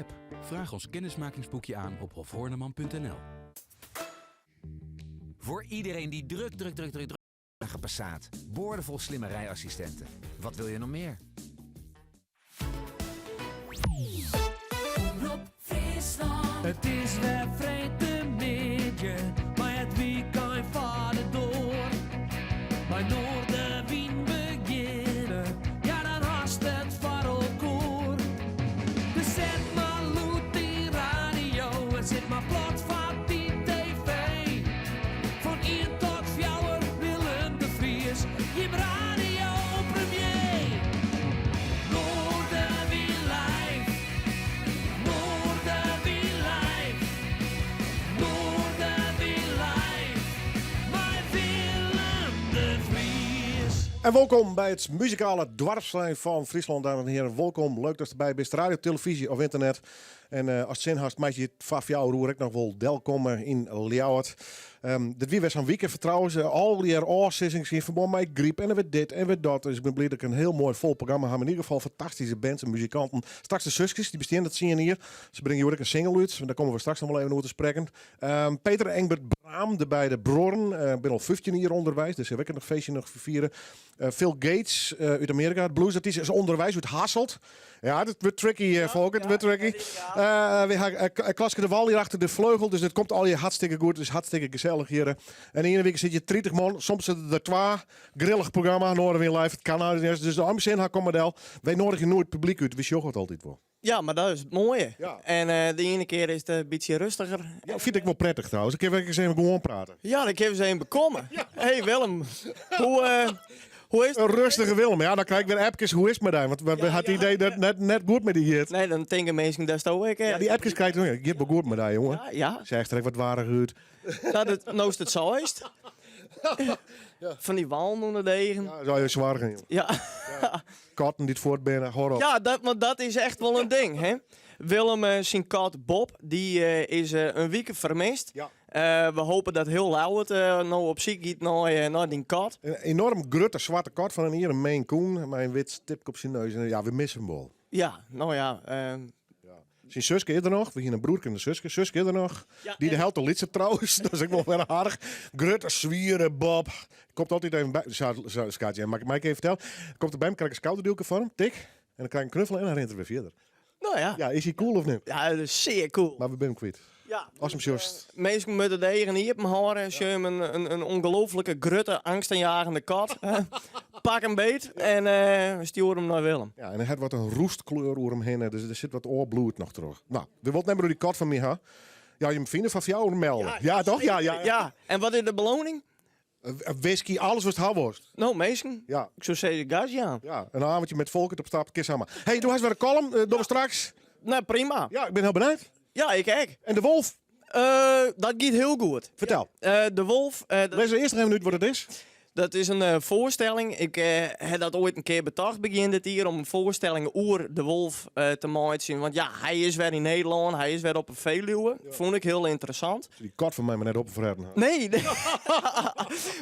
app. Vraag ons kennismakingsboekje aan op hofhorneman.nl. Voor iedereen die druk, druk, druk, druk, druk. Passat. Boordevol slimme rijassistenten. Wat wil je nog meer? It is wer freedtemiddei, mei it wykein foar de doar. Mei Noardewyn begjinne, ja dan hast it foar elkoar. Dus set mar lûd dyn radio en sit mar plat foar dy TV. Fan ien tot fjouwer Willem de Vries, jim radiopremier. Noardewyn live, Noardewyn live, Noardewyn live, mei Willem de Vries. En wolkom by it muzikale doarpsplein fan Fryslân, dames en heren. Wolkom, leuk datst derby bist. Radio, televyzje of ynternet. En eh, ast sin hast, meist je foar 4 oere ek noch wol delkomme yn Ljouwert. Dit wie wer sa'n wike trouwens. Allegear ôfsizzings yn ferbân mei gryp en wer dit en wer dat. Dus ik bin bliid dat ik in hiel moai fol programma ha. Yn ieder gefal fantastyske bands en muzikanten. Straks de Suskes, dy bestean dat 10 jier. Se bringe hjoed ek in single út. Dêr komme we straks noch wol even oer te sprekken. Peter en Engbert Braam, de beide bruorren, binne al 15 jier ûnderweis. Dus sille we ek noch feestje noch fiere. Phil Gates út Amearika, it bluesartyst, is ûnderweis út Hasselt. Ja, dat wurdt tricky, Volker, it wurdt tricky. We ha Klaske de Wal hjir achter de fleugel, dus it komt allegear hartstikke goed. It is hartstikke gesellich hjir. En de iene wike sit hjir 30 man, soms sitte der twa. Grillich programma, Noardewyn Live, it kin net eens. Dus as jim sin ha, kom mar del. Wy noadigje noait publyk út, wy sjogge it altyd wol. Ja, mar dat is it moaie. Ja. En de iene kear is it in bytsje rêstiger. Ja, fyn ik wol prettich trouwens. Dan kinne we ris even gewoan prate. Ja, dan kinne we se even bekomme. Hey Willem, hoe is it? In rêstige Willem. Ja, dan krij ik wer appkes. Hoe is it mei dy? Want we ha it idee dat it net goed mei dy giet. Nee, dan tinke minsken datsto ek. Ja, dy appkes krij ik noch. Giet wol goed mei dy, jonge. Ja, ja. Seachst der ek wat warich út. Dat it, no'tst it seist. Fan dy wallen ûnder de eagen. Ja, dat is soargen, jonge. Ja. Katten dy't fuort binne, hâld op. Ja, dat, want dat is echt wol in ding, hè? Willem eh, syn kat Bob, dy eh, is eh, in wike fermist. Ja. We hope dat hiel Ljouwert no op syk giet nei dyn kat. In enorm grutte swarte kat fan in jier, in Maine Coon, mei in wit stipke op syn neus. En ja, we misse him wol. Ja, no ja. Syn suske is der noch. We hiene in broerke en in suske. Suske is der noch. Ja, Dy de helte lytser trouwens. Dat is ek wol wer aardich. Grutte, swiere Bob. Komt altyd even by. Sa, sa, skaatje, mag ik even fertelle? Komt er by my, krij ik in skouderduwke fan him. Tik. En dan krij ik in knuffel en dan rint er wer fierder. No ja. Ja, is hy cool of net? Ja, dat is sear cool. Mar we binne him kwyt. Ja. As him sjochst. Minsken moatte de eagen iepen hâlde. Sjoch jim in ongelooflike grutte, angstaanjagende kat. Pak him beet en stjoer him nei Willem. Ja, en hy hat wat in roestkleur oer him hinne, dus der sit wat oar bloed noch troch. No, we wolle it net mear oer dy kat fan my ha. Ja, jim fine foar fjouwer melde. Ja, toch? Ja, ja. Ja, en wat is de beloning? Whisky, alles watst ha wolst. No, minsken, Ja. ik soe sizze gas jaan. Ja, in avondje met Folkert op stap, kin samar. Hey, do hast wer in kollum, dogge we straks. No, prima. Ja, ik bin hiel benijd. Ja, ik ek. En de wolf? Dat giet hiel goed. Fertel. De wolf. Lis earst noch even út wat it is. Dat is in foarstelling. Ik ha dat oait in kear betocht begjin dit jier om in foarstelling oer de wolf te meitsjen. Want ja, hy is wer yn Nederlân, hy is wer op 'e Feluwe. Fûn ik hiel ynteressant. Dy kat fan my mar net opfretten hat. Nee,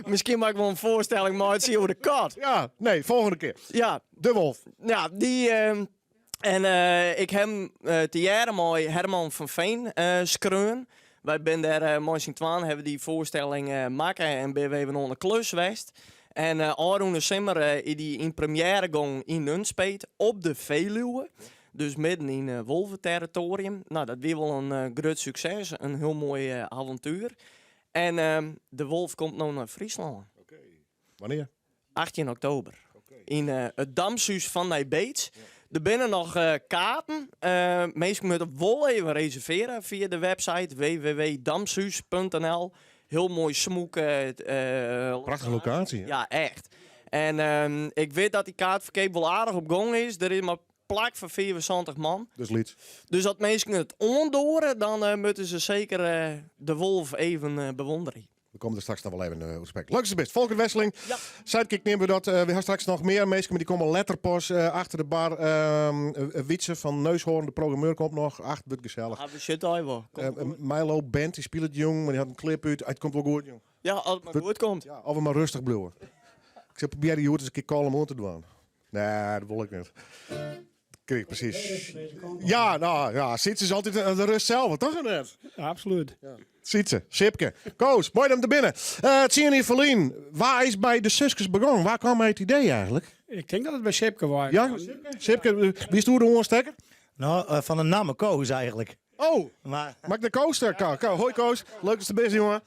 miskien moat ik wol in foarstelling meitsje oer de kat. Ja, nee, folgjende kear. Ja. De wolf. Ja, dy. En ik ha him tegearre mei Herman van Veen skreaun. Wy binne dêr mei syn twaen hawwe dy foarstelling makke en binne we even oan de klus west. En ôfrûne simmer is dy yn premjêre gong yn Nunspeet op de Veluwe. Dus midden yn wolveterritoarium. No, dat wie wol in grut sukses, in hiel moai avontuer. En de wolf komt no nei Fryslân. Wannear? 18 oktober. Yn it Damshûs fan Nij Beets. Der binne noch kaarten. Minsken moatte wol even reservearje fia de website www.damshûs.nl. Hiel moai smûk. Prachtige lokaasje. Ja, echt. En ik wit dat dy kaartferkeap wol aardich op gong is. Der is mar plak foar 75 man. Dus lyts. Dus as minsken it oandoare, dan moatte se seker de wolf even bewûnderje. We komme der straks noch wol even oer sprekken. Leuk datst der bist. Folkert Wesseling. Ja. Sidekick neame we dat. We ha straks noch mear minsken, mar dy komme letter pas achter de bar. Wietse fan Neushoorn, de programmeur, komt noch. Ach, wurdt gesellich. Ah, we sitte al wol. Milo Band, dy spilet jûn, mar dy hat in klip út. It komt wol goed, jong. Ja, as it mar goed komt. Ja, of we mar rêstich bliuwe. Ik sil probearje hjoed ris in kear kalm oan te dwaan. Nee, dat wol ik net. Kijk, precies. Ja, nou ja, Sietse is altyd de rust zelf, toch of net? Absoluut. Sietse, Sipke, Koos, moai om te binnen. 10 jier ferlyn, wa is by de Suskes begûn? Wêr kaam it idee eigentlik? Ik tink dat it by Sipke wie. Ja, Sipke, wiesto de oanstekker? No, fan de namme Koos eigentlik. Oh, Maar mak de Koos daar? Hoi Koos, leuk dat je er bent, jongen.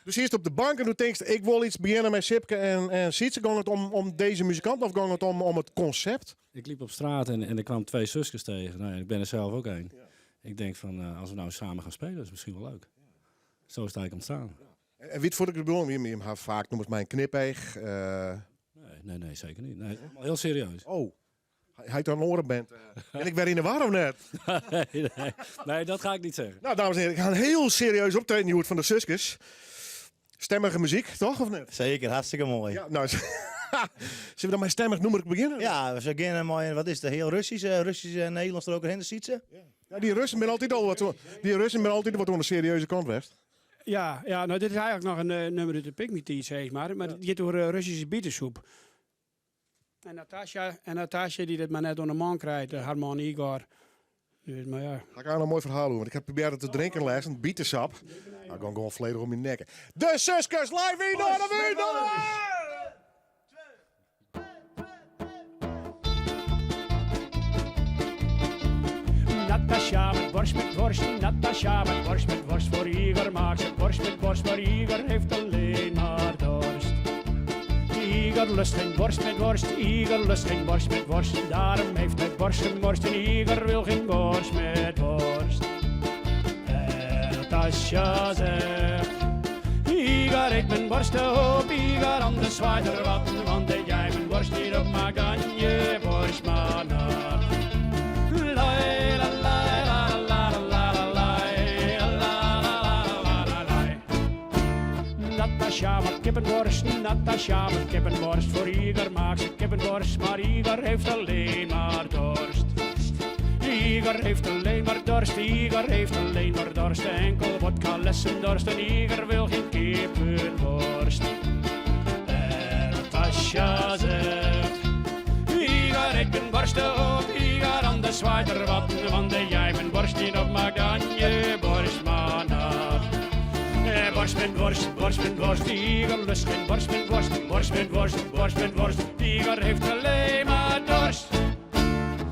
Dus eerst op de bank en toen denkst ik wil iets beginnen met Sipke en Sietse. Ging het om deze muzikant of ging het om het concept? Ik liep op straat en ik kwam twee zusjes tegen. Nou, ja, ik ben er zelf ook een. Ik denk van, als we nou samen gaan spelen, dat is misschien wel leuk. Zo is het eigenlijk ontstaan. En wie het voor de bedoeling? Je hebt vaak noem het mij een knipeeg. Nee, nee, nee, zeker niet. Nee, allemaal heel serieus. Oh, hij heeft een orenband. En ik ben in de war of net? nee, nee, nee, dat ga ik niet zeggen. Nou, dames en heren, ik ga een heel serieus optreden nu van de Suskes. Stemmige muziek, toch? Of net? Zeker, hartstikke mooi. Ja, nou, zullen we dan maar stemmig noemer beginnen? Ja, we beginnen mooi. Wat is het? Heel Russisch, Russisch en Nederlands er ook in de Sietse? Ja, die Russen zijn altijd al wat, die Russen zijn altijd wat aan de serieuze kant geweest. Ja, ja, nou dit is eigenlijk nog een nummer uit de Pygmy zeg maar. Maar het gaat door Russische bietensoep. En Natasja die dit maar net onder de man krijgt, de haar man Igor. Dus, maar ja. Ga ik aan een mooi verhaal doen, want ik heb geprobeerd het te drinken les, een bietensap. Nou, ik ga gewoon volledig om je nekken. De Suskes live in Noorderwind! Natasja met worst met worst, Natasja met worst met worst. Voor Igor maakt ze worst met worst, maar Igor heeft alleen maar dorst. Igor lust geen worst met worst, Igor lust geen worst met worst. Daarom heeft hij borst gemorst en Igor wil geen worst met worst. En Natasja zegt, Igor eet mijn worst op, Igor anders zwaait er wat. Want eet jij mijn worst niet op, maak dan je worst maar nat. Lai, la, lai, la, la, la, la, la, lai, la, la, la, la, la, la, lai. Natasja maakt kippenworst, Natasja maakt kippenworst. Voor Igor maakt ze kippenworst, maar Igor heeft alleen maar dorst. Igor heeft alleen maar dorst, Igor heeft alleen maar dorst. Enkel vodka lessen dorst en Igor wil geen kippenworst. En Natasja zegt, Igor eet mijn worst op, Igor anders zwaait er wat. Want eet jij mijn worst niet op, maak dan je borst maar nat. Borst met worst, borst met worst, Igor lust geen worst met worst. Borst met worst, borst met worst, Igor heeft alleen maar dorst.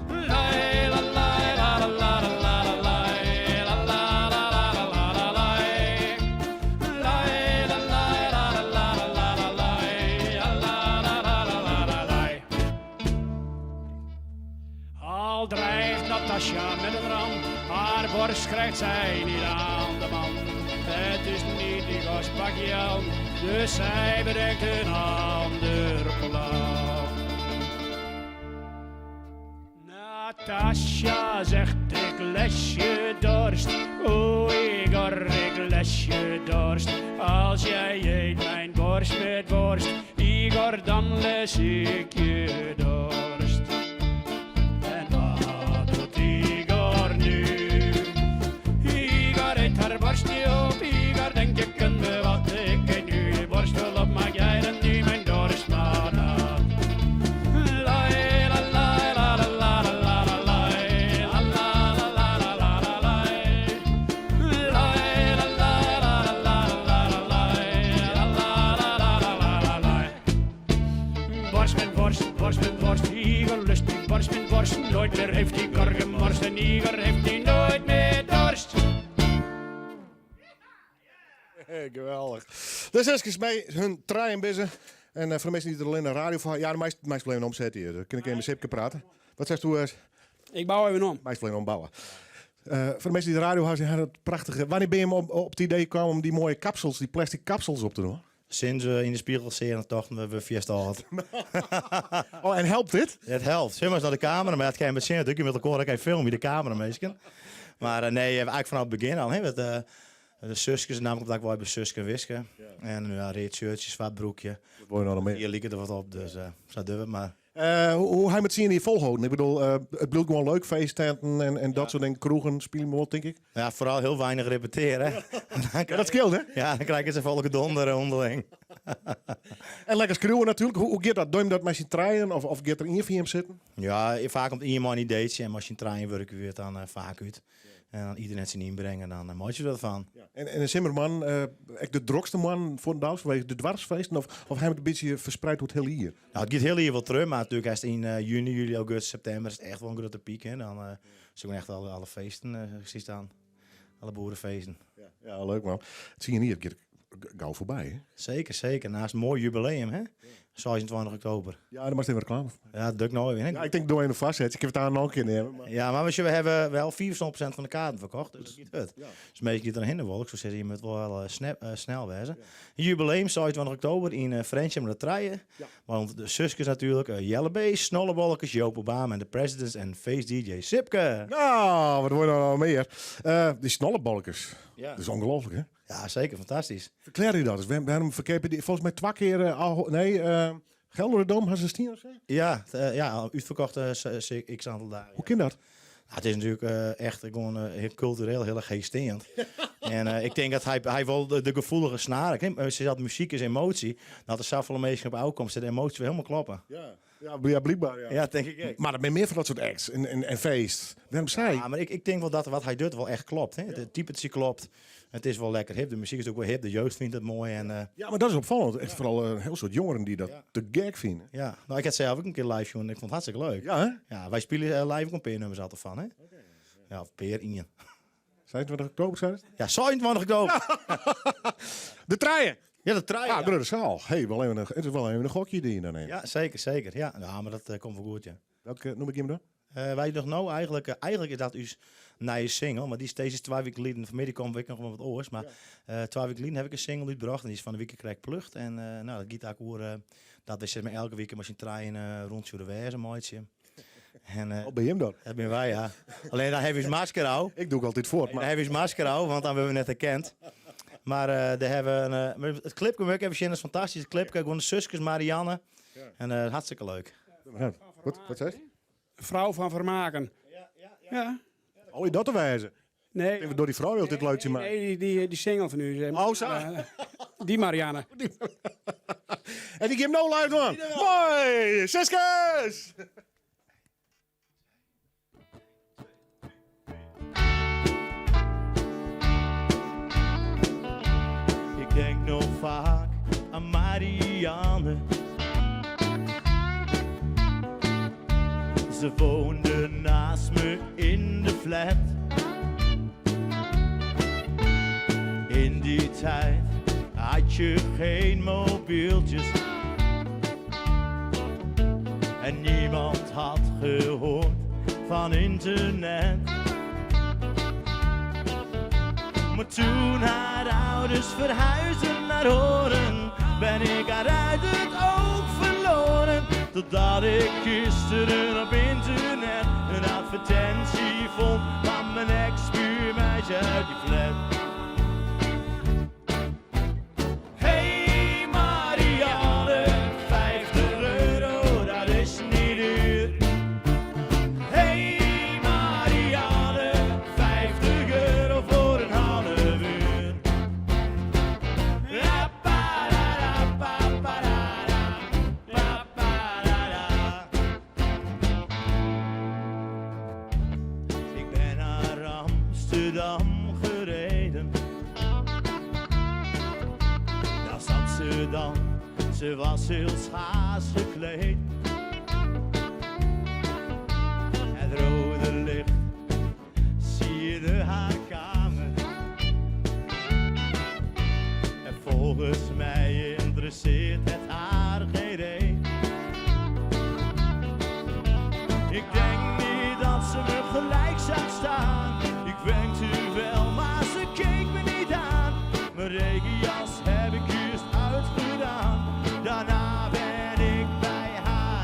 Lai, la, lai, la, la, la, la, la, lai, la, la, la, la, la, la, la, lai. Lai, la, lai, la, la, la, la, la, la, lai, la, la, la, la, la, la, lai. Al dreigt Natasja met een ramp, haar borst krijgt zij niet aan de man. Het is niet Igor's pakje aan, dus zij bedenkt een ander plan. Natasja zegt ik les je dorst, o Igor ik les je dorst. Als jij eet mijn borst met worst, Igor dan les ik je dorst. En wat doet Igor nu? Igor eet haar borst niet op, Igor denkt je kunt me wat. Ik eet nu je borst wel op, maak jij dan nu mijn dorst maar nat. Lai, la, lai, la, la, la, la, la, la, lai, la, la, la, la, la, la, la, lai. Lai, la, lai, la, la, la, la, la, lai, la, la, la, la, la, la, la, lai. Borst met worst, borst met worst, Igor lust niet borst met worst. Nooit meer heeft Igor gemorst en Igor heeft nu nooit meer dorst. Geweldig. De Suskes bij hun trein bezig. En voor de mensen die er alleen een radio van... Ja, de meeste blijven omzetten hier. Dan kan ik even met Sipke praten. Wat zegt u? Ik bouw even om. Meest blijven ombouwen. Voor de mensen die de radio hadden, hadden het prachtige... Wanneer ben je op het idee gekomen om die mooie kapsels, die plastic kapsels op te doen? Sinds we in de spiegel zien, dachten we, we fiesta had. Oh, en helpt dit? Het helpt. Zeg maar eens naar de camera, maar het kan je met zin natuurlijk met elkaar, dan kan je filmen, de camera meestal. Maar nee, eigenlijk vanaf het begin al. Hè, met, de zusjes, namelijk omdat ik wel bij Suske en Wiske. En nu ja, reet shirtje, zwart broekje. Wat wil je nou nog meer? Hier liep er wat op, dus zo doen we het maar. Hoe hij met zien die volhouden? Ik bedoel, het blijft gewoon leuk, feesttenten en dat soort dingen, kroegen, spelen we wat, denk ik. Ja, vooral heel weinig repeteren. Ja, dat scheelt, hè? Ja, dan krijg je ze volke donder onderling. En lekker skriuwe natuerlik. Hoe, hoe giet dat? Doe je dat mei syn trijen of, of giet der ien fan jim sitten? Ja, faak komt ien mei in ideetsje en mei syn trijen wurkje we it dan eh, faak út. En dan iedereen syn ynbring en dan eh, meitsje we dat fan. En, en de simmermoannen, eh, ek de drokste moannen foar fanwege de doarpsfeesten of, of ha jim it in bytsje ferspraat oer it hiele jier? Nou, it giet hiel jier wol terug, mar natuerlik hast yn eh, juny, july, augustus, septimber is it echt wol in grutte pyk. Hè. Dan uh, zijn echt alle, alle feesten uh, staan. Alle boerenfeesten. Ja, ja leuk man. 10 jier giet gau foarby. Hè? Zeker, zeker. Naast een mooi jubileum, hè? 26 oktober. Ja, dan mag even reclame. Ja, dat doe ik nou weer. Hè? Ja, ik denk door even vastzetten. Ik heb het daar nog een keer nemen. Maar... Ja, maar we, we hebben wel 400% van de kaarten verkocht. Dus dat gaat het. Ja. Dus meestal gaat er een wolk. Zo zeggen, je moet wel eh, snel wezen. Jubileum 26 oktober in uh, Frjentsjer met de Trije. Ja. Want de Suskes natuurlijk, eh, Jelle B, Snollebolletjes, Joop Obama en de Presidents en Face DJ Sipke. Nou, wat wordt er nou meer? Eh, die snollebolletjes. Ja. Dat is ongelooflijk, hè? Ja, zeker. Fantastisch. Verklaar je dat eens? Waarom, waarom verkopen die volgens mij twee keer... eh, al, nee, eh Gelredome had ze tien of zo? Ja, ja uitverkocht x aantal dagen. Hoe kan dat? Ja, het is natuurlijk echt gewoon heel cultureel heel erg geesteend. En ik denk dat hij, hij wel de, de gevoelige snaren. Kijk, Ze zat muziek is emotie. Dat er zoveel mensen op uitkomt, zit de emotie weer helemaal kloppen. Ja, ja, ja blijkbaar. Ja. Ja, denk ik ook. Maar er zijn meer van dat soort acts en, en, en feest. Waarom zei? Ja, maar ik, ik denk wel dat wat hij doet wel echt klopt. Hè? De typetje klopt. Het is wel lekker hip. De muziek is ook wel hip. De jeugd vindt het mooi. En, Ja, maar dat is opvallend. Echt vooral een heel soort jongeren die dat te gek vinden. ja, nou, ik had zelf ook een keer live zien. Ik vond het hartstikke leuk. Ja, hè? Ja, wij spelen live ook een paar nummers altijd van. Hè? Ja, of peer in. 27 oktober, zei het? Ja, 27 oktober. De treien! Ja, de trein. Ja, Ja, grote zaal. Hey, wel even een, het is wel even een gokje die je dan neemt. ja, zeker, zeker. Ja, nou, maar dat komt wel goed, ja. Welke noem ik hem dan? Wij nog nou eigenlijk, eigenlijk is dat uw nieuwe single, maar die is deze 2 weken geleden. Vanmiddag komt ik nog wel wat oors, maar 2 weken geleden heb ik een single uitgebracht en die is van de week krijg plucht. En nou, dat gaat ook oer, dat we zeg maar elke week maar zijn trein rondje de wijze, maatje. En Oh, ben je hem dan? dat ben wij, ja. Alleen daar hebben we masker al. Ik doe ook altijd voort. Maar Maar daar hebben we masker al, want dan hebben we net herkend. Maar daar hebben we een, maar het clipje moet ik even zien, dat is fantastisch. Het clipje, gewoon de zusjes Marianne. En hartstikke leuk. Wat, wat zei je? Vrouw van Vermaken. Ja. Oh, je dat te wijzen. Nee. Even door die vrouw heel dit leuk te maken. Nee, die, die, die single van u. zeg maar. Oh, zo. Die Marianne. En die geeft nou live aan. Mooi! Suskes! Ik denk nog vaak aan Marianne. Ze woonde naast me in de flat. In die tijd had je geen mobieltjes. En niemand had gehoord van internet. Maar toen haar ouders verhuisden naar Hoorn, ben ik haar uit het oog verloren. Totdat ik gisteren op internet een advertentie vond van mijn ex-buurmeisje uit die flat. Hey Marianne, €50, dat is niet duur. Hey Marianne, €50 voor een half uur. Ja, pa, da, da, pa, pa, da, da, pa, pa, da, da. Ik ben naar Amsterdam gereden. Daar zat ze dan, ze was heel schaars gekleed. Het rode licht sierde haar kamer. En volgens mij interesseert het haar geen reet. Ik denk niet dat ze me gelijk zag staan. Ik wenkte wel, maar ze keek me niet aan. Mijn regenjas heb ik juist uitgedaan. Daarna ben ik bij haar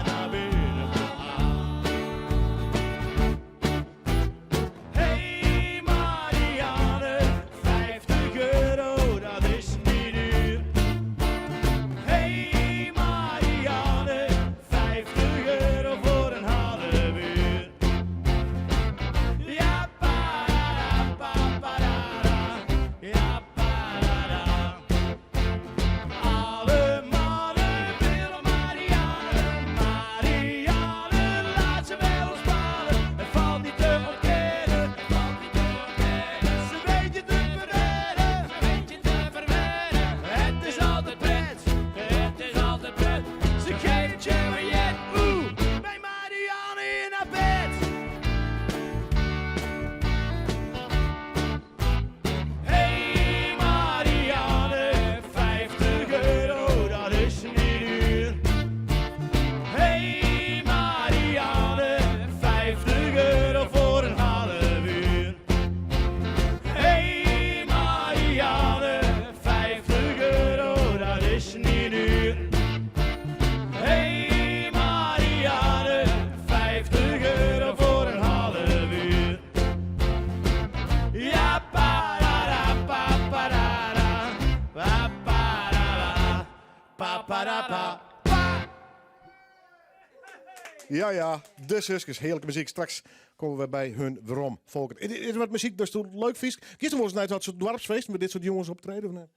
Ja, ja, de Suskes. Hearlike muzyk. Straks komme we by hun werom. Folkert, is der wat muzyk datsto leuk fynst? Giest der wolris nei dat soart doarpsfeesten wêr't dit soart jonges optrede of net?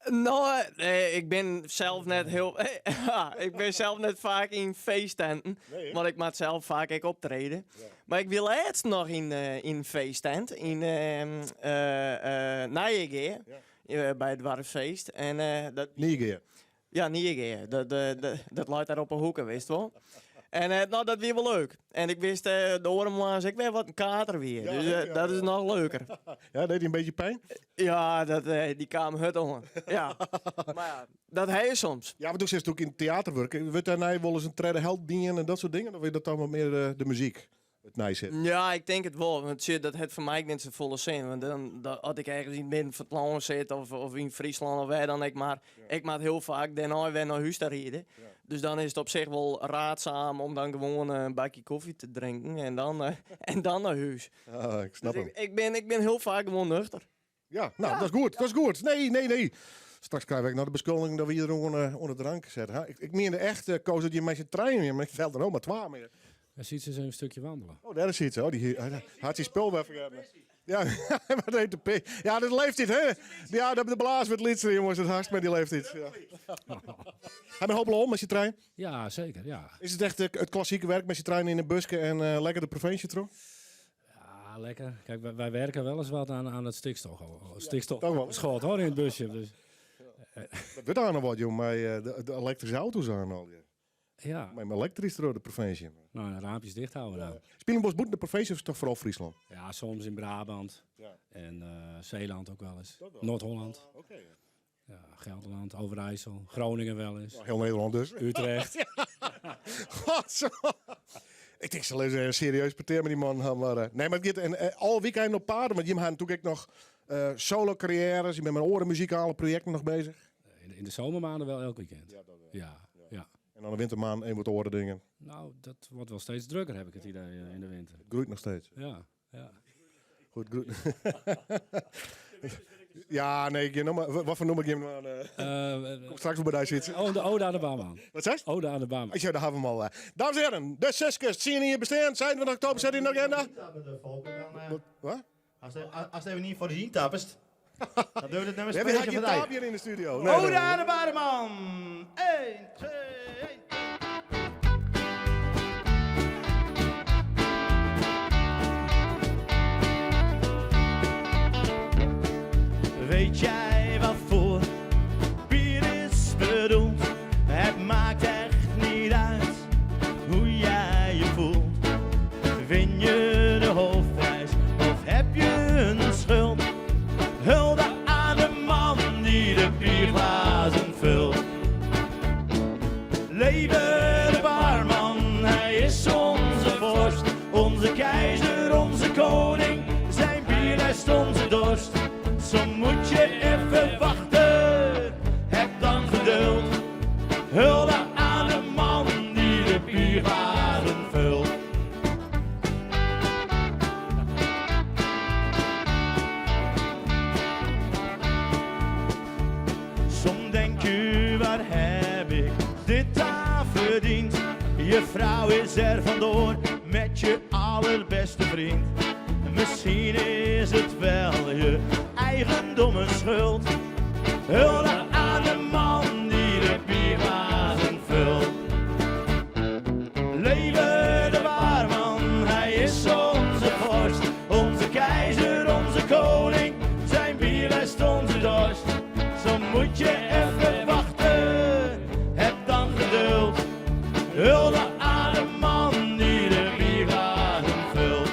No, ik bin sels net hiel. Ik bin sels net faak yn feesttenten, want ik moat sels faak ek optrede. Mar ik wie lêst noch yn in feesttent yn Nijegea by it doarpsfeest. En dat. Nijegea? Ja, Nijegea. Dat leit dêr op 'e hoeke, witst wol. En no, dat wie wol leuk. En ik wist de oare moarns ek wer wat in kater wie. Dus dat is noch leuker. Ja, die dy in bytsje pyn? Ja, dat, dy kaam hurd oan. Ja. Mar ja, dat ha je soms. Ja, mar do sitst ek yn it teaterwurk. Wurdt dêrnei wolris in tredde helt dien en dat soart dingen? Of is dat dan wat mear de muzyk? it nij sit? Ja, ik tink it wol. Want sjoch, dat hat foar my ek net safolle sin. Want dan, dan, as ik ergens yn it midden fan it lân sit of, of yn Fryslân of wêr dan ek mar, ik moat hiel faak dêrnei wer nei hûs ta ride. Dus dan is it op sich wol raadzaam om dan gewoan in bakje kofje te drinken en dan, en dan nei hûs. Ah, ik snap Dus him. ik, ik, bin, ik bin hiel faak gewoan nuchter. Ja, no, dat is goed. Dat is goed. Nee, nee, nee. Straks krije we ek noch de beskuldiging dat we hjir oan, eh, oan de drank sitte. Ha? Ik, ik miende echt, eh, Koos, dat je mei syn trijen wiene, mar ik tel der no mar twa mear. Ja, Sietse is even een stukje wandelen. Oh, dêr is Sietse. Oh, dy hat syn spul wer fergetten. Ja, mar dat de P. Ja, dat leeftiid, hè? Ja, de, de blaas wurdt lytser, jonges. Dat hast mei dy leeftiid. Ja. Ha je hooplik om mei syn trijen? Ja, zeker, ja. Is it echt it klassike werk mei syn trijen yn in buske en eh, lekker de provinsje troch? Ja, lekker. Kijk, wij, wij werken wel eens wat aan, aan het stikstof. Stikstof toch wel. schot hoor in het busje. Dus, Dat wurdt oan wat, jong, mei eh, de, de elektryske auto's oan al. Ja. ja, Mei elektrysk troch de provinsje. nou, de raampjes dicht houden dan. Spylje wolris bûten de provinsje of is it toch foaral Fryslân? Ja, soms in Brabant Ja. en eh, Zeeland ook wel eens. Noord-Holland, Oké. ja, Gelderland, Overijssel, Groningen wel eens. Hiel Nederlân dus. Utrecht. God, zo. Ik tink, sil ris in serieus petear mei dy man ha. Mar, eh, nee, mar it giet en, eh, alle weekenden op paad, want jim ha natuerlik ek noch eh, solo karriêres, je binne mei oare muzikale projekten noch beuzich. In, in de zomermaanden wel elk weekend. Ja, ja, ja. En dan de wintermaand even wat oare dingen. Nou, dat wordt wel steeds drukker, heb ik het idee, eh, in de winter. It groeit noch steeds. Ja, ja. Goed, groeit. ja, nee, ik noem maar, wat voor noem ik hem nou? Eh, Kom straks weer by dy sitten. oh, de Ode aan de Barman. Wat seist? Ode aan de Barman. Ja, dêr ha we him al. Dames en heren, de Suskes, tsien jier bestean, 27 oktober sit yn de agenda. Wat? As, as even niet voor de zien tappest, dan doe je het nummer We hebben spreken geen voor taap die. hier in de studio. Nee, nee, Ode nee. aan de barman! 1, 2, 1. Weet jij wat voor bier is bedoeld? Het maakt echt niet uit hoe jij je voelt. Win je de hoofdprijs of heb je een schuld? Hulde aan de man die de bierglazen vult. Leve de barman, hij is onze vorst, onze keizer, onze koning. Zijn bier lest onze dorst. Zo moet je even wachten, heb dan geduld. Hulde aan de man die de bierglazen vult. Soms denk je, waar heb ik dit aan verdiend? Je vrouw is er vandoor met je allerbeste vriend. Misschien is het wel je eigen domme schuld. Hulde aan de man die de bierglazen vult. Leve de barman, hij is onze vorst, onze keizer, onze koning. Zijn bier lest onze dorst. Zo moet je even wachten, heb dan geduld. Hulde aan de man die de bierglazen vult.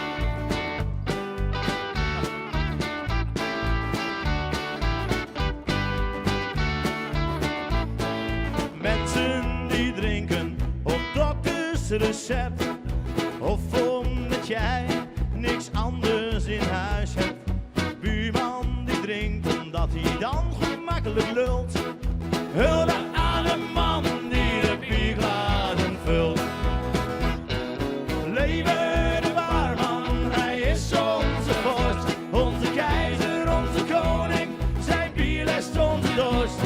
Mensen die drinken op doktersrecept. Of omdat jij niks anders in huis hebt. Buurman die drinkt omdat hij dan gemakkelijk lult. Hulde aan de man die de bierglazen vult. Leve de barman, hij is onze vorst, onze keizer, onze koning. Zijn bier lest onze dorst.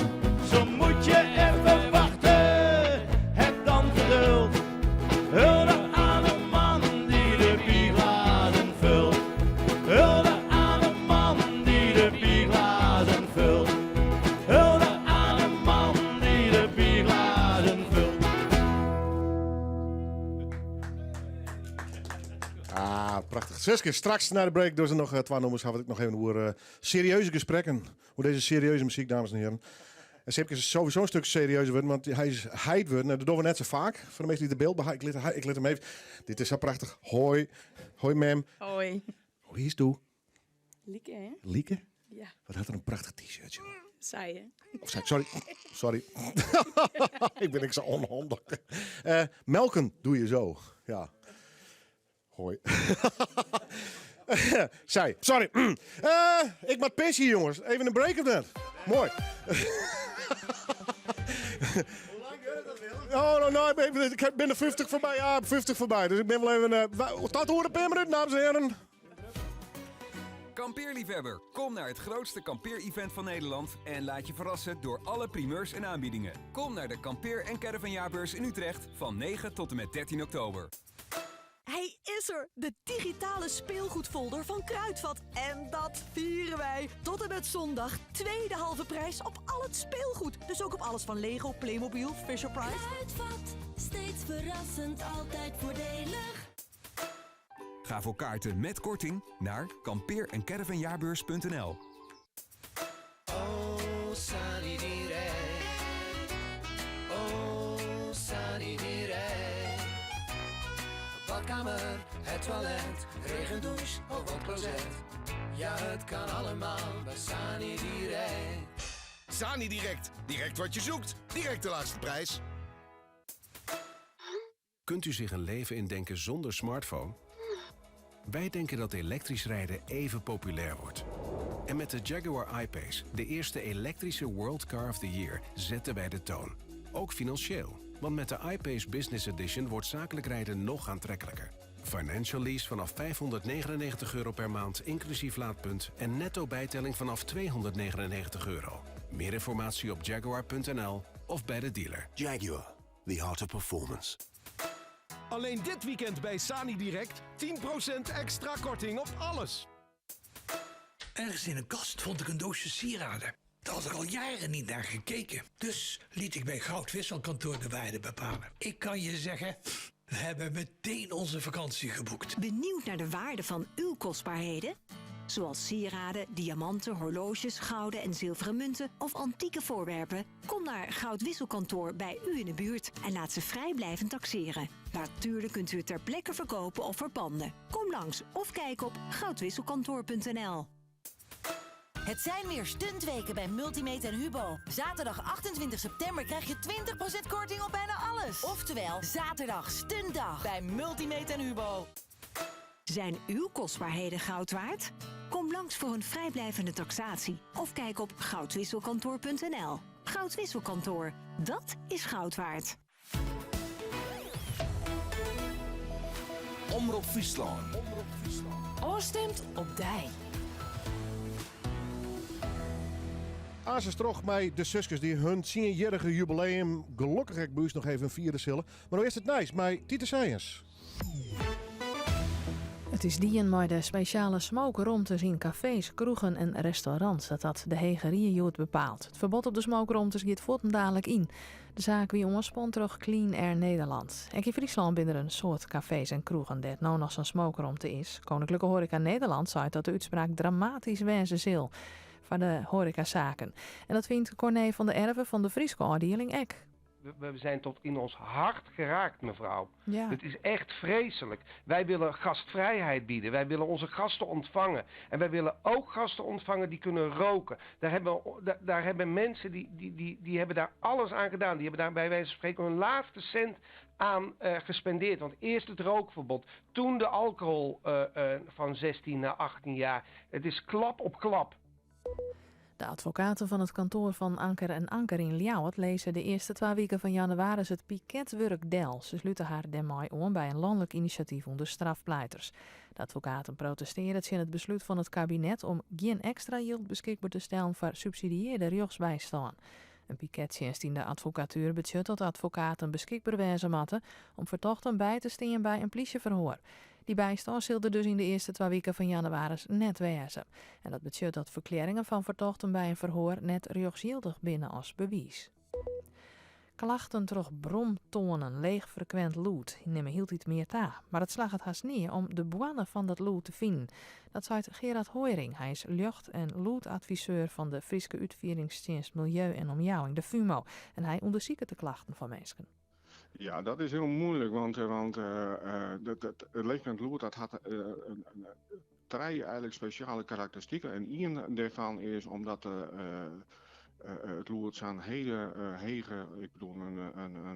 Zo moet je even wachten, heb dan geduld. Hulde aan Ah, prachtich. Suske, straks nei de break dogge se noch twa nûmers. Hawwe we it noch even oer serieuze gesprekken. Oer dizze serieuze muzyk, dames en hearen. En Sipke is sowieso in stik serieuzer wurden, want hy is heit wurden. En dat dogge we net sa faak. Foar de minsken dy't de byld beha- ik lit, ik lit him even. Dit is sa prachtich. Hoi. Hoi, mem. Hoi. Hoe is doe? Lieke, hè? Lieke? Ja. Wat hat er in prachtich t-shirt, joh. Sei, hè? Of sei, sorry. Sorry. Ik bin ek sa ûnhandich. Melken doe je zo. Ja. Hoi. Sei, sorry. Ik moat pisje, jongens. Even in break of net? Moai. Oh, no, no, ik bin de 50 foarby. Ja, 50 foarby. Dus ik bin wol even... Tot oer in pear minuten, dames en heren. Kampeerliefhebber, kom naar het grootste kampeerevent van Nederland en laat je verrassen door alle primeurs en aanbiedingen. Kom naar de Kampeer- en Caravanjaarbeurs in Utrecht van 9 tot en met 13 oktober. Hij is er, de digitale speelgoedfolder van Kruidvat. En dat vieren wij. Tot en met zondag, tweede halve prijs op al het speelgoed. Dus ook op alles van Lego, Playmobil, Fisher Price. Kruidvat, steeds verrassend, altijd voordelig. Ga voor kaarten met korting naar kampeer- en caravanjaarbeurs.nl. Oh, Sunny Direct. Oh, Sunny Direct. Badkamer, het toilet, regendouche of woonklozet. Ja, het kan allemaal bij Sani Direct. Sani Direct. Direct wat je zoekt. Direct de laagste prijs. Kunt u zich een leven indenken zonder smartphone? Wij denken dat elektrisch rijden even populair wordt. En met de Jaguar I-Pace, de eerste elektrische World Car of the Year, zetten wij de toon. Ook financieel, want met de I-Pace Business Edition wordt zakelijk rijden nog aantrekkelijker. Financial lease vanaf €599 per maand, inclusief laadpunt en netto bijtelling vanaf €299. Meer informatie op jaguar.nl of bij de dealer. Jaguar, the art of performance. Alleen dit weekend bij Sani Direct 10% extra korting op alles. Ergens in een kast vond ik een doosje sieraden. Daar had ik al jaren niet naar gekeken. Dus liet ik bij Goudwisselkantoor de waarde bepalen. Ik kan je zeggen, we hebben meteen onze vakantie geboekt. Benieuwd naar de waarde van uw kostbaarheden? Zoals sieraden, diamanten, horloges, gouden en zilveren munten of antieke voorwerpen? Kom naar Goudwisselkantoor bij u in de buurt en laat ze vrijblijvend taxeren. Natuurlijk kunt u het ter plekke verkopen of verpanden. Kom langs of kijk op goudwisselkantoor.nl. Het zijn weer stuntweken bij Multimate en Hubo. Zaterdag 28 september krijg je 20% korting op bijna alles. Oftewel, zaterdag stuntdag bij Multimate en Hubo. Zijn uw kostbaarheden goud waard? Kom langs voor een vrijblijvende taxatie of kijk op goudwisselkantoor.nl. Goudwisselkantoor, dat is goud waard. Omrop Fryslân. Ofstimd op dy. Aansens troch mei de suskes dy't hun tsienjierrige jubileum gelokkich ek by ús noch even fiere sille. Mar no earst it nijs mei Tiete Sijens. It is dien mei de spesjale smookromtes yn kafees, kroegen en restaurants dat dat de Hege Rie hjoed bepaalt. It ferbod op de smookromtes giet fuortendalik yn. De saak wie oanspand troch Clean Air Nederland. Ek yn Fryslân binne der in soad kafees en kroegen dêr't no noch sa'n smookromte is. Koninklijke Horeca Nederland seit dat de útspraak dramatysk wêze sil foar de hoarekasaken. En dat fynt Corné van der Erve fan de Fryske ôfdieling ek. We zijn tot in ons hart geraakt, mevrouw. Ja. Het is echt vreselijk. Wij willen gastvrijheid bieden. Wij willen onze gasten ontvangen. En wij willen ook gasten ontvangen die kunnen roken. Daar hebben mensen die hebben daar alles aan gedaan. Die hebben daar bij wijze van spreken hun laatste cent aan gespendeerd. Want eerst het rookverbod, toen de alcohol van 16 naar 18 jaar. Het is klap op klap. De advokaten fan it kantoar fan Anker en Anker yn Ljouwert lizze de earste twa wiken fan jannewaris it piketwurk del. Se slute har dêrmei oan by in lanlik inisjatyf ûnder strafpleiters. De advokaten protestearje tsjin it beslút fan it kabinet om gjin ekstra jild beskikber te stellen foar subsidiearde rjochtsbystân. In pikettsjinst yn de advokatuer betsjut dat advokaten beskikber wêze moatte om fertochten by te stean by in plysjeferhoar. Dy bystân sil der dus yn de earste twa wiken fan jannewaris net wêze. En dat betsjut dat ferklearringen fan fertochten by in ferhoar net rjochtsjildich binne as bewiis. Klachten troch bromtoanen, leechfrekwint lûd, nimme hieltyd mear ta. Mar it slagget hast nea om de boarne fan dat lûd te finen. Dat seit Gerard Hooiring. Hy is ljocht en lûdadviseur fan de Fryske Utfieringstsjinst Miljeu en Omjouwing, de FUMO. En hy ûndersiket de klachten fan minsken. Ja, dat is hiel muoilik, want, eh, want uh, dat, dat, it leechfrekwint lûd dat hat uh, trije eigenlik spesjale karakteristiken. En ien dêrfan is omdat it lûd sa'n hiele hege, ik bedoel in,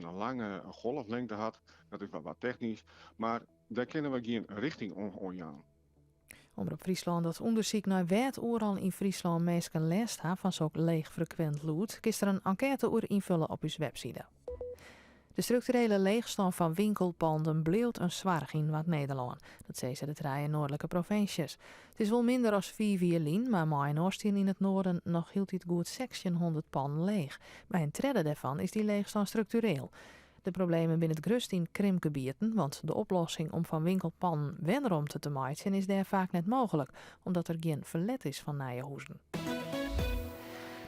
in lange golflengte hat. Dat is wat, wat technysk, mar dêr kinne we gjin richting oan jaan. Omrop Fryslân docht ûndersyk nei wêr't oeral yn Fryslân minsken lêst ha fan sok leechfrekwint lûd. Kinst der in enkête oer ynfulle op ús webside. De strukturele leechstân fan winkelpanden bliuwt in soarch yn Noard-Nederlân. Dat sizze de trije noardlike provinsjes. It is wol minder as fiif jier lyn, mar mei-inoar stean yn it noarden noch hieltyd goed sechstjinhûndert pannen leech. By in tredde dêrfan is dy leechstân struktureel. De problemen binne it grutst yn krimpgebieten, want de oplossing om fan winkelpannen wenromte te meitsjen is dêr faak net mooglik, omdat der gjin ferlet is fan nije huzen.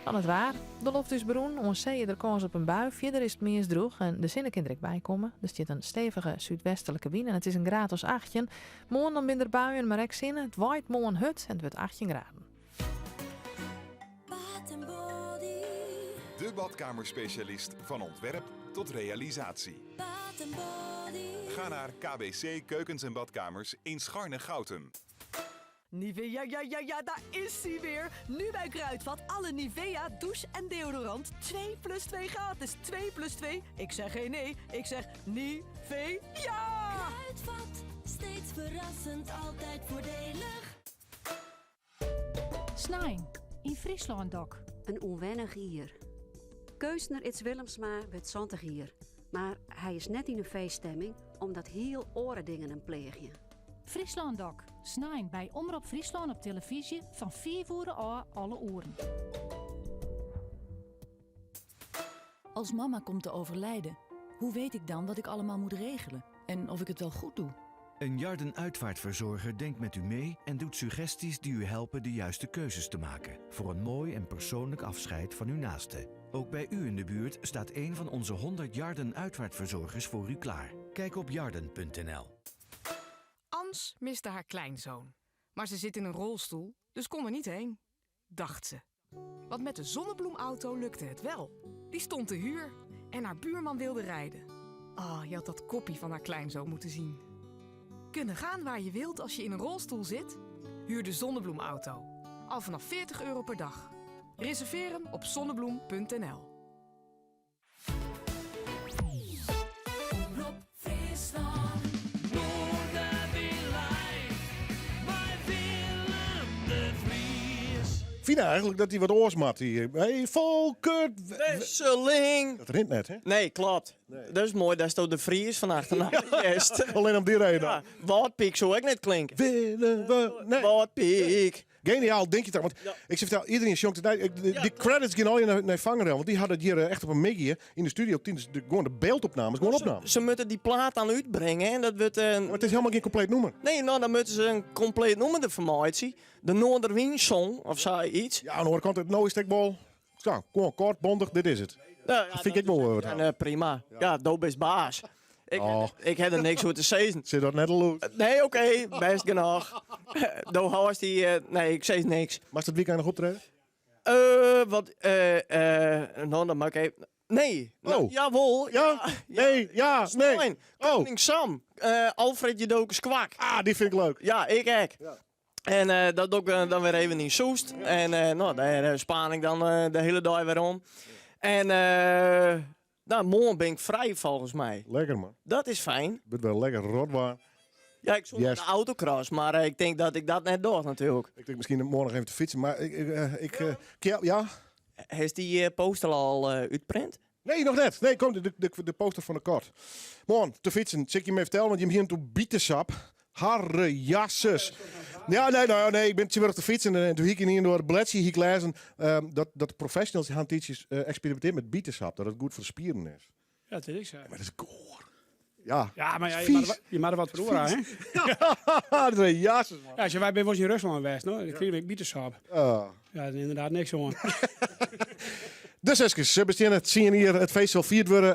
Dan it waar. De loft is berûn, oan see is der kâns op in bui. Fierder is it meast drûch en de sinne kin der ek by komme. Der stiet in stevige súdwestlike wyn en it is in graad as 18. Moarn dan binne der buien, mar ek sinne. It waait moarn hurd en it wurdt 18 graden. De badkamerspecialist van ontwerp tot realisatie. Ga naar KBC Keukens en Badkamers in Scharnegoutum. Nivea, ja, ja, ja, daar is hij weer. Nu bij Kruidvat alle Nivea douche en deodorant 2 plus 2 gratis. 2 plus 2. Ik zeg geen nee, ik zeg Nivea. Kruidvat, steeds verrassend, altijd voordelig. Snein yn Fryslân Dok. In ûnwennich jier. Keunstner Ids Willemsma wurdt 70 jier, mar hy is net yn in feeststemming omdat hiel oare dingen him pleagje. Fryslân Dok, snein by Omrop Fryslân op telefyzje fan 5 oere ôf alle oeren. Als mama komt te overlijden, hoe weet ik dan wat ik allemaal moet regelen en of ik het wel goed doe? Een Jarden uitvaartverzorger denkt met u mee en doet suggesties die u helpen de juiste keuzes te maken voor een mooi en persoonlijk afscheid van uw naaste. Ook bij u in de buurt staat een van onze 100 Jarden uitvaartverzorgers voor u klaar. Kijk op jarden.nl. Ans miste haar kleinzoon. Maar ze zit in een rolstoel, dus kon er niet heen. Dacht ze. Want met de zonnebloemauto lukte het wel. Die stond te huur en haar buurman wilde rijden. Ah, je had dat koppie van haar kleinzoon moeten zien. Kunnen gaan waar je wilt als je in een rolstoel zit? Huur de zonnebloemauto. Al vanaf 40 euro per dag. Reserveer hem op zonnebloem.nl. Omrop Fryslân. Noardewyn live mei Willem de Vries. Fyn eigenlik dat hy wat oars moat hier. Hey, Folkert Wesseling! Dat rint net, hè? Nee, klopt. Dat is moai, datsto de Fries fan achternaam hearst. Allinne om dy reden. Ja, Wâldpyk soe ek net klinke. Willem, we, nee. Wâldpyk. Geniaal, denk je toch? Want ik zeg vertel, iedereen sjongt het. Nee, Die credits gaan al naar Vangrail, want die hadden het hier echt op een middei in de studio. Tijdens de, gewoon de beeldopnames, gewoon opnames. Ze moeten die plaat dan útbringe en dat wurdt... Maar het is helemaal geen compleet nûmer. Nee, nou, dan moeten ze in kompleet nûmer derfan meitsje. De Noarderwyn Song of sayts. Ja, oan de oare kant, no is it ek wol. Zo, gewoon kort, bondig, dit is het. Nou, ja, dat vind ik wol wat. En, prima. Ja, do bist baas. Ik, Oh. ik ha der niks oer te sizzen. Zit dat net al goed? Nee, oké, bêst genôch. Do hâldst dy... nee, ik sis niks. Moatst it wykein noch optrede? Wat, no, dan moat ik even... Nee. Nou, Oh. jawol. Ja? Nee, ja, nee. Snein. Oh. Koning Sam. Alfred Jodokus Kwak. Ah, die vind ik leuk. Ja, ik ek. En dat doe ik dan wer even yn Soest. En no, dêr spaan ik dan de hiele dei wer om. En no, moarn bin ik frij folgens my. Lekker man. Dat is fijn. Wurdt wer lekker rotwaar. Ja, ik soe Yes. de autocross, mar ik tink dat ik dat net doch natuerlik. Ik tink miskien moarn noch even te fytsen, mar ik, ik, ik, ja, ja. Hast dy poster al útprint? Nee, noch net. Nee, kom, de, de, de poster fan de kort. Moarn, te fytsen. Sil ik je even fertellen, want je hiene toen bietesap. Harre jasses. Ja, nee, nou, nee, ik bin tsjintwurdich te fytsen en toen hie ik yn ien bledsje hie ik lêzen dat, dat de professionals ha in tiidsje eksperimintearre met bietesap, dat it goed foar de spieren is. Ja, dat is ek sa. Maar dat is goar. Ja. Ja, mar ja, je Vies. moat je moat der wat foar oer ha, hè? Dat is jasses, man. Ja, wy binne wolris yn Ruslân west, no? Dan krigen we ek bietesap. Ah. Ja, dêr is ynderdaad niks oan. De Seskes se besteane tsien jier. It feest sil fierd wurde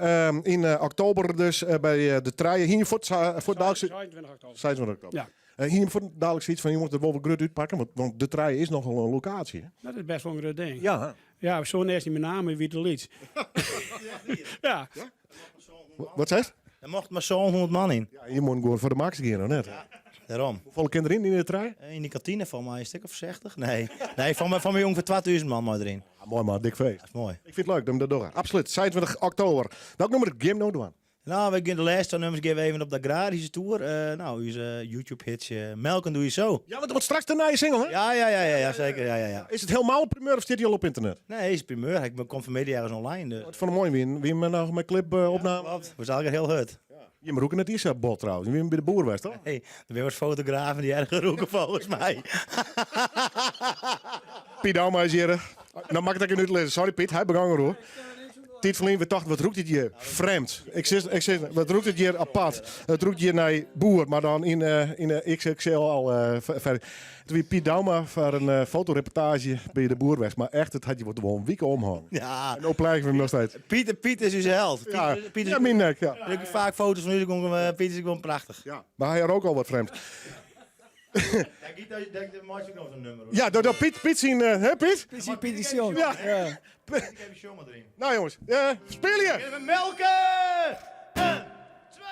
yn oktober dus by de Trije. Hiene je fuort fuortdaliks... 26 oktober. 26 oktober. Ja. Hiene je fuortdaliks sayts fan, je moatte it wol wat grut útpakke, want de Trije is nochal in lokaasje. Hè? Dat is best wol in grut ding. Ja. Ja, we soene earst yn Menaam, wie te lyts. ja. Wat seist? Der mocht mar 700 man yn. Ja, je moatte gewoan foar de max gean, of net? Ja, dêrom. Hoefolle kin deryn yn de Trije? Yn dy kantine fan my in stik of 60. Nee, nee fan my, fan my ûngefear 2000 man mei deryn. Ja, moai man, dik feest. Dat is moai. Ik fyn it leuk dat we dat dogge. Absolút, 26 oktober. Welk nûmer gean we no dwaan? Nou, we gean de lêste nûmers gean we even op de agraryske toer. Uh, nou, ús uh, YouTube-hitsje Melken doe je zo. Ja, want er wordt straks de nije single, hè? Ja, ja, ja, ja, ja zeker. Ja, ja, ja. Is it hielendal primeur of stiet dy al op ynternet? Nee, is primeur. Ik kom fan 'e middei ergens online. Dus. Wat fan de moai wie, wie me noch mei clip uh, opname? Ja, klopt. Was eigenlijk hiel hurd. Ja. Jimme rûke net iens bot trouwens. Wie by de boer west, toch? Nee, der binne wat fotografen dy't erger rûke folgens my. Piet Douma is hjir. Nou moat ik it ek even útlizze. Sorry Piet, hy begong eroer. Tiid ferlyn, we tochten, wat rûkt it hjir frjemd. Ik sis, ik sis, wat rûkt it hjir apart. It rûkt hjir nei boer, mar dan yn, uh, yn de XXL al uh, ver. Toen wie Piet Douma foar in uh, fotoreportaazje by de boer west. Mar echt, it hat je wol in wike omhongen. Ja. En no pleagje we him noch steeds. Piet, Piet is ús held. Piet, Ja, Piet is, ja, myn nek, ja. Ik faak foto's fan ús, Piet is gewoan prachtich. Ja, mar hy hat ook al wat frjemd. Daar nog zo'n nummer. Ja, dat Piet, Piet syn, hè Piet? Piet syn Piet sjongt. Ja. Ja. Nou jongens, uh, spylje! Gean we melken! 1, 2,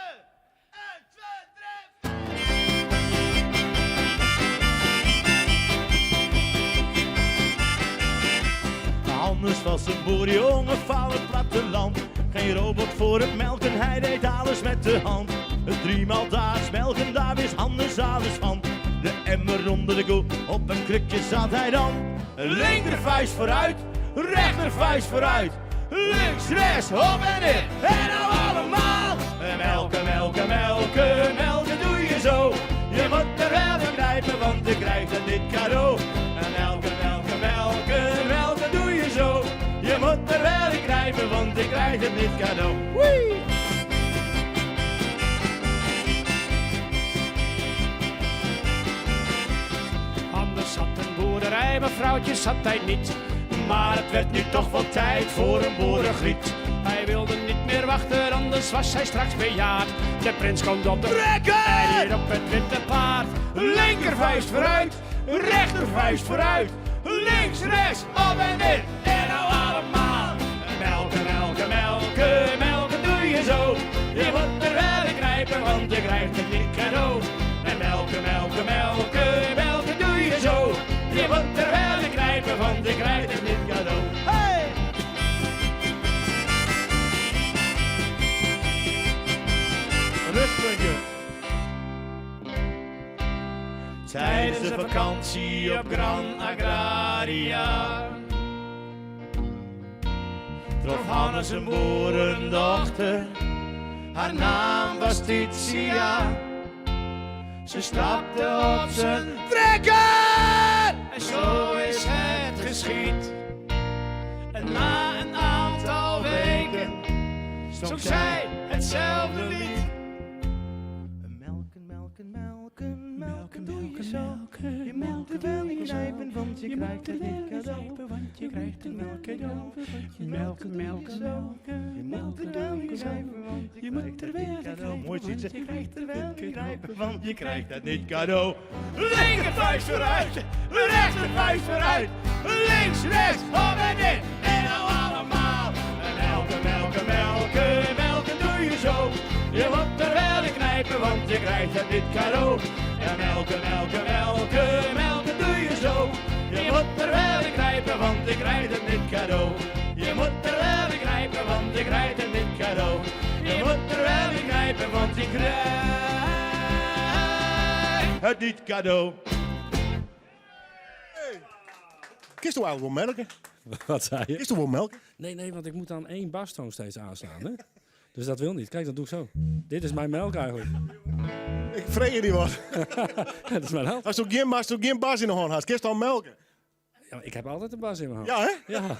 1, 2, 3. Anders was een boerjongen van het platteland. Geen robot voor het melken, hij deed alles met de hand. Het driemaal daags melken, daar wist Hannes alles van. De emmer onder de koe, op een krukje zat hij dan. Linkervuist vooruit, rechtervuist vooruit. Links, rechts, op en in, en nou allemaal. Melken, melken, melken, melken doe je zo. Je moet er wel in knijpen, want je krijgt het niet cadeau. Melken, melken, melken, melken doe je zo. Je moet er wel in knijpen, want je krijgt het niet cadeau. Wee! Anders had een boerderij, mevrouwtje zat hij niet. Maar het werd nu toch wel tijd voor een boerengriet. Hij wilde niet meer wachten, anders was hij straks bejaard. De prins komt op de trekker! En hier op het witte paard. Linkervuist vooruit, rechtervuist vooruit. Links, rechts, op en in. En nou allemaal. Melken, melken, melken, melken doe je zo. Je moet er wel in knijpen, want je krijgt het niet cadeau. En melken, melken, melken, melken doe je zo. Je moet er wel in knijpen, want je krijgt het niet cadeau. Hey! Rustpuntje. Tijdens de vakantie op Gran Agraria trof Hannes een boerendochter. Haar naam was Titia. Ze stapte op zijn trekker. En zo is het geschied. En na een aantal weken zong zij hetzelfde lied. Melken, melken, melken, melken doe je zo. Je moet er wel in knijpen, want je krijgt het niet cadeau. Want je krijgt het niet cadeau. Melken, melken, melken, Je moet er wel in knijpen, want je moet er wel in knijpen, Mooi want ziet je krijgt er wel in knijpen, want je krijgt het niet cadeau. Linkervuist vooruit, rechtervuist vooruit. Links, rechts, op en in. En nou allemaal. Melken, melken, melken, melken doe je zo. Je moet er wel in knijpen, want je krijgt het niet cadeau. En melken, melken, melken, melken doe je zo. Je moet er wel in knijpen, want je krijgt het niet cadeau. Je moet er wel in knijpen, want je krijgt het niet cadeau. Je moet er wel in knijpen, want je krijgt het niet cadeau. Kinst do eigenlik wol melke? Wat zei je? Kinst do wol melke? Nee, nee, want ik moet dan één bastoon steeds aanslaan. Hè? Dus dat wil niet. Kijk, dat doe ik zo. Dit is mijn melk eigenlijk. Ik vreeg je die wat. dat is mijn hand. As do gjin, as do gjin bas yn 'e hân hast, kinst dan melke? Ja, maar ik heb altijd een bas in mijn hand. Ja, hè? Ja.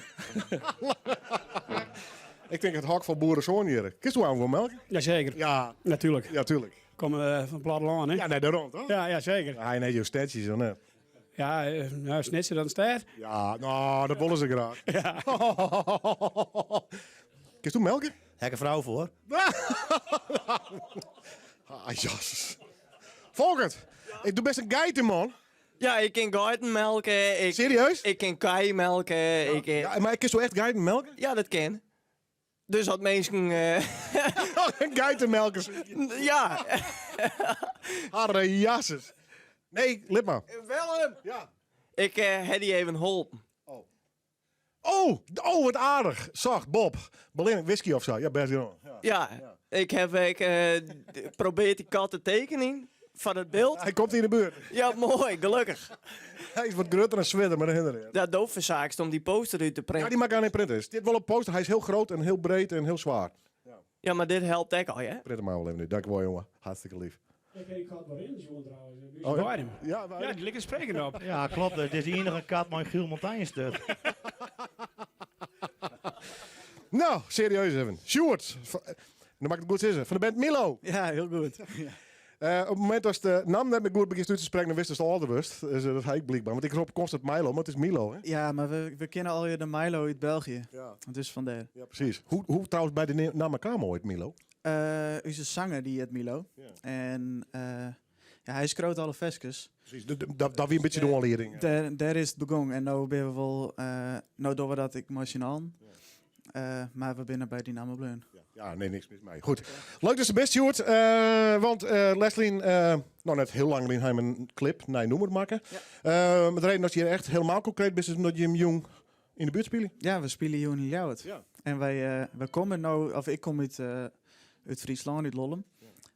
Ik tink it hok fan boeresoan hjir. Kinst do eigenlik wol melke? Jazeker. Ja. Natuurlijk. Ja, tuurlijk. Kom van het plattelân, hè? Ja, nee, dêrom, toch? Ja, ja, zeker. Hy net jo stedsjes, of net? Ja, nou, Snits is dan een stêd. Ja, nou, dat wolle se graach. Ja. Kinst do melke? Heb ik een frou foar. Ah, jas. Folkert, ik doe best een geitenman. Ja, ik kin geiten melke. Ik, Serieus? Ik kin kij melke. Ik, Ja, mar kinst do echt geiten melke? Ja, dat kin. Dus as minsken... Geitenmelkers. Ja. Harre jasses. Nee, lit mar. Willem! Ja. Ik eh ha dy even holpen. Oh, oh, wat aardich. Sacht, Bob. Belin, whisky of sa. Ja, best gedaan. Ja. Ja, ik ha ik, eh, probearre dy kat te tekenjen foar it byld. Hy komt yn de buert. Ja, moai, gelokkich. Hy is wat grutter en swierder, mar de hinder. Ja, do fersakest om dy poster út te Ja, printen. dy moat ik net printe. Stiet wol op poster. Hy is hiel grut en hiel breed en hiel swier. Ja, mar dit helpt ek al, hè? Print him mar wol even út. Dankjewol, jonge. Hartstikke leaf. Ik ha dy kat wol rinnen sjoen trouwens. Oh, ja. Weidum. Ja, Weidum. Ja, dy liket spreken op. Ja, klopt. Dit is de iennige kat mei in giel Montaigne-sturt. Nou, serieus even. Sjoerd, dan mag ik het goed zeggen, fan de band Milow. Ja, hiel goed. Eh, op it momint dat de namme net mear goed begjinst út te sprekken, dan witst âlder wurdst. Dus, dat ha ik blykber. Want ik rop konstant Milo, mar it is Milow, hè? Ja, mar we, we kenne al de Milo út België. Ja. Dus fandêr. Ja, presys. Hoe, hoe trouwens by de namme kaam oait, Milow? Uh, ús sanger dy hjit Milo. En eh, ja, hy skreau alle ferskes. Presys, dat dat wie in bytsje de oanlieding. Dêr, dêr is it begûn. En no binne we wol, eh, no dogge we dat ek mei syn allen. Eh, mar we binne by dy namme bleaun. Ja, nee, niks mis mei. Goed. Leuk datst der bist, Sjoerd. Eh, want eh Leslien, eh, no net hiel lang lyn ha jim in clip, nij nûmer makke. Eh, mar de reden dat je hjir echt hielendal konkreet bist, is omdat jim jûn yn de buert spylje. Ja, we spylje jûn yn Ljouwert. Ja. En wy, eh, wy komme no, of ik kom út, eh, út Fryslân, út Lollum.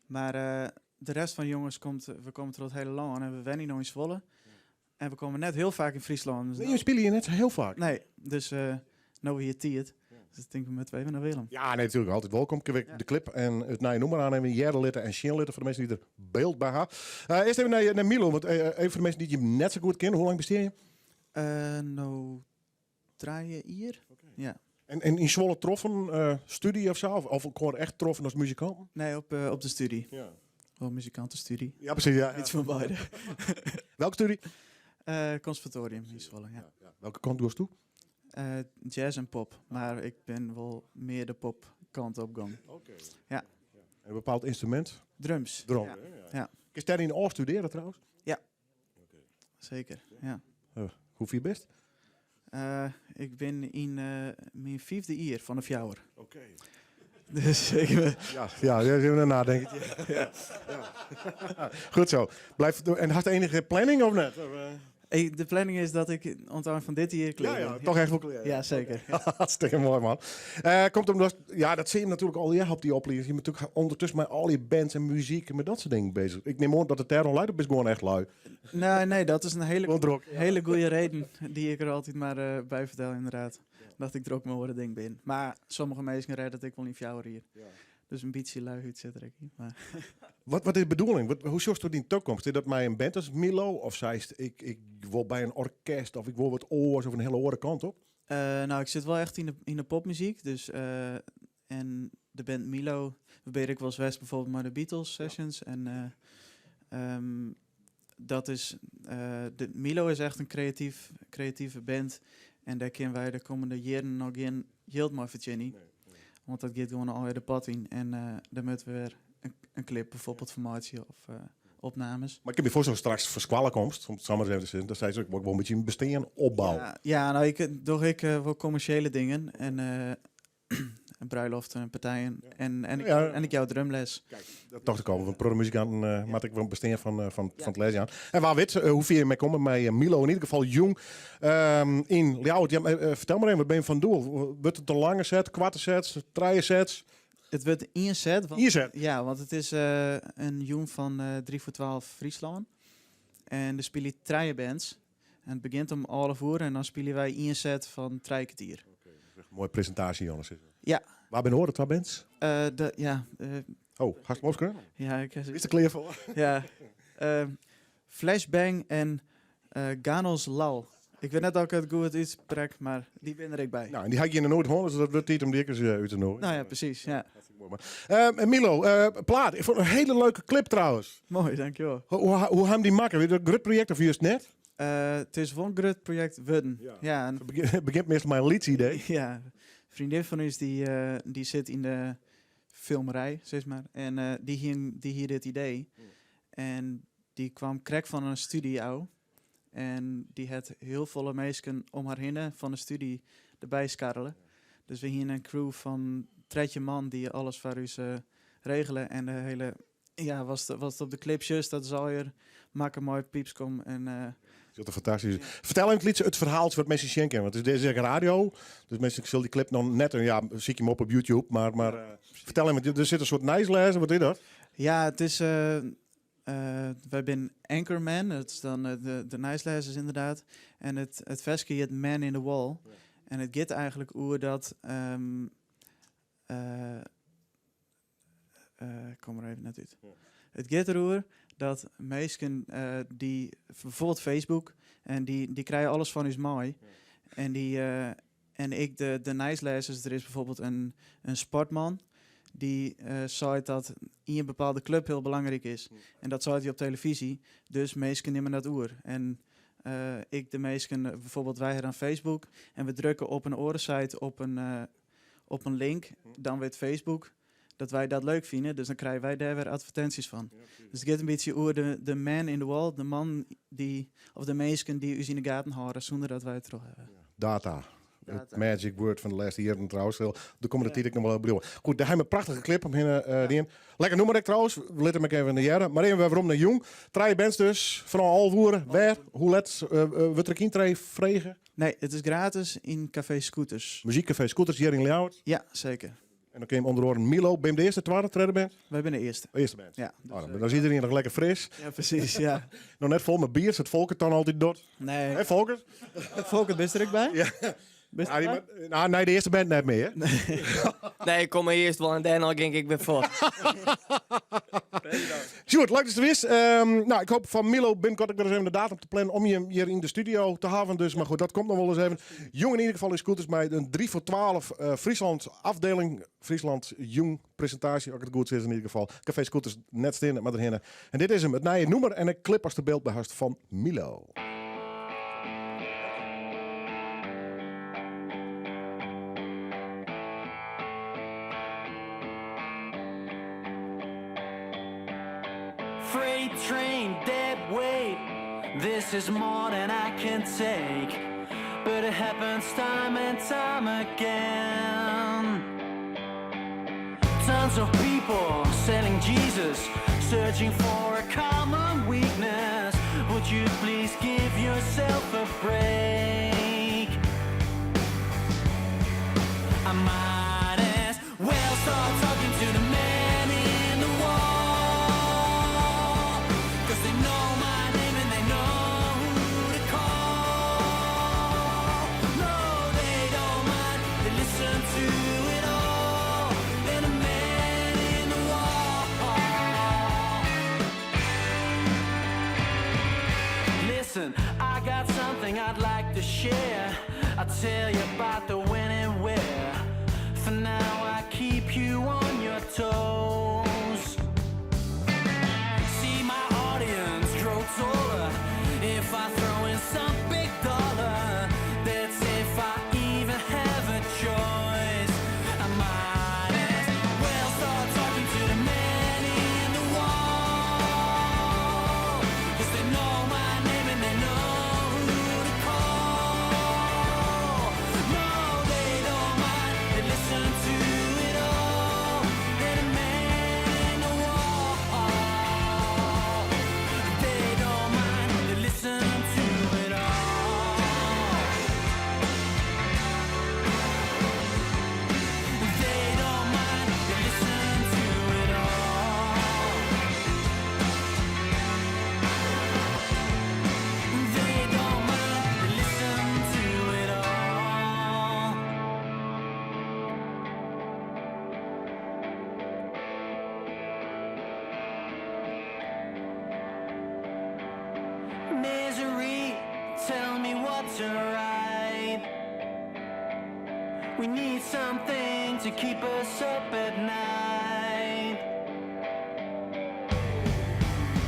Mar eh, de rest fan de jonges komt, we komme troch it hiele lân en we wenje no yn Zwolle. En we komme net hiel faak yn Fryslân. Dus Nee, jim spylje hjir net sa hiel faak. Nee, dus eh no wie it tiid. Dus ik tink we moatte even nei Willem. Ja, nee, natuerlik. Altyd wolkom. Kinne we de clip en it nije nûmer oan even hearre litte en sjen litte foar de minsken dy't der byld by ha. Eh, earst even nei, nei Milow, want eh, even foar de minsken dy't jim net sa goed kenne. Hoe lang besteane jim? Eh, no trije jier. Ja. En, en yn Zwolle troffen, eh studie of sa? Of, of elkoar echt troffen as muzikant? Nee, op, eh, op de studie. Ja. Wel muzikantestudie. Ja, presys. Ja, ja. Iets fan beide. Welke studie? Eh, conservatorium yn Zwolle, ja. Welke kant dochst do? Eh, jazz en pop, mar ik bin wol mear de popkant op gien. Oké. Ja. En in bepaald ynstrumint? Drums. Drum. Ja. hè? Ja. Kinst dêryn ôfstudearje trouwens? Ja. Seker, ja. Eh, hoe fier bist? Eh, ik bin yn eh, myn fyfde jier fan de fjouwer. Oké. Dus ik... Ja, ja, even in nadenken. Ja. Ja. Goed zo. Blijf, en hast enige planning of net? Of, eh? Ik, de planning is dat ik oan it ein fan dit jier klear Ja, ja, bin. toch echt wol klear. Ja, seker. Hartstikke moai, man. Eh, komt omdat, ja, dat zie je natuerlik al ja, op dy oplieding. Je bent natuerlik ûndertusken mei al dy bands en muzyk en mei dat soart dingen beuzich. Ik nim oan dat it dêroan leit, of bist gewoan echt lui? Nee, nee, dat is in hiele, Gewoan drok. hiele goede reden dy't ik der altyd mar eh, by fertel, ynderdaad. Dat ik drok mei oare dingen bin. Mar sommige minsken rêde it ek wol yn 4 jier. Dus in bytsje luiheid sit der ek yn. Mar Wat, wat is de bedoeling? Wat, hoe sjochst dyn takomst? Is dat mei in band as Milow? Of seist, ik, ik wol by in orkest of ik wol wat oars of in hiele oare kant op? Eh, no, ik sit wol echt yn de, yn de popmuzyk. Dus, eh, en de band Milow, we binne ek wolris west byfoarbyld mei de Beatles sessions. En eh, ehm, dat is, eh, de Milow is echt in kreatyf, kreative band. En dêr kinne wy de kommende jierren noch gjin jild mei fertsjinje. Want dat giet gewoan allegear de pot yn. En eh dêr moatte we wer in, in clip byfoarbyld fan meitsje of eh, opnames. Mar ik kin my foarstelle straks fan skoalle komst, om it sa mar ris even te sizzen, dan seist, ik wol wol in bytsje in bestean opbouwe. Ja, ja, no, ik doch ek eh, wol kommersjele dingen. En eh bruiloften en partijen. En, en, ik, Ja. en ik jou drumles. Dat tocht ik al, want protte muzikanten uh, moatte ek wol bestean fan, eh, fan, fan it les jaan. En wa wit, eh, hoe fier jim komme mei eh, Milow, yn ieder gefal jûn ehm, yn Ljouwert. Ja, mar, eh, fertel mar even, wat binne jim fan doel? Wurdt it in lange set, koarte sets, trije sets? It wurdt ien set. Want, Ien set? Ja, want it is eh, in jûn fan eh 3 foar 12 Fryslân. En der spylje trije bands. En it begjint om alve oere en dan spylje wy ien set fan trije kertier. Moaie presintaasje, Jonas. Ja. Wa binne oare twa bands? Eh, de, ja. eh, Oh, hast him opskreaun? Ja, ik Bist der klear foar? Ja. Ehm, Flashbang en eh Ganos Lal. Ik wit net oft ik it goed útsprek, mar dy binne der ek by. No, en dy ha ik hjir noch noait hân, dus dat wurdt tiid om dy ek ris eh, út te nûgjen. No ja, presys. Ja. Ehm, en Milow, eh, plaat. Ik fûn it in hiele leuke clip trouwens. Moai, dankjewol. Hoe, hoe, hoe ha jim dy makke? Wie dat in grut projekt of just net? It is wol in grut projekt wurden. Ja. Ja, en Het begjint meastal mei in lyts idee. Ja, in freondin fan ús dy, dy sit yn de filmerij, sis mar. En dy hie, dy hie dit idee. En dy kaam krekt fan in stúdzje ôf. En dy hat hiel folle minsken om har hinne fan de stúdzje derby skarrele. Dus we hiene in crew fan 13 man dy't alles foar ús regele. En de hiele, ja, was het op de clip juist, dat is alweer makke mei Piepskom. En, Dat is fantastysk. Fertel even lyts it ferhaal wat minsken sjen kinne. Want it is ek radio. Dus minsken sille dy clip noch net. Ja, sykje him op op YouTube. Mar fertel even, der sit in soart nijslêzer. Wat is dat? Ja, it is. Wy binne Anchorman, dat is dan de nijslêzers ynderdaad. En it ferske hjit Man in the Wall. En it giet eigentlik oer dat. Ik kom der even net út. It giet deroer dat minsken dy't, bygelyks Facebook, en dy krije alles fan ús mei. En, dy, en ek de nijslêzers, der is bygelyks in sportman dy't seit dat ien bepaalde klup hiel belangryk is. En dat seit hy op televyzje, dus minsken nimme dat oer. En ek de minsken, bygelyks wy hawwe dan Facebook en we drukke op in oare site op in link, dan wit Facebook dat wy dat leuk fine, dus dan krije wy dêr wer advertinsjes fan. Dus it giet in bytsje oer de man in the wall, de man dy't, of de minsken dy't ús yn de gaten hâlde sûnder dat wy it troch hawwe. Data. Data. It magic word fan de lêste jierren trouwens. De kommende tiid ek noch wol bliuwe. Goed, dêr ha we in prachtige clip omhinne dien. Lekker nûmer ek trouwens. We litte him ek even hearre. Mar even wer werom nei jûn. Trije bands dus. Fanôf 11 oere. Wêr? Hoe let wurdt der ek yntree frege? Nee, it is gratis yn Café Scooters. Muziekcafé Scooters hjir yn Ljouwert? Ja, seker. En dan kin ûnder oare Milo. Binne de earste, twadde, tredde band? Wy binne de earste. De earste band? Ja. Oh, dan is iderien noch lekker fris. Ja, presys, ja. Noch net fol mei bier, sa't Folkert dan altyd docht. Nee. Hè, Folkert? Folkert, bist der ek by? Ja. Bist Ja, der dy by? Nou, nee, de earste band net mear. Nee, ik kom earst wol en dêrnei gean ik wer fuort. Sjoerd, leuk datst der bist. No, ik hoopje fan Milo binnenkoart ek wer ris even de datum te plannen om jim hjir yn de studio te hawwen. Dus, mar goed, dat komt noch wol ris even. Jûn yn ieder gefal yn Scooters mei in 3 foar 12 Friesland afdeling. Friesland Jûn presintaasje, as ik it goed sis yn ieder gefal. Café Scooters, net stean, mar derhinne. En dit is him, it nije nûmer en in clip ast der byld by hast fan Milo. Freight train, dead weight. This is more than I can take. But it happens time and time again. Tons of people selling Jesus, searching for a common weakness. Would you please give yourself a break? I might as well start talking to the man in the wall. 'Cause they know my name and they know who to call. No, they don't mind, they listen to it all. And the man in the wall. Listen, I got something I'd like to share. I'll tell you about the when and where. For now, I keep you on your toes. See my audience grow taller. If I throw in some big dollar, that's if I even have a choice. I might as well start talking to the man in the wall. 'Cause they know my name and they know who to call. No, they don't mind, they listen to it all. They're the man in the wall. They don't mind, they listen to it all. They don't mind, they listen to it all. They don't mind, they listen to it all. Misery, tell me what to write. We need something to keep us up at night.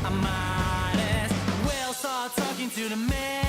I might as well start talking to the man.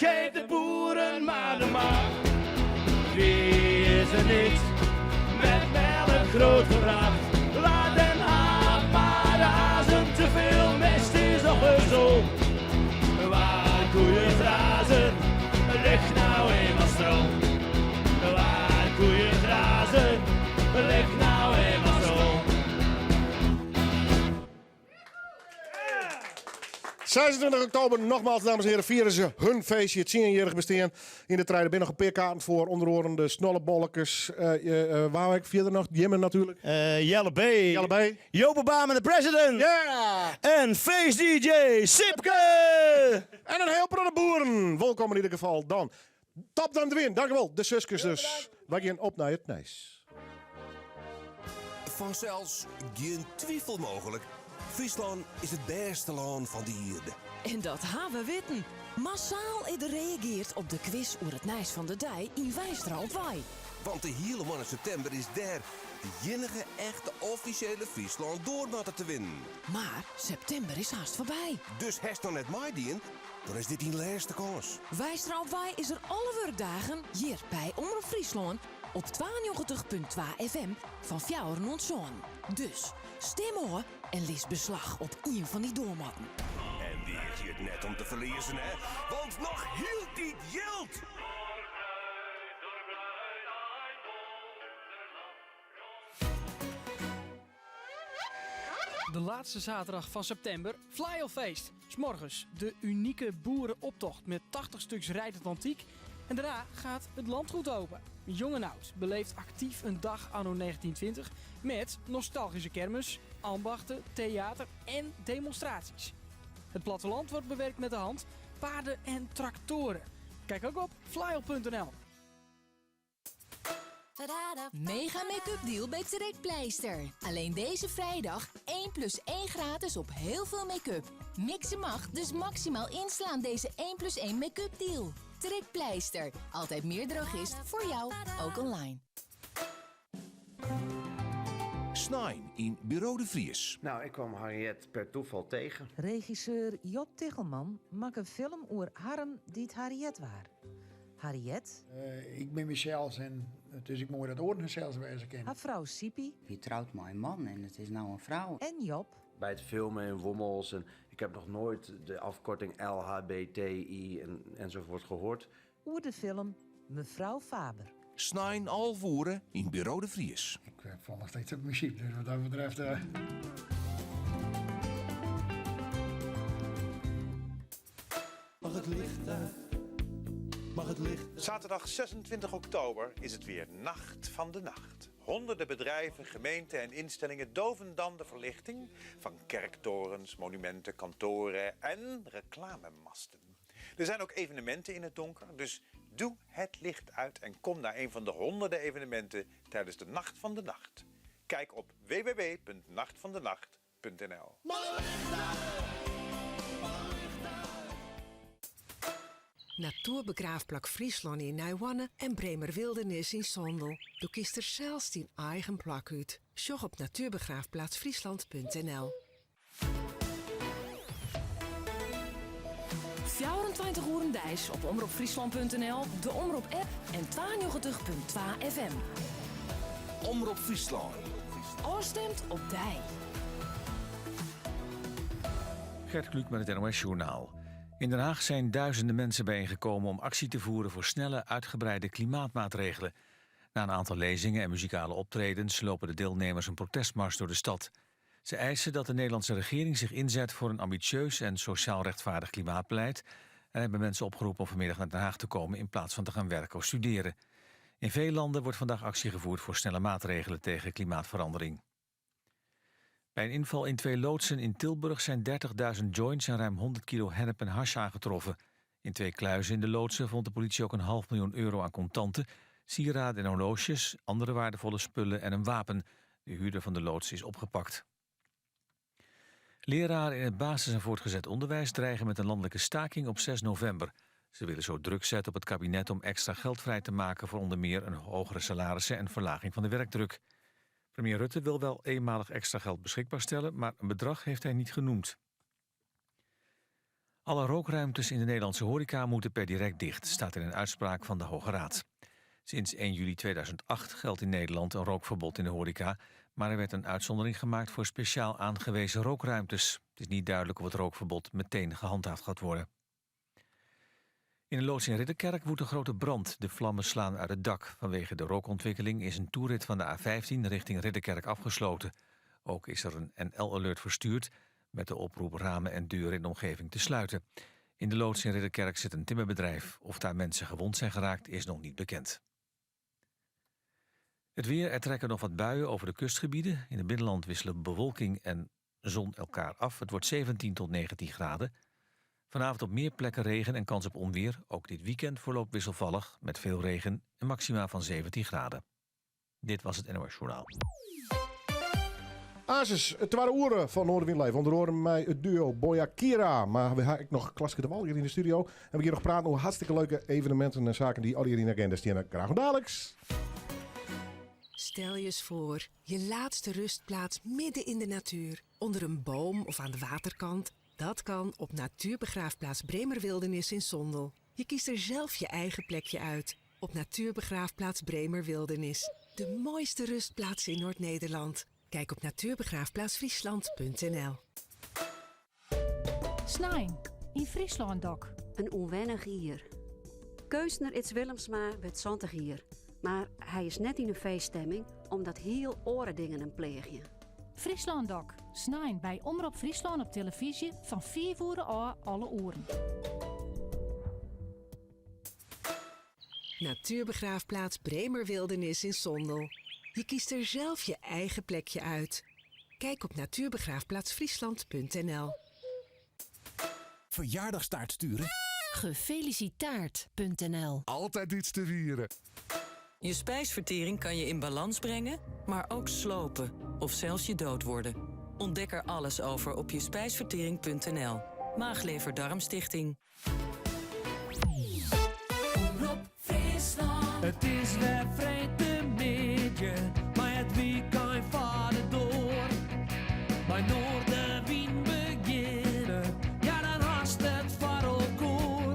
Geef de boeren maar de macht. Wie is er niet met melk grootgebracht? Laat Den Haag maar razen, te veel mest is ongezond. Waar koeien grazen, ligt nou eenmaal stroom. Waar koeien grazen, ligt nou eenmaal stroom. 26 oktober, nogmaals, dames en heren, vieren ze hun feestje, het 10-jarig bestean yn de trein. Der binne noch in pear kaarten foar, ûnder oaren de Snollebollekes. Waar ik fierder noch? Jimmen natuerlik. Jelle B. Jelle B. Joop Obama de president. Ja! En feest-DJ Sipke! En in hiel protte boeren. Wolkom yn ieder gefal dan. Top dan de win. Dankjewol, de suskes dus. Wy gean op nei it nijs. Fansels gjin twifel mooglik, Fryslân is it bêste lân fan de ierde. En dat ha we witten. Massaal is der reageard op de kwis oer it nijs fan de dei yn Weistra op Wei. Want de hiele moanne septimber is dêr de iennige echte offisjele Fryslân Doarmatte te winnen. Mar septimber is hast foarby. Dus hast noch net meidien? Dan is dit dyn lêste kâns. Weistra op Wei is der alle wurkdagen hjir by Omrop Fryslân op 92.2 FM fan fjouweren oant sânen. Dus stim ôf en lis beslach op ien fan dy doarmatten. En dy is hjir net om te ferliezen, hè? Want noch hieltyd jild! De laatste zaterdag van september, Flaeijelfeest. 's Morgens de unieke boerenoptocht met 80 stuks rijdend antiek. En daarna gaat het landgoed open. Jong en oud beleeft actief een dag anno 1920 met nostalgische kermis, ambachten, theater en demonstraties. Het platteland wordt bewerkt met de hand, paarden en tractoren. Kijk ook op flaeijen.nl. Mega make-up deal bij Trekpleister. Alleen deze vrijdag 1 plus 1 gratis op heel veel make-up. Mixen mag, dus maximaal inslaan deze 1 plus 1 make-up deal. Trekpleister. Altijd meer drogist voor jou, ook online. Snein yn Buro de Vries. Nou, ik kwam Harriet per toeval tegen. Regisseur Job Tichelman makke in film oer Harm dy't Harriet waar. Harriet. Ik bin mysels en it is ek moai dat oaren harsels wêze kinne. Har frou Siepie. Wie troud mei in man en it is no in frou. En Job. By it filmen yn Wommels en ik heb nog nooit de afkorting LHBTI en, enzovoort gehoord. Oer de film Mevrouw Faber. Snein 11 oere yn Buro de Vries. Ik fal noch steeds op muzyk, dus wat dat betreft. Mag it licht út? Mag it licht Zaterdag 26 oktober is het weer Nacht van de Nacht. Honderden bedrijven, gemeenten en instellingen doven dan de verlichting van kerktorens, monumenten, kantoren en reclamemasten. Er zijn ook evenementen in het donker, dus doe het licht uit en kom naar een van de honderden evenementen tijdens de Nacht van de Nacht. Kijk op www.nachtvandenacht.nl. Natoerbegraafplak Fryslân yn Nijhoarne en Bremer Wildernis yn Sondel. Do kiest der sels dyn eigen plak út. Sjoch op natuurbegraafplaatsfriesland.nl. 24 oeren deis op omropfryslan.nl, de Omrop-app en 92.2 FM. Omrop Fryslân. Ofstimd op dy. Gert Kluk met het NOS-journaal. In Den Haag zijn duizenden mensen bijeengekomen om actie te voeren voor snelle, uitgebreide klimaatmaatregelen. Na een aantal lezingen en muzikale optredens lopen de deelnemers een protestmars door de stad. Ze eisen dat de Nederlandse regering zich inzet voor een ambitieus en sociaal rechtvaardig klimaatbeleid en hebben mensen opgeroepen om vanmiddag naar Den Haag te komen in plaats van te gaan werken of studeren. In veel landen wordt vandaag actie gevoerd voor snelle maatregelen tegen klimaatverandering. Bij een inval in twee loodsen in Tilburg zijn 30.000 joints en ruim 100 kilo hennep en hash aangetroffen. In twee kluizen in de loodsen vond de politie ook een half miljoen euro aan contanten, sieraden en horloges, andere waardevolle spullen en een wapen. De huurder van de loods is opgepakt. Leraren in het basis- en voortgezet onderwijs dreigen met een landelijke staking op 6 november. Ze willen zo druk zetten op het kabinet om extra geld vrij te maken voor onder meer een hogere salarissen en verlaging van de werkdruk. Premier Rutte wil wel eenmalig extra geld beschikbaar stellen, maar een bedrag heeft hij niet genoemd. Alle rookruimtes in de Nederlandse horeca moeten per direct dicht, staat in een uitspraak van de Hoge Raad. Sinds 1 juli 2008 geldt in Nederland een rookverbod in de horeca, maar er werd een uitzondering gemaakt voor speciaal aangewezen rookruimtes. Het is niet duidelijk of het rookverbod meteen gehandhaafd gaat worden. In een loods in Ridderkerk woedt een grote brand. De vlammen slaan uit het dak. Vanwege de rookontwikkeling is een toerit van de A15 richting Ridderkerk afgesloten. Ook is er een NL-alert verstuurd met de oproep ramen en deuren in de omgeving te sluiten. In de loods in Ridderkerk zit een timmerbedrijf. Of daar mensen gewond zijn geraakt is nog niet bekend. Het weer, er trekken nog wat buien over de kustgebieden. In het binnenland wisselen bewolking en zon elkaar af. Het wordt 17 tot 19 graden. Vanavond op meer plekken regen en kans op onweer. Ook dit weekend verloopt wisselvallig met veel regen en maxima van 17 graden. Dit was het NOS Journaal. Asus, het waren oren van Noardewyn Live. Onder oren mij het duo Boyakira. Maar we hebben nog Klaske de Wal hier in de studio. En we hier nog praten over hartstikke leuke evenementen en zaken die al hier in de agenda staan. Graag dadelijks. Stel je eens voor, je laatste rustplaats midden in de natuur. Onder een boom of aan de waterkant. Dat kan op Natuurbegraafplaats Bremerwildernis in Sondel. Je kiest er zelf je eigen plekje uit. Op Natuurbegraafplaats Bremerwildernis. De mooiste rustplaats in Noord-Nederland. Kijk op natuurbegraafplaatsfriesland.nl Snein, yn Fryslân Dok. In ûnwennich jier. Keunstner Ids Willemsma wurdt 70 jier. Mar hy is net yn in feeststimming omdat hiel oare dingen him pleagje. Fryslân Dok, snein by Omrop Fryslân op telefyzje fan 5 oere ôf alle oeren. Natuurbegraafplaats Bremerwildernis in Sondel. Je kiest er zelf je eigen plekje uit. Kijk op natuurbegraafplaatsfriesland.nl Verjaardagstaart sturen? Gefelicitaard.nl Altijd iets te vieren. Je spijsvertering kan je in balans brengen, maar ook slopen of zelfs je dood worden. Ontdek er alles over op jespijsvertering.nl. Maaglever-Darmstichting. Omrop Fryslân. It is wer freedtemiddei, mei it wykein foar de doar. Mei Noardewyn begjinne, ja dan hast it foar elkoar.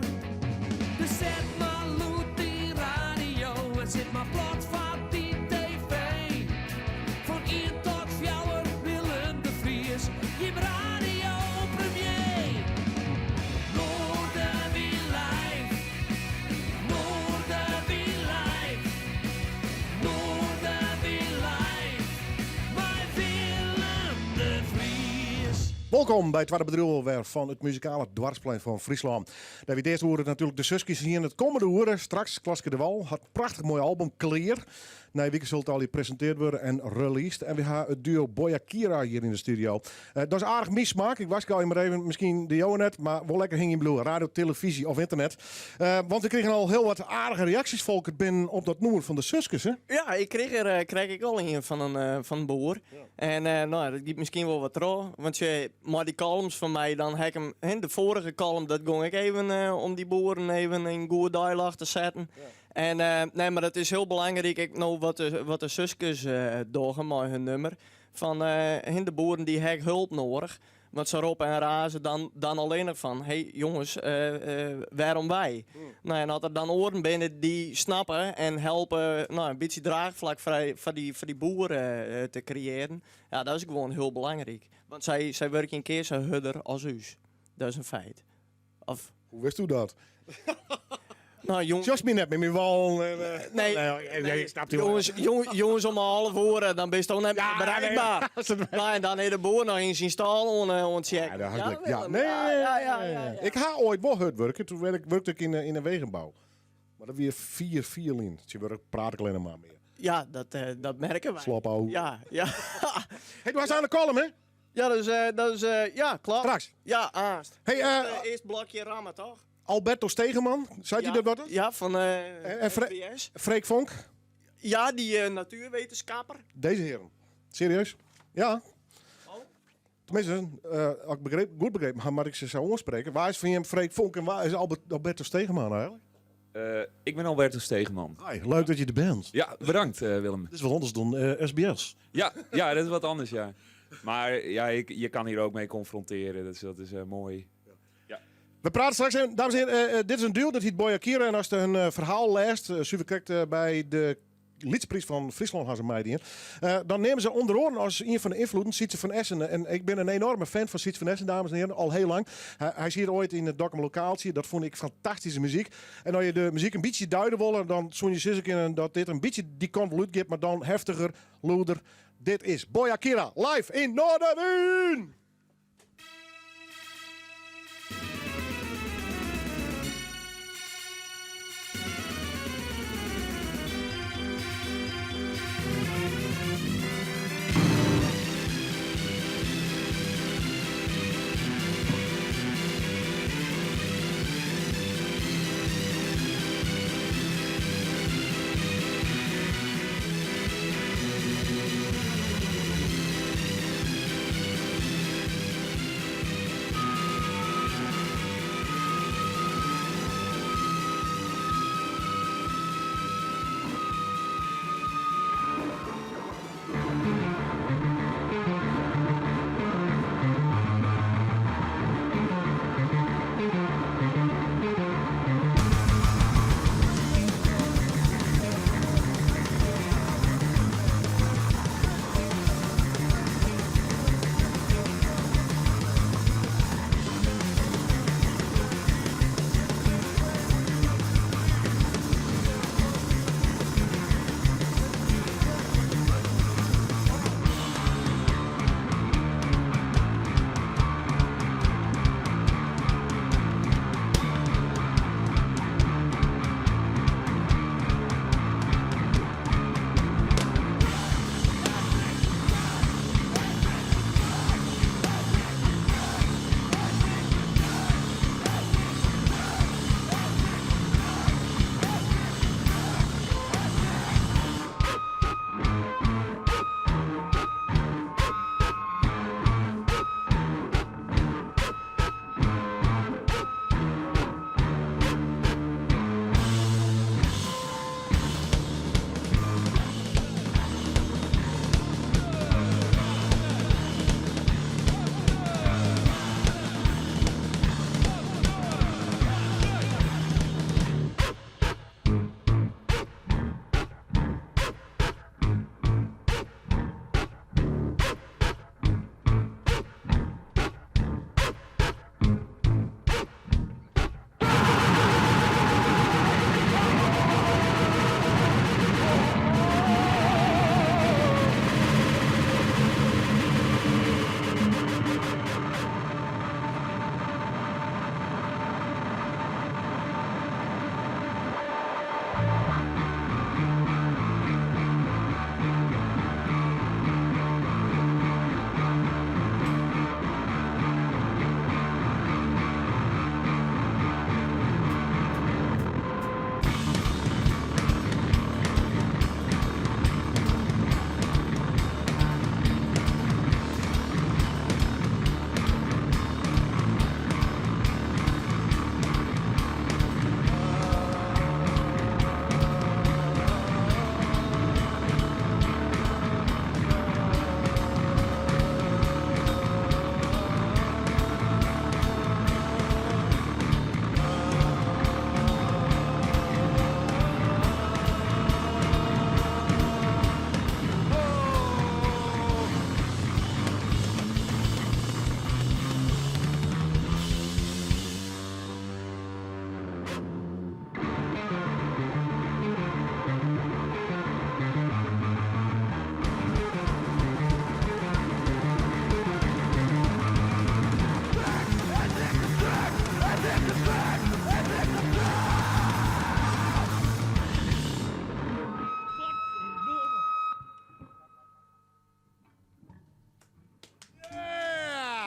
Dus set mar lûd dyn radio en sit mar plat foar dyn TV. Fan ien tot fjouwer Willem de Vries, jim radiopremier. Noardewyn live, Noardewyn live, Noardewyn live, mei Willem de Vries. Wolkom by it twadde bedriuw wer fan it muzikale doarpsplein fan Fryslân. Dêr wie it earste oere natuerlik de Suskes hiene it kommende oere. Straks Klaske de Wal hat in prachtich moai album klear. Nije wike sil it al presintearre wurde en released. En we ha it duo Boyakira hjir yn de studio. Dat is aardich myn smaak. Ik warskôgje mar even, miskien de jowe net, mar wol lekker hingjen bliuwe. Radio, televyzje of ynternet. Want we krigen al hiel wat aardige reaksjes, Folkert, binnen op dat nûmer fan de Suskes. Hè? Ja, ik krige er kreeg ik al een fan in boer. En no, dat giet miskien wol wat troch. Want je, mei dy columns fan my, dan ha ik him, hè, de foarige column, dat gong ek even om dy boeren even yn goed deiljocht te setten. En nee, mar it is hiel belangryk ek no wat de Suskes dogge mei hun nûmer. Fan hè, de boeren dy ha help nedich. Want se roppe en raze dan allinnich fan, hey jonges, wêrom wy? No, en as der dan oaren binne dy't snappe en helpe, no, in bytsje draachflak foar dy boeren te kreëarjen, ja, dat is gewoan hiel belangryk. Want sy wurkje in kear sa hurder as ús. Dat is in feit. Of... Hoe witsto dat? No, jong... Sjochst my net mei myn wallen en, Nee, nee, nee, ik snap die wel. Jonges, jonges om half oere, dan bist net Ja, bereikber. nee. No, en dan is de boer noch yn syn stâl oan it checken. Ja, daar had ik- Ja, ja, nee, ja, ja, nee, ja, nee. ja. Ik ha oait wol hurd wurke. Doe wurke ik yn de wegenbou. Mar dat wie 4 lyn. Tsjintwurdich praat ik allinnich mar mear. Ja, dat merke wy. Slop au. Ja. Hey, do hast oan de column, hè? Ja, dat is, ja, kloppet. Straks. Ja, aanst. Hey, Earst blokje ramme, toch? Alberto Stegeman, sei dy Ja. dat wat? Ja, fan En SBS. Freek Vonk? Ja, dy natuerwittenskipper. Dizze hearen. Serieus? Ja. Oh. Teminsten, as ik goed begrepen ha, moat ik se sa oansprekke. Wa is fan jim Freek Vonk en wa is Alberto Stegeman eigentlik? Ik ben Alberto Stegeman. Hi, leuk dat je er bent. Ja, bedankt, Willem. Dit is wat anders dan SBS. Ja, ja, dat is wat anders, ja. Maar ja, je kan hier ook mee confronteren, dus dat is mooi. Ja. We prate straks even, dames en heren, dit is in duo, dat hjit Boyakira. En ast in ferhaal lêst, suver krekt by de Lytse Priis fan Fryslân ha se meidien. Dan neame se ûnder oaren as ien fan de ynfloeden Sietse van Essen. En ik bin in enorme fan fan Sietse van Essen, dames en heren, al heel lang. Hy siet oait yn it Dokkum Lokaaltsje, dat fûn ik fantastyske muzyk. En as je de muzyk in bytsje duide wolle, dan soene je sizze kinne dat dit in bytsje dy kant wol útgiet, mar dan heftiger, lûder. Dit is Boyakira live yn Noardewyn!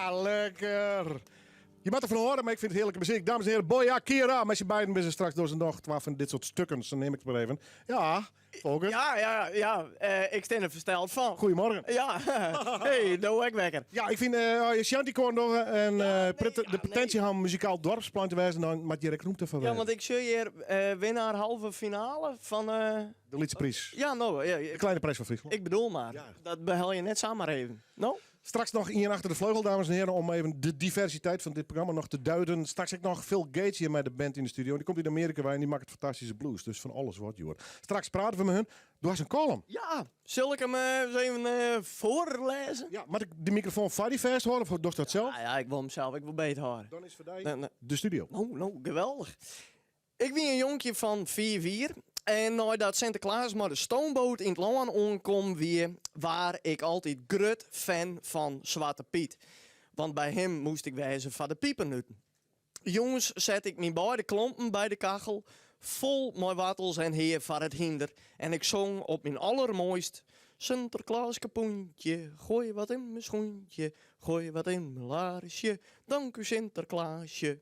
Ja, lekker. Je moat derfan hâlde, mar ik fyn it hearlike muzyk. Dames en heren, Boyakira. Mei syn beiden binne se straks dochs noch twa fan dit soart stukken, sa neam ik it mar even. Ja, Folkert. Ja. Ik stean der fersteld fan. Goedemorgen. Ja, hey, no ek wekker. Ja, ik fyn as je shantykoar dogge en de pretintie ha om muzikaal doarpsplein te wêzen, dan moat hjir ek rûmte foar Ja, wêze. want ik sjoch hjir winnaar halve finale fan De Lytse Priis. Ja, no, ja, De Kleine Prijs van Friesland. Ik bedoel mar, dat behelje je net samar even. No? Straks nog ien achter de vleugel, dames en heren, om even de diversiteit van dit programma nog te duiden. Straks ek noch Phil Gates hjir mei de band yn de studio. Dy komt út Amearika wei en dy makket fantastyske blues. Dus fan alles wat, joar. Straks prate we mei hun. Do hast in column. Ja, sil ik him ris even foarlêze? Ja, moat ik de mikrofoan foar dy fêsthâlde of dochst dat sels? Ja, ja, ik wol him sels ek wol beethâlde. Dan is foar dy de studio. No, no, geweldich. Ik wie in jonkje fan 5 jier en neidat Sinteklaas mei de stoomboat yn it lân oankommen wie, waar ik altyd grut fan fan Swarte Pyt. Want by him moast ik wêze foar de pipernuten. Jûns sette ik myn beide klompen by de kachel, fol mei woartels en hea foar it hynder en ik song op myn allermoaist, Sinterklaas kapoentje, gooi wat in myn schoentje, gooi wat in myn laarsje, dank u Sinterklaasje.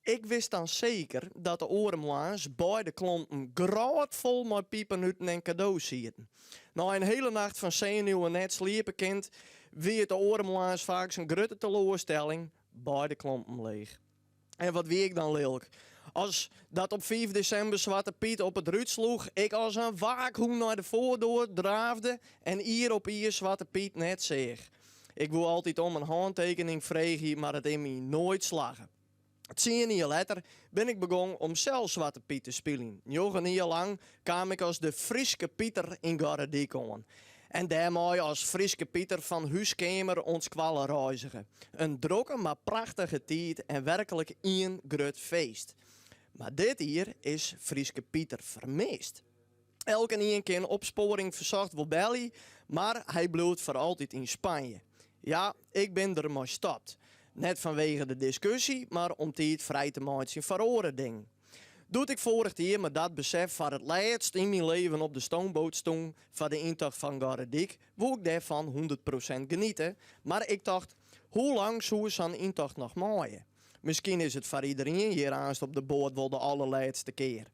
Ik wist dan seker dat de oare moarns beide klompen grôtfol mei pipernuten en kado's sieten. Nei in hele nacht fan senuwen net sliepe kind, wie it de oare moarns faaks in grutte teloarstelling, beide klompen leech. En wat wie ik dan lilk. As dat op 5 desimber Swarte Pyt op it rút sloech, ik as in waakhûn nei de foardoar draafde en jier op jier Swarte Pyt net seach. Ik woe altyd om in hântekening freegje, mar it is my noait slagge. Tsien jier letter bin ik begûn om sels Swarte Pyt te spyljen. Njoggen jier lang kaam ik as de Fryske Piter yn Gorredyk oan. En dêrmei as Fryske Piter fan húskeamer oant skoalle reizige. In drokke mar prachtige tiid en werklik ien grut feest. Mar dit jier is Fryske Piter fermist. Elkenien kin Opsporing Verzocht wol belje, mar hy bliuwt foar altyd yn Spanje. Ja, ik bin der mei stopt. Net fanwege de diskusje, mar om tiid frij te meitsjen foar oare dingen. Doe't ik foarich jier mei dat besef foar it lêst yn myn leven op de stoomboat stûn foar de yntocht fan Gorredyk, woe ik dêrfan 100% geniete, mar ik tocht, hoe lang soe sa'n yntocht noch meie? Miskien is it foar iderien hjir aanst op de boat wol de allerlêste kear.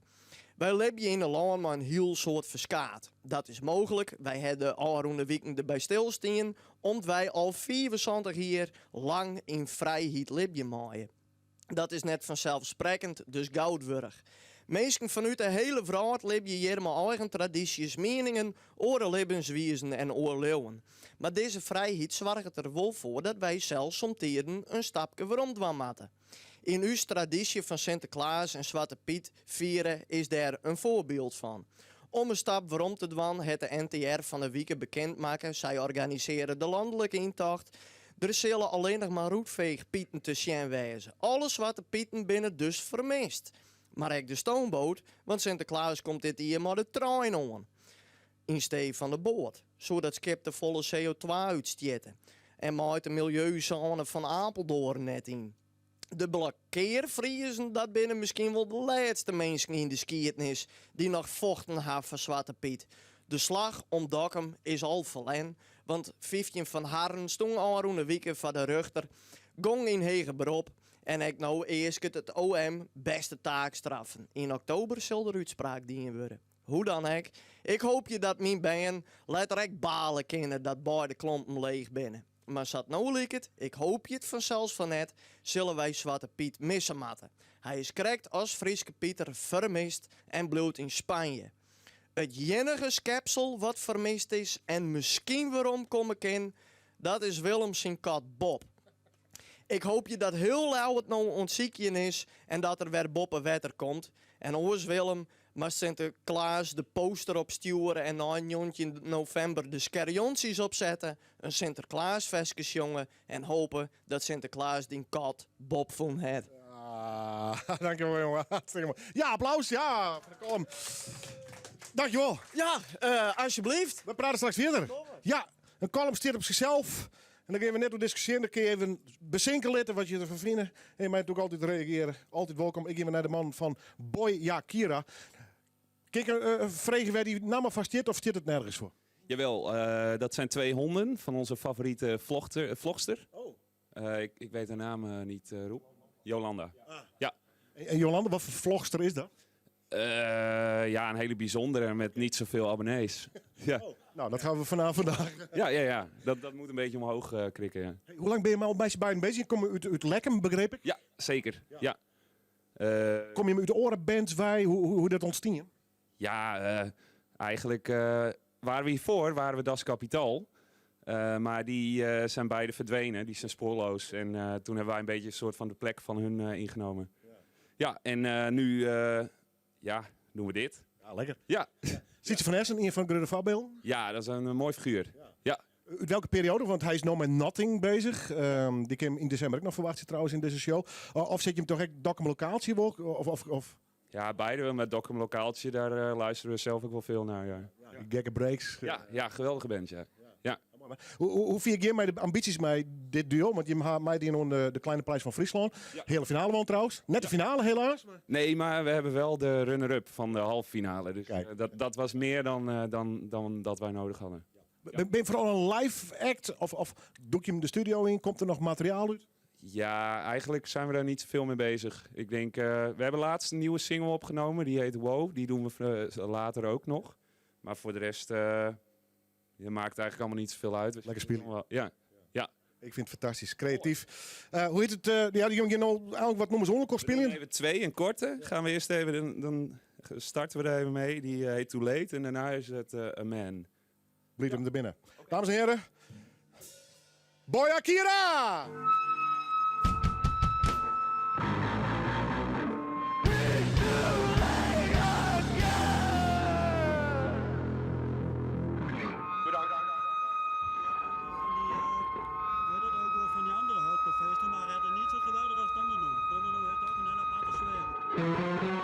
Wy libje yn in lân mei in hiel soad ferskaat. Dat is mooglik, wy ha de ôfrûne wiken derby stilstien, om't wy al 75 jier lang yn frijheid libje meie. Dat is net fanselssprekkend, dus goud wurdich. Minsken fanút de hele wrâld libje hjir mei eigen tradysjes, mieningen, oare libbenswizen en oar leauwen. Mar dizze frijheid soarget der wol foar dat wy sels somtiden in stapke werom dwaan moatte. Yn ús tradysje fan Sinteklaas en Swarte Pyt fiere is dêr in foarbyld fan. Om in stap werom te dwaan hat de NTR fan 'e wike bekend makke, sy organisearje de lanlike yntocht. Der sille allinnich mar roetfeechpiten te sjen wêze. Alle Swarte Piten binne dus fermist. Mar ek de stoomboat, want Sinteklaas komt dit jier mei de trein oan. Yn stee fan de boat soe dat skip te folle CO2 útstjitte en meit de miljeusône fan Apeldoorn net yn. De blokkearfriezen, dat binne miskien wol de lêste minsken yn de skiednis dy't noch fochten ha foar Swarte Pyt. De slach om Dokkum is al ferlern, want 15 fan harren stûn ôfrûne wike foar de rjochter, gong yn heger berop en ek no easket it OM bêste taakstraffen. Yn oktober sil der útspraak dien wurde. Hoe dan ek, ik hoopje dat myn bern letter ek bale kinne dat beide klompen leech binne. Mar sa't no liket, ik hoopje it fansels fan net, sille wy Swarte Pyt misse moatte. Hy is krekt as Fryske Piter fermist en bliuwt yn Spanje. It iennige skepsel wat fermist is en miskien weromkomme kin, dat is Willem syn kat Bob. Ik hoopje dat hiel Ljouwert no oan it sykjen is en dat er wer boppe wetter komt. En oars Willem, moatst Sinteklaas de poster opstjoere en nei 19 novimber de skerjontsjes opsette, in Sinterklaasferske sjonge en hope dat Sinteklaas dyn kat Bob fûn hat. Ah, dankjewol jongen. Hartstikke moai. Ja, applaus. Ja, foar de column. Dankjewol. Ja, uh, alsjeblieft. We prate straks fierder. Ja, in column stiet op zichzelf. En dan gean we net oer diskusjearjen. Dan kinne je even besinke litte wat je derfan fine. En je meie natuerlik altyd reagearje. Altyd wolkom. Ik gean wer nei de man fan Boy Ja Kira. Kin ik uh, freegje wêr't dy namme foar stiet of stiet it nergens foar? Jawel, uh, dat zijn twee honden van onze favoriete vlogter, vlogster. Oh. Uh, ik, ik weet haar naam uh, niet, uh, Roep. Jolanda. Ah. Ja. En, en Jolanda, wat voor vlogster is dat? Ja, een hele bijzondere met niet zoveel abonnees. ja. Oh, nou, dat gaan we vanavond vandaag. ja, ja, ja. Dat, dat moet een beetje omhoog uh, krikken. Ja. Hey, hoe lang ben je al bij beiden bezig? Je komt uit, uit Lekkum, begreep ik? Ja, zeker. Ja. ja. Uh, Kom je uit de orenbands wij? Hoe, hoe, hoe dat ontstaan? Ja, uh, eigenlijk waren we hiervoor, waren we Das Kapital. Maar die zijn beide verdwenen, die zijn spoorloos. En toen hebben wij een beetje een soort van de plek van hun ingenomen. Ja, en nu ja, doen we dit. Ja, lekker. Ja. Sietse van Essen, een van grutte foarbylden? Ja, dat is een mooi figuur. Ja. Uit welke periode? Want hij is nog met Nothing bezig. Die kan in december ook nog verwachten trouwens in deze show. Of zet je hem toch echt Dokkum Lokaaltje ook? Of? Ja, beide wel met Dokkum Lokaaltje. Daar luisteren we zelf ook wel veel naar. Ja. Ja, die gekke breaks. Ja, ja, geweldige band, ja. Ja. Hoe vier je met de ambities met dit duo? Want je hebt mij die in de kleine prijs van Friesland. Ja. Hele finale won trouwens. Net de finale helaas. Nee, maar we hebben wel de runner-up van de halve finale. Dus dat was meer dan dat wij nodig hadden. Ja. Ben je vooral een live act? Of doe je hem de studio in? Komt er nog materiaal uit? Ja, eigenlijk zijn we daar niet zoveel mee bezig. Ik denk, we hebben laatst een nieuwe single opgenomen. Die heet Wow. Die doen we later ook nog. Maar voor de rest, je maakt eigenlijk allemaal niet zoveel uit. We Lekker spelen. wel, ja. Ja. Ik vind het fantastisch. Creatief. Hoe heet het? Ja, die jongen al eigenlijk wat nummers onder We doen spelen. even twee, een korte. Gaan we eerst even, dan starten we er even mee. Die heet Too Late en daarna is het A Man. Bliet hem er binnen. Dames en heren, Boy Akira! Weet dat ook wel van die andere hardcorefeesten, maar het is niet zo geweldig als Donderdom. Donderdom heeft ook een hele aparte sfeer. Thank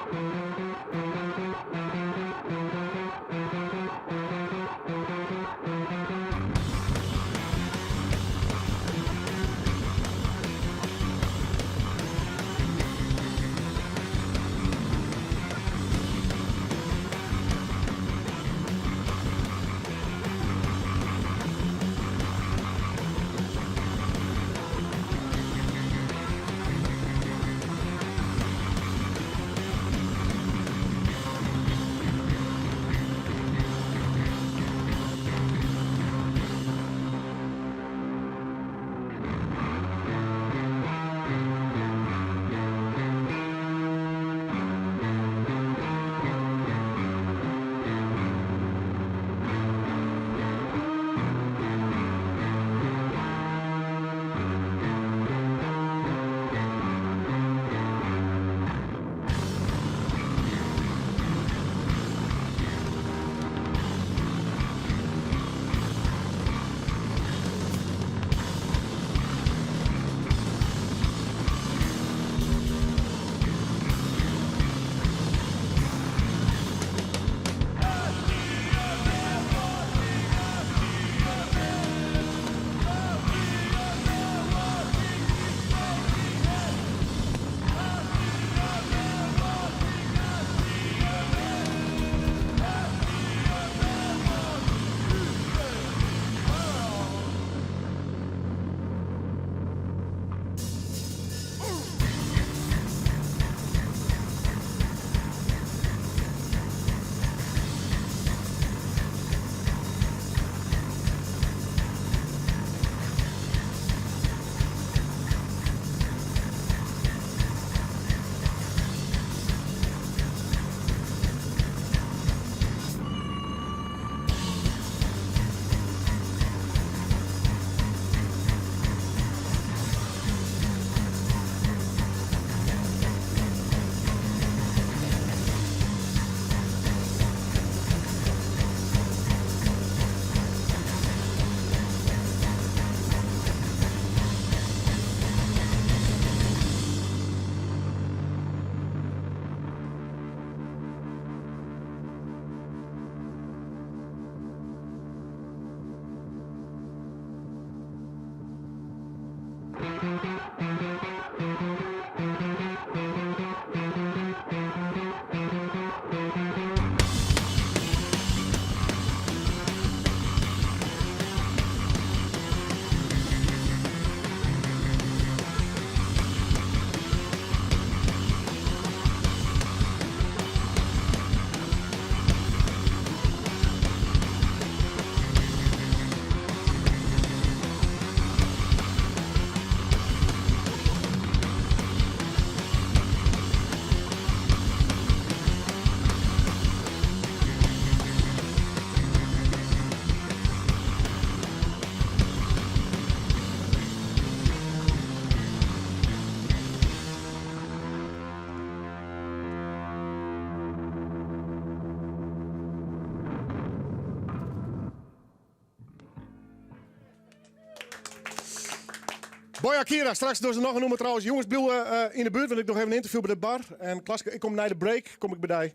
Boy Akira, straks dogge se noch in nûmer trouwens. Jonges, bliuw yn de buert, want ik doch even in ynterview by de bar. En Klaske, ik kom nei de break, kom ik by dy.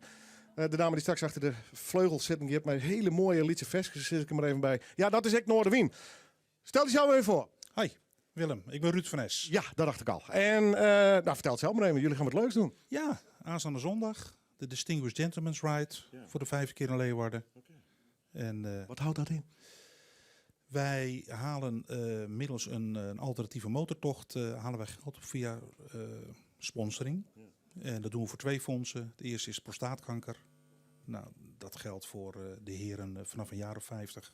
De dame dy't straks achter de fleugel sitten giet mei hiele moaie lytse ferskes, sis ik der mar even by. Ja, dat is ek Noardewyn. Stel dysels even foar. Hi, Willem. Ik ben Ruud van Es. Ja, dat dacht ik al. En nou, vertel het zelf maar even. Jullie gaan wat leuks doen. Ja, aanstaande zondag. De Distinguished Gentleman's Ride. Voor de vijfde keer in Leeuwarden. En, wat houdt dat in? Wij halen middels een alternatieve motortocht halen wij geld op via sponsoring. En dat doen we voor twee fondsen. Het eerste is prostaatkanker. Nou, dat geldt voor de heren vanaf een jaar of 50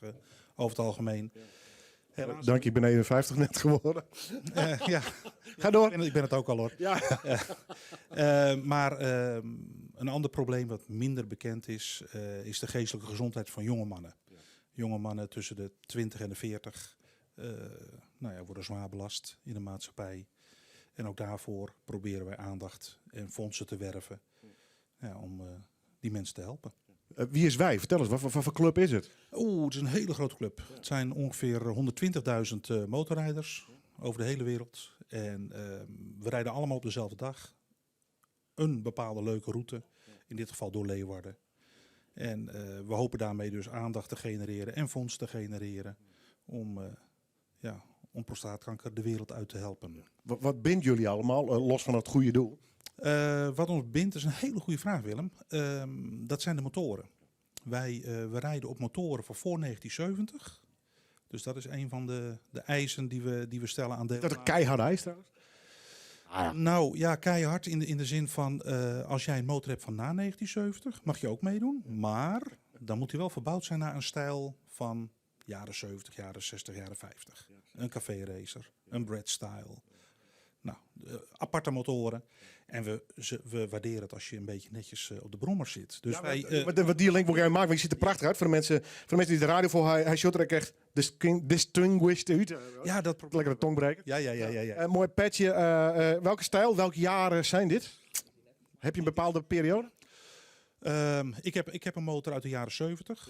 over het algemeen. Helaas. Dank je, ik ben 51 net geworden. Ja. Ga door. Ik ben het ook al hoor. Maar een ander probleem wat minder bekend is, is de geestelijke gezondheid van jonge mannen. Jonge mannen tussen de 20 en de 40 worden zwaar belast in de maatschappij. En ook daarvoor proberen wij aandacht en fondsen te werven, om die mensen te helpen. Wie is wij? Vertel eens, wat voor club is het? Oeh, het is een hele grote club. Het zijn ongeveer 120.000 motorrijders over de hele wereld. En we rijden allemaal op dezelfde dag. Een bepaalde leuke route, in dit geval door Leeuwarden. En we hopen daarmee dus aandacht te genereren en fondsen te genereren om prostaatkanker de wereld uit te helpen. Wat bindt jullie allemaal, los van het goede doel? Wat ons bindt is een hele goede vraag, Willem. Dat zijn de motoren. Wij rijden op motoren van voor 1970. Dus dat is een van de eisen die we stellen aan de... Is dat een keiharde eis trouwens? Nou ja, keihard in de zin van als jij een motor hebt van na 1970, mag je ook meedoen. Maar dan moet hij wel verbouwd zijn naar een stijl van jaren 70, jaren 60, jaren 50. Een café racer, een Brat style. Aparte motoren. En we waarderen het als je een beetje netjes op de brommer zit. Dus Ja, wij, maar die link wil ik even maken, want je ziet er prachtig uit. Voor de mensen die de radio volgen, hij shot er ook echt distinguished uit. Ja, dat Lekkere tongbreker. Ja, ja, ja, ja, ja. Mooi petje. Welke stijl, welke jaren zijn dit? Heb je een bepaalde periode? Ik heb een motor uit de jaren 70.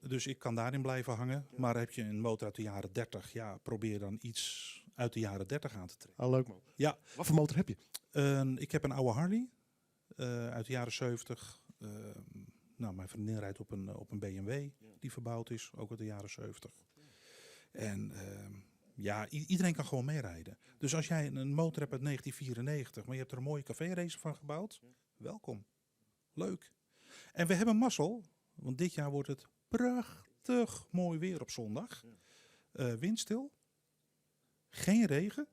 Dus ik kan daarin blijven hangen. Maar heb je een motor uit de jaren 30, probeer dan iets uit de jaren 30 aan te trekken. Ah, leuk man. Ja. Wat voor motor heb je? Ik heb een oude Harley uit de jaren 70. Mijn vriendin rijdt op een BMW die verbouwd is, ook uit de jaren 70. En iedereen kan gewoon meerijden. Dus als jij een motor hebt uit 1994, maar je hebt er een mooie café-racer van gebouwd, welkom. Leuk. En we hebben mazzel, want dit jaar wordt het prachtig mooi weer op zondag. Windstil. Geen regen,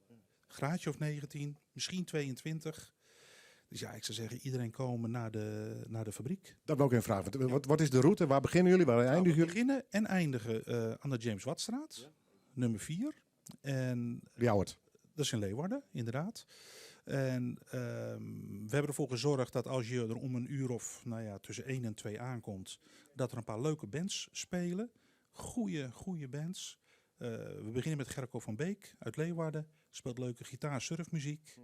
graadje of 19, misschien 22. Dus ik zou zeggen, iedereen komen naar de fabriek. Dat wil ik even vragen. Want wat is de route? Waar beginnen jullie? Waar eindigen We jullie? beginnen en eindigen aan de James Wattstraat, nummer 4. En Ljouwert. Dat is in Leeuwarden, inderdaad. En we hebben ervoor gezorgd dat als je er om een uur of, tussen 1 en 2 aankomt, dat er een paar leuke bands spelen. Goeie, goeie bands. We beginnen met Gerco van Beek uit Leeuwarden. Speelt leuke gitaar, surfmuziek.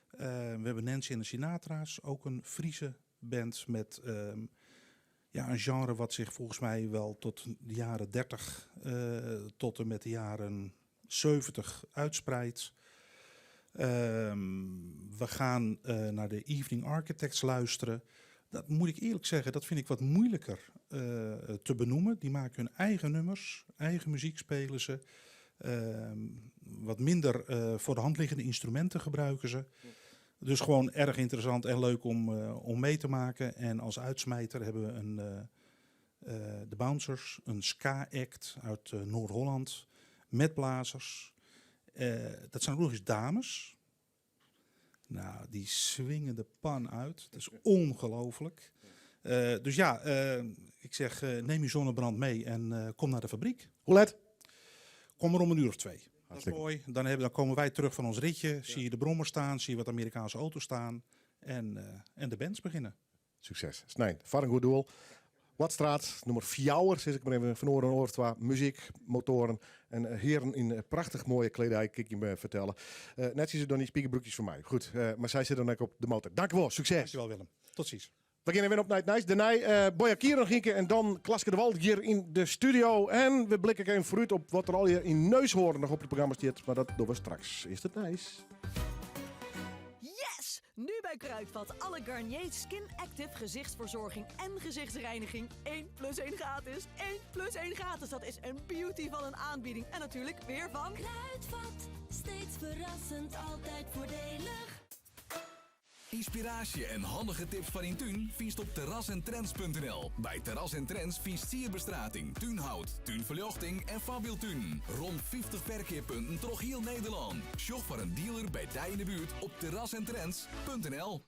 We hebben Nancy en de Sinatra's, ook een Friese band met een genre wat zich volgens mij wel tot de jaren 30 tot en met de jaren 70 uitspreidt. We gaan naar de Evening Architects luisteren. Dat moet ik eerlijk zeggen, dat vind ik wat moeilijker te benoemen. Die maken hun eigen nummers, eigen muziek spelen ze. Wat minder voor de hand liggende instrumenten gebruiken ze. Dus gewoon erg interessant en leuk om mee te maken. En als uitsmijter hebben we de Bouncers, een ska-act uit Noord-Holland met blazers. Dat zijn ook nog eens dames. Die swingen de pan uit. Dat is ongelooflijk. Dus ik zeg, neem je zonnebrand mee en kom naar de fabriek. Hoe laat? Kom er om een uur of 2. Dat is Hartstikke. mooi. Dan komen wij terug van ons ritje. Zie je de brommer staan, zie je wat Amerikaanse auto's staan. En de bands beginnen. Succes. Snijn, foar in goed doel. Wattstraat, nummer 4, zeg ik maar even, van oren en oor, qua muziek, motoren en heren in prachtig mooie kledij, kan ik je me vertellen. Net zien ze dan die spiegelbroekjes van mij. Goed, maar zij zitten dan ook op de motor. Dank u wel, succes. Dankjewel Willem, tot ziens. We geane wer op nei it nijs. Dêrnei uh, Boya Kierengieke en dan Klaske de Wal hjir yn de studio. En we blikke even foarút op wat der allegear yn Neushoorn noch op it programma stiet. Mar dat dogge we straks. Earst it nijs. Yes! Nu bij Kruidvat alle Garnier Skin Active gezichtsverzorging en gezichtsreiniging 1 plus 1 gratis. 1 plus 1 gratis, dat is een beauty van een aanbieding. En natuurlijk weer van... Kruidvat, steeds verrassend, altijd voordelig. Ynspiraasje en handige tips foar dyn tún fynst op terrasentrends.nl. By Terras en Trends fynst sierbestrating, túnhout, túnferljochting en foarbyldtunen. Rom 50 ferkeappunten troch hiel Nederlân. Sjoch foar in dealer by dy yn de buert op terrasentrends.nl.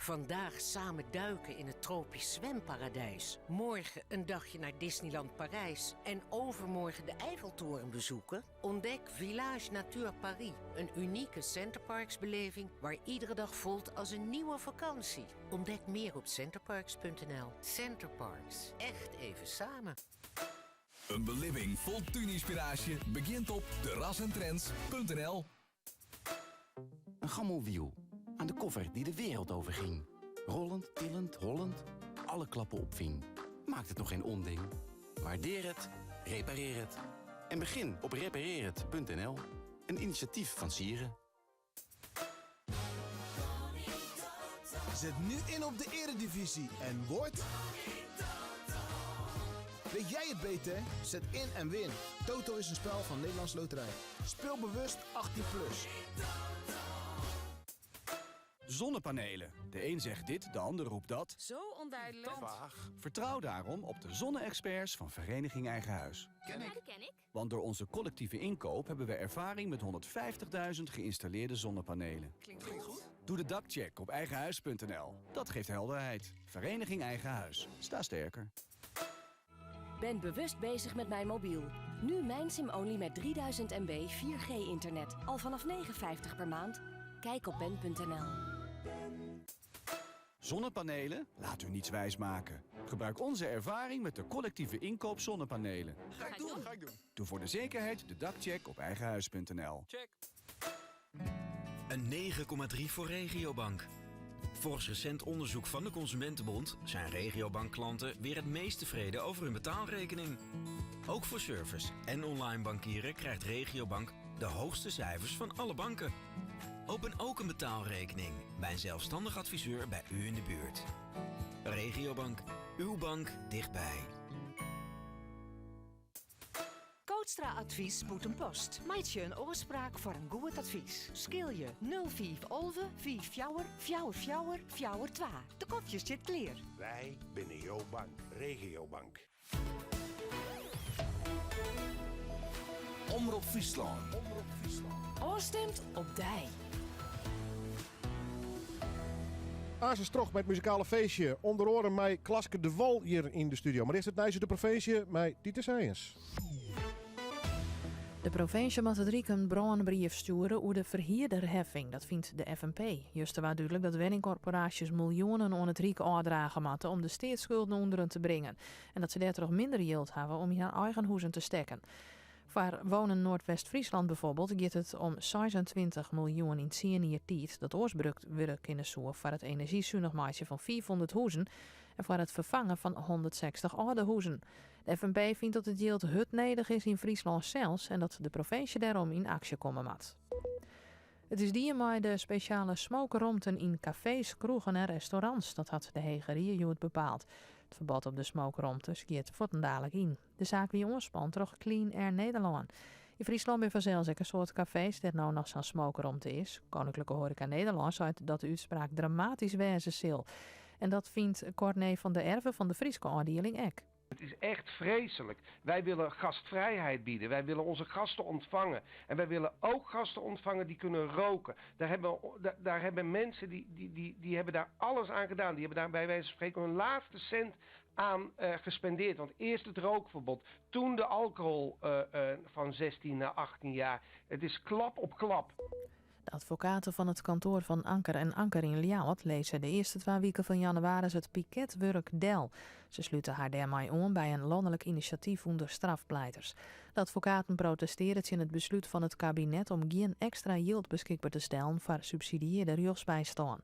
Vandaag samen duiken in het tropisch zwemparadijs. Morgen een dagje naar Disneyland Parijs. En overmorgen de Eiffeltoren bezoeken. Ontdek Village Nature Paris. Een unieke Center Parcs-beleving waar iedere dag voelt als een nieuwe vakantie. Ontdek meer op centerparcs.nl. Center Parcs. Echt even samen. In belibbing fol túnynspiraasje begjint op terrasentrends.nl. Een gammel wiel aan de koffer die de wereld over ging. Rollend, tillend, hollend, alle klappen opving. Maakt het nog geen onding? Waardeer het, repareer het. En begin op repareerhet.nl. Een initiatief van SIRE. Zet nu in op de Eredivisie en word... Weet jij het beter? Zet in en win. Toto is een spel van Nederlands Loterij. Speel bewust 18+. Plus. Zonnepanelen. De een zegt dit, de ander roept dat. Zo onduidelijk. Vaag. Vertrouw daarom op de zonne-experts van Vereniging Eigen Huis. Ken ik. Ja, die ken ik. Want door onze collectieve inkoop hebben we ervaring met 150.000 geïnstalleerde zonnepanelen. Klinkt goed. Doe de dakcheck op eigenhuis.nl. Dat geeft helderheid. Vereniging Eigen Huis. Sta sterker. Ben bewust bezig met mijn mobiel. Nu mijn sim-only met 3000 MB 4G internet. Al vanaf 9,50 per maand. Kijk op ben.nl. Zonnepanelen? Laat u niets wijsmaken. Gebruik onze ervaring met de collectieve inkoop zonnepanelen. Ga ik doen. Ga ik doen. Doe voor de zekerheid de dakcheck op eigenhuis.nl. Check. Een 9,3 voor Regiobank. Volgens recent onderzoek van de Consumentenbond zijn Regiobank-klanten weer het meest tevreden over hun betaalrekening. Ook voor service en online bankieren krijgt Regiobank de hoogste cijfers van alle banken. Open ook een betaalrekening bij een zelfstandig adviseur bij u in de buurt. Regiobank, uw bank dichtbij. Kootstra Advies Bûtenpost. Meitsje in ôfspraak foar in goed advys. Skilje 05 11 5 4 4 4 4 2. De kofje stiet klear. Wy binne jo bank, Regiobank. Omrop Fryslân. Ofstimd op dy. Asis troch mei it muzikale feestje. Under oare mei Klaske de Wal hjir yn de studio. Mar earst it nijs út de provinsje mei Titus Sijens. De provinsje moat it Ryk in brânbrief stjoere oer de ferhierderheffing. Dat fynt de FNP. Juster waard dúdlik dat wenningkorporaasjes miljoenen oan it Ryk ôfdrage moatte om de steatsskulden ûnderen te bringen. En dat se dêrtroch minder jild hawwe om yn har eigen huzen te stekken. Foar Wonen Noordwest-Friesland bijvoorbeeld giet it om 26 miljoen yn tsien jier tiid dat oars brûkt wurde kinne soe foar it enerzjysunich meitsjen fan 500 huzen en foar it ferfangen fan 160 âlde huzen. De FNP fynt dat it jild hurd nedich is yn Fryslân sels en dat de provinsje dêrom yn aksje komme moat. It is dien mei de spesjale smookromten yn kafees, kroegen en restaurants. Dat hat de Hege Rie hjoed bepaald. It ferbod op de smookromtes giet fuortendalik yn. De saak wie oanspand troch Clean Air Nederlân. Yn Fryslân binne fansels ek in soad kafees dêr't no noch sa'n smookromte is. Koninklijke Horeca Nederlân seit dat de útspraak dramatysk wêze sil. En dat fynt Corné van der Erve fan de Fryske ôfdieling ek. Het is echt vreselijk. Wij willen gastvrijheid bieden. Wij willen onze gasten ontvangen. En wij willen ook gasten ontvangen die kunnen roken. Daar hebben, daar, daar hebben mensen die, die, die, die hebben daar alles aan gedaan. Die hebben daar bij wijze van spreken hun laatste cent aan gespendeerd. Want eerst het rookverbod, toen de alcohol van 16 naar 18 jaar. Het is klap op klap. De advokaten fan it kantoar fan Anker en Anker yn Ljouwert lizze de earste twa wiken fan jannewaris it piketwurk del. Se slute har dêrmei oan by in lanlik inisjatyf ûnder strafpleiters. De advokaten protestearje tsjin it beslút fan it kabinet om gjin ekstra jild beskikber te stellen foar subsidiearde rjochtsbystân.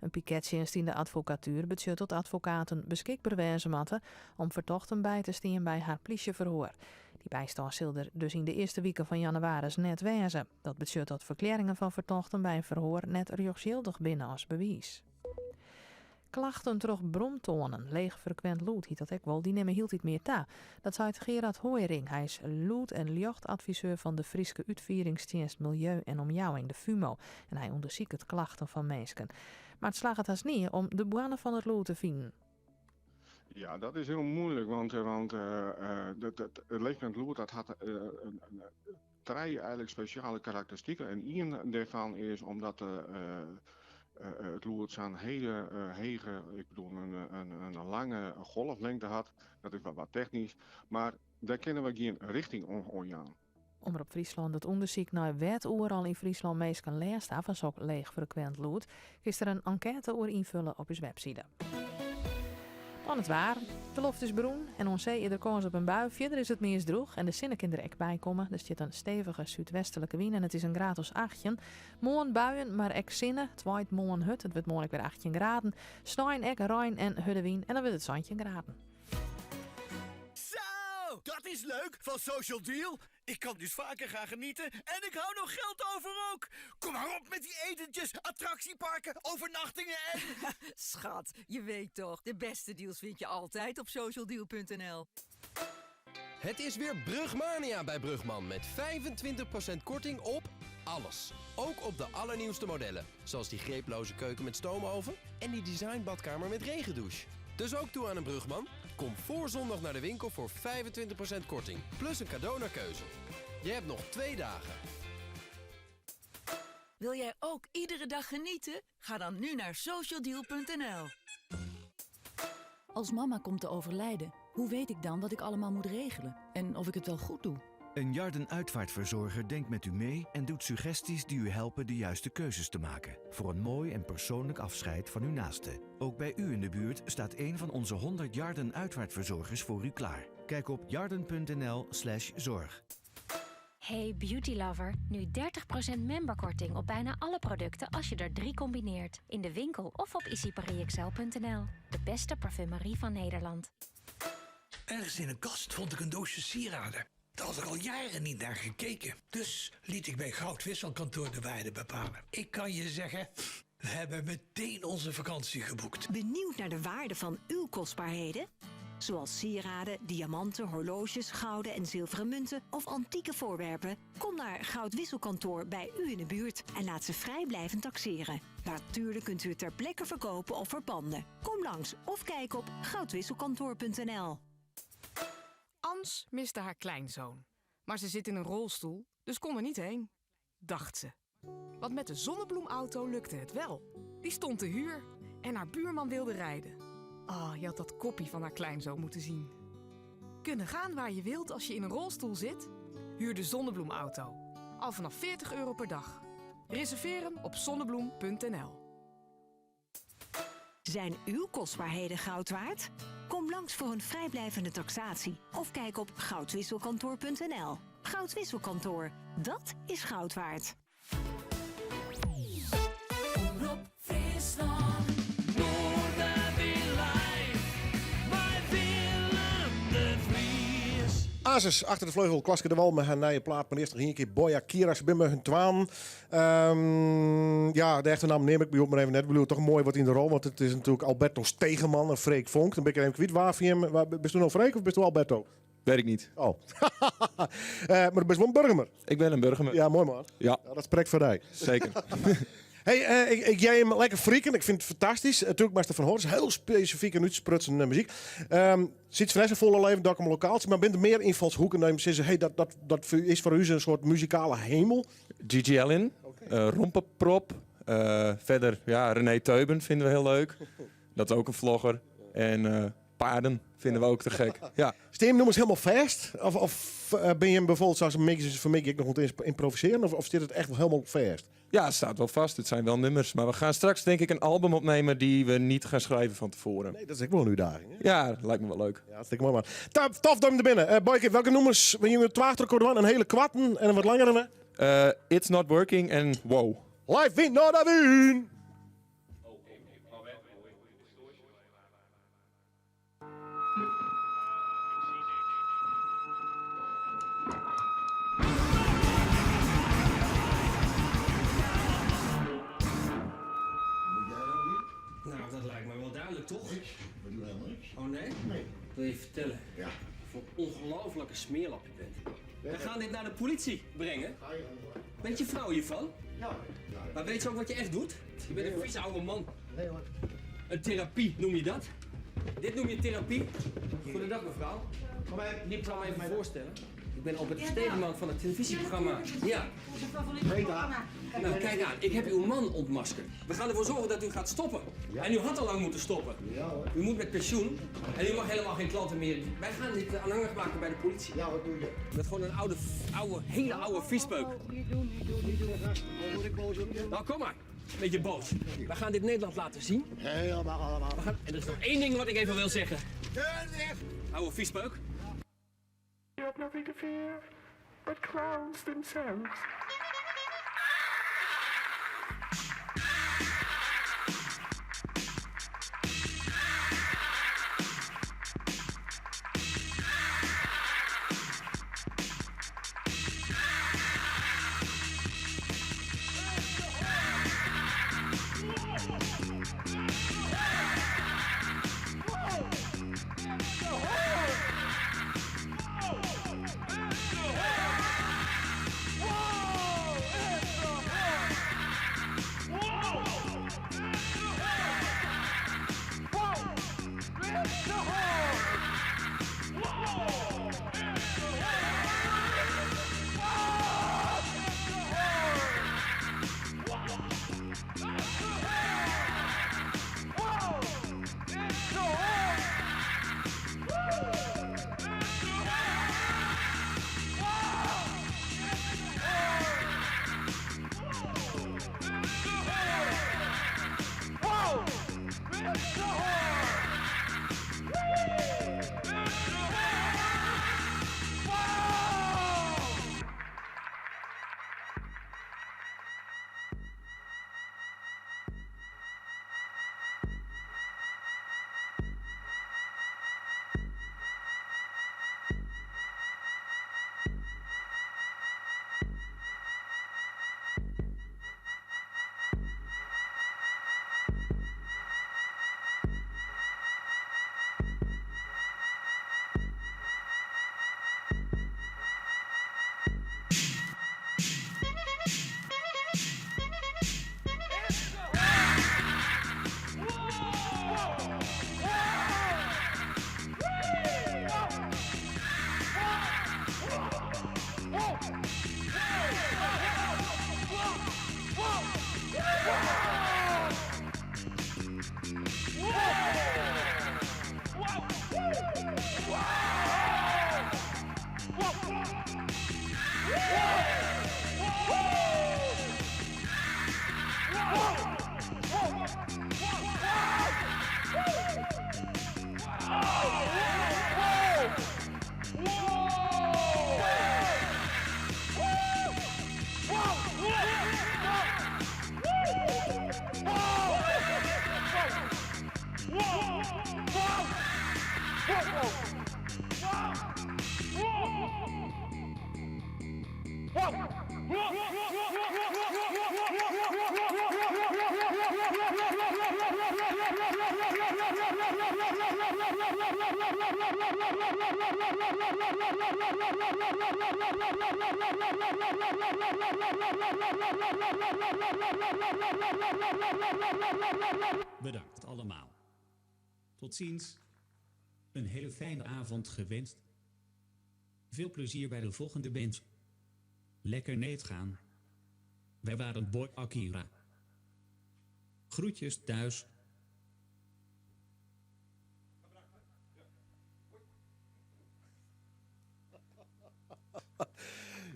In pikettsjinst yn de advokatuer betsjut dat advokaten beskikber wêze moatte om fertochten by te stean by har plysjeferhoar. Dy bystân sil der dus yn de earste wiken fan jannewaris net wêze. Dat betsjut dat ferklearringen fan fertochten by in ferhoar net rjochtsjildich binne as bewiis. Klachten troch bromtoanen, leechfrekwint lûd hyt dat ek wol, dy nimme hieltyd mear ta. Dat seit Gerard Hooiring. Hy is lûd en ljochtadviseur fan de Fryske Utfieringstsjinst Miljeu en Omjouwing, de FUMO, en hy ûndersiket klachten fan minsken. Mar it slagget hast nea om de boarne fan it lûd te finen. Ja, dat is hiel muoilik, want, eh, want uh, dat, dat, it leechfrekwint lûd dat hat in, in, trije eigenlik spesjale karakteristiken. En ien dêrfan is omdat it lûd sa'n hiele hege, ik bedoel in, in, in lange golflingte hat. Dat is wat, wat technysk, mar dêr kinne we gjin richting oan, oan jaan. Omrop Fryslân docht ûndersyk nei wêr't oeral yn Fryslân minsken lêst ha fan sok leechfrekwint lûd. Kinst der in enkête oer ynfulle op ús webside. Dan it waar. De loft is berûn en oan see is der kâns op in bui. Fierder is it meast drûch en de sinne kin der ek by komme. Der stiet in stevige súdwestlike wyn en it is in graad as 18. Moarn buien, mar ek sinne. It waait moarn hurd. It wurdt moarn ek wer 18 graden. Snein ek rein en hurde wyn en dan wurdt it 17 graden. Zo, dat is leuk van Social Deal. Ik kan dus vaker gaan genieten en ik hou nog geld over ook. Kom maar op met die etentjes, attractieparken, overnachtingen en... Schat, je weet toch, de beste deals vind je altijd op socialdeal.nl. Het is weer Brugmania bij Brugman met 25% korting op alles. Ook op de allernieuwste modellen, zoals die greeploze keuken met stoomoven en die designbadkamer met regendouche. Dus ook toe aan een Brugman? Kom voor zondag naar de winkel voor 25% korting, plus een cadeau naar keuze. Je hebt nog twee dagen. Wil jij ook iedere dag genieten? Ga dan nu naar socialdeal.nl. Als mama komt te overlijden, hoe weet ik dan wat ik allemaal moet regelen en of ik het wel goed doe? Een Jarden uitvaartverzorger denkt met u mee en doet suggesties die u helpen de juiste keuzes te maken. Voor een mooi en persoonlijk afscheid van uw naaste. Ook bij u in de buurt staat een van onze 100 Jarden uitvaartverzorgers voor u klaar. Kijk op jarden.nl slash zorg. Hey beauty lover, nu 30% memberkorting op bijna alle producten als je er drie combineert. In de winkel of op icparisxl.nl. De beste parfumerie van Nederland. Ergens in een kast vond ik een doosje sieraden. Daar had ik al jaren niet naar gekeken. Dus liet ik bij Goudwisselkantoor de waarde bepalen. Ik kan je zeggen, we hebben meteen onze vakantie geboekt. Benieuwd naar de waarde van uw kostbaarheden? Zoals sieraden, diamanten, horloges, gouden en zilveren munten of antieke voorwerpen? Kom naar Goudwisselkantoor bij u in de buurt en laat ze vrijblijvend taxeren. Natuurlijk kunt u het ter plekke verkopen of verpanden. Kom langs of kijk op goudwisselkantoor.nl. Ans miste haar kleinzoon. Maar ze zit in een rolstoel, dus kon er niet heen, dacht ze. Want met de zonnebloemauto lukte het wel. Die stond te huur en haar buurman wilde rijden. Ah, je had dat koppie van haar kleinzoon moeten zien. Kunnen gaan waar je wilt als je in een rolstoel zit? Huur de zonnebloemauto. Al vanaf 40 euro per dag. Reserveer hem op zonnebloem.nl. Zijn uw kostbaarheden goud waard? Kom langs voor een vrijblijvende taxatie of kijk op goudwisselkantoor.nl. Goudwisselkantoor, dat is goud waard. Omrop Fryslân. Noardewyn live mei Willem de Vries. Asis achter de vleugel, Klaske de Wal met haar nije plaat. Maar earst noch ien kear Boya Kira, se binne mei hun twaen. Ja, de echte naam neam ik by mar even net. Ik bedoel, toch moai wat yn de rol, want it is natuerlik Alberto Stegeman en Freek Vonk. Dan bin ik even kwyt. Wa fan jim, wa, bisto no Freek of bisto Alberto? Weet ik niet. Oh. Mar do bist wol in Burgumer. Ik ben in Burgumer. Ja, moai man. Ja. Ja, dat sprekt foar dy. Zeker. Hey, ik hear jim lekker freaken. Ik fyn it fantastysk. Natuerlik moatst derfan hâlde. It is hiel spesifyk en útsprutsen muzyk. Syds van Essen folle leven Dokkum Lokaaltsje, mar binne der mear ynfalshoeken dat jim sizze, hey, dat, dat, dat is foar ús in soart muzikale hemel? GG Allin, Rompeprop, verder ja, René Teuben vinden we heel leuk. Dat is ook een vlogger. En paarden vinden we ook te gek. Ja. Stean jim nûmers hielendal fêst? Of bin jim bijvoorbeeld zoals Mickey van Mickey ek noch oan it ymprovisearjen? Of stiet it echt wol hielendal fêst? Ja, het staat wel vast. Het zijn wel nummers. Maar we gaan straks denk ik een album opnemen die we niet gaan schrijven van tevoren. Nee, dat is ek wol in útdaging. Hè? Ja, dat lijkt me wel leuk. Ja, dat is moai man. Tof dat jim der binne. Boyke, welke nûmers? We jim twa achter in een hele koarten en in wat langere? It's Not Working en Wow. Live win, no da win! Nou, dat lijkt me wel duidelijk, toch? Niks. We doen helemaal niks. Oh nee? Nee. Wil je vertellen? Ja. Voor ongelofelijke smeerlap je bent. We gaan dit naar de politie brengen. Ga je gang hoor. Weet je vrouw hiervan? Ja. Maar weet ze ook wat je echt doet? Je bent een vieze oude man. Nee hoor. Een therapie noem je dat? Dit noem je therapie? Goedendag mevrouw. Kom maar, Ik zal me even voorstellen. Ik ben Albert Stegeman van het televisieprogramma. Ja. Onze favoriete programma. Nou, kijk aan. Ik heb uw man ontmaskerd. We gaan ervoor zorgen dat u gaat stoppen. En u had al lang moeten stoppen. Ja hoor. U moet met pensioen en u mag helemaal geen klanten meer. Wij gaan dit eh, aanhangig maken bij de politie. Ja, wat doe je? Met gewoon een oude, oude, hele oude viespeuk. Niet doen, niet doen, niet doen. Gast, dan word ik boos op je. Nou, kom maar. Beetje boos. We gaan dit Nederland laten zien. Helemaal allemaal. We gaan... En er is nog één ding wat ik even wil zeggen. Deur dicht. Oude viespeuk. You have nothing to fear but clowns themselves. Bedankt allemaal. Tot ziens. Een hele fijne avond gewenst. Veel plezier bij de volgende band. Lekker neet gaan. Wij waren Boy Akira. Groetjes thuis.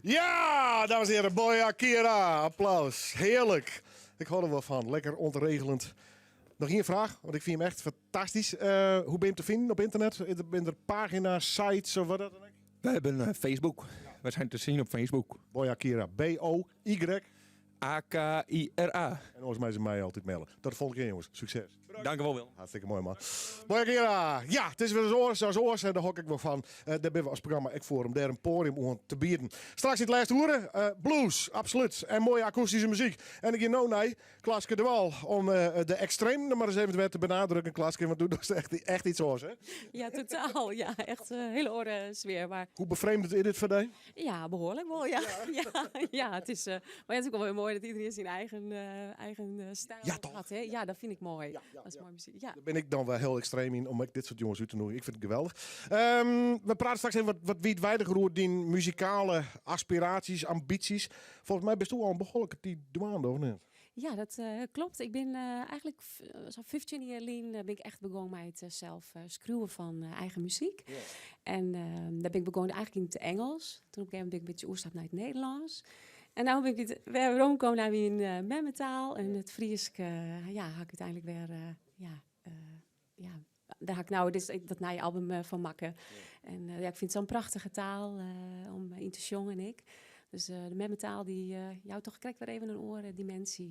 Ja, dames en heren, Boy Akira. Applaus. Heerlijk. Ik hou er wel van. Lekker ontregelend. Nog één vraag, want ik vind hem echt fantastisch. Eh, hoe ben je hem te vinden op internet? Ben er pagina's, sites of wat dat dan ook? We hebben eh, Facebook. We zijn te zien op Facebook. Boy Akira. B-O-Y. A-K-I-R-A. En oars meie se my altyd melde. Tot de volgende kear jongens. Sukses. Dankjewol Willem. Hartstikke moai man. Moai Akira. Ja, it is wer ris oars as oars en dêr hâld ik wol fan. Eh, dêr binne we as programma ek foar om dêr in poadium oan te bieden. Straks yn it lêste oere, eh, blues, absolút. En moaie akoestyske muzyk. En ik gean no nei Klaske de Wal om eh, de ekstremen der mar ris even wer te benadrukken, Klaske, want do dochst echt, echt iets oars, hè? Ja, totaal. Ja, echt in hiele oare sfear. Mar Hoe befremdend is dit foar dy? ja, behoarlik wol. Ja, ja. ja, it is, eh, mar ja, it is ek wol wer moai dat iderien syn eigen, eh, eigen eh, styl hat. Hè? Ja, dat fyn ik moai. Dat is moaie muzyk. Ja. Dêr bin ik dan wol hiel ekstreem yn om ek dit soart jonges út te nûgjen. Ik fyn it geweldich. Ehm, we prate straks even wat, wat wiidweidiger oer dyn muzikale aspiraasjes, ambysjes. Folgens my bisto al in behoarlike tiid dwaande, of net? Ja, dat eh, klopt. Ik bin eh, eigentlik sa'n 15 jier lyn bin ik echt begûn mei it sels skriuwen fan eigen muzyk. En dêr bin ik begûn eigentlik yn it Ingelsk. Toen op in gegeven momint bin ik in bytsje oerstapt nei it Nederlânsk. En no bin ik wer weromkommen nei myn memmetaal. En it Frysk, ja, ha ik úteinlik wer, ja, ja, dêr ha ik no dus dat nije album fan makke. En ja, ik fyn it sa'n prachtige taal om yn te sjongen ek. Dus de memmetaal dy jout toch krekt wer even in oare diminsje,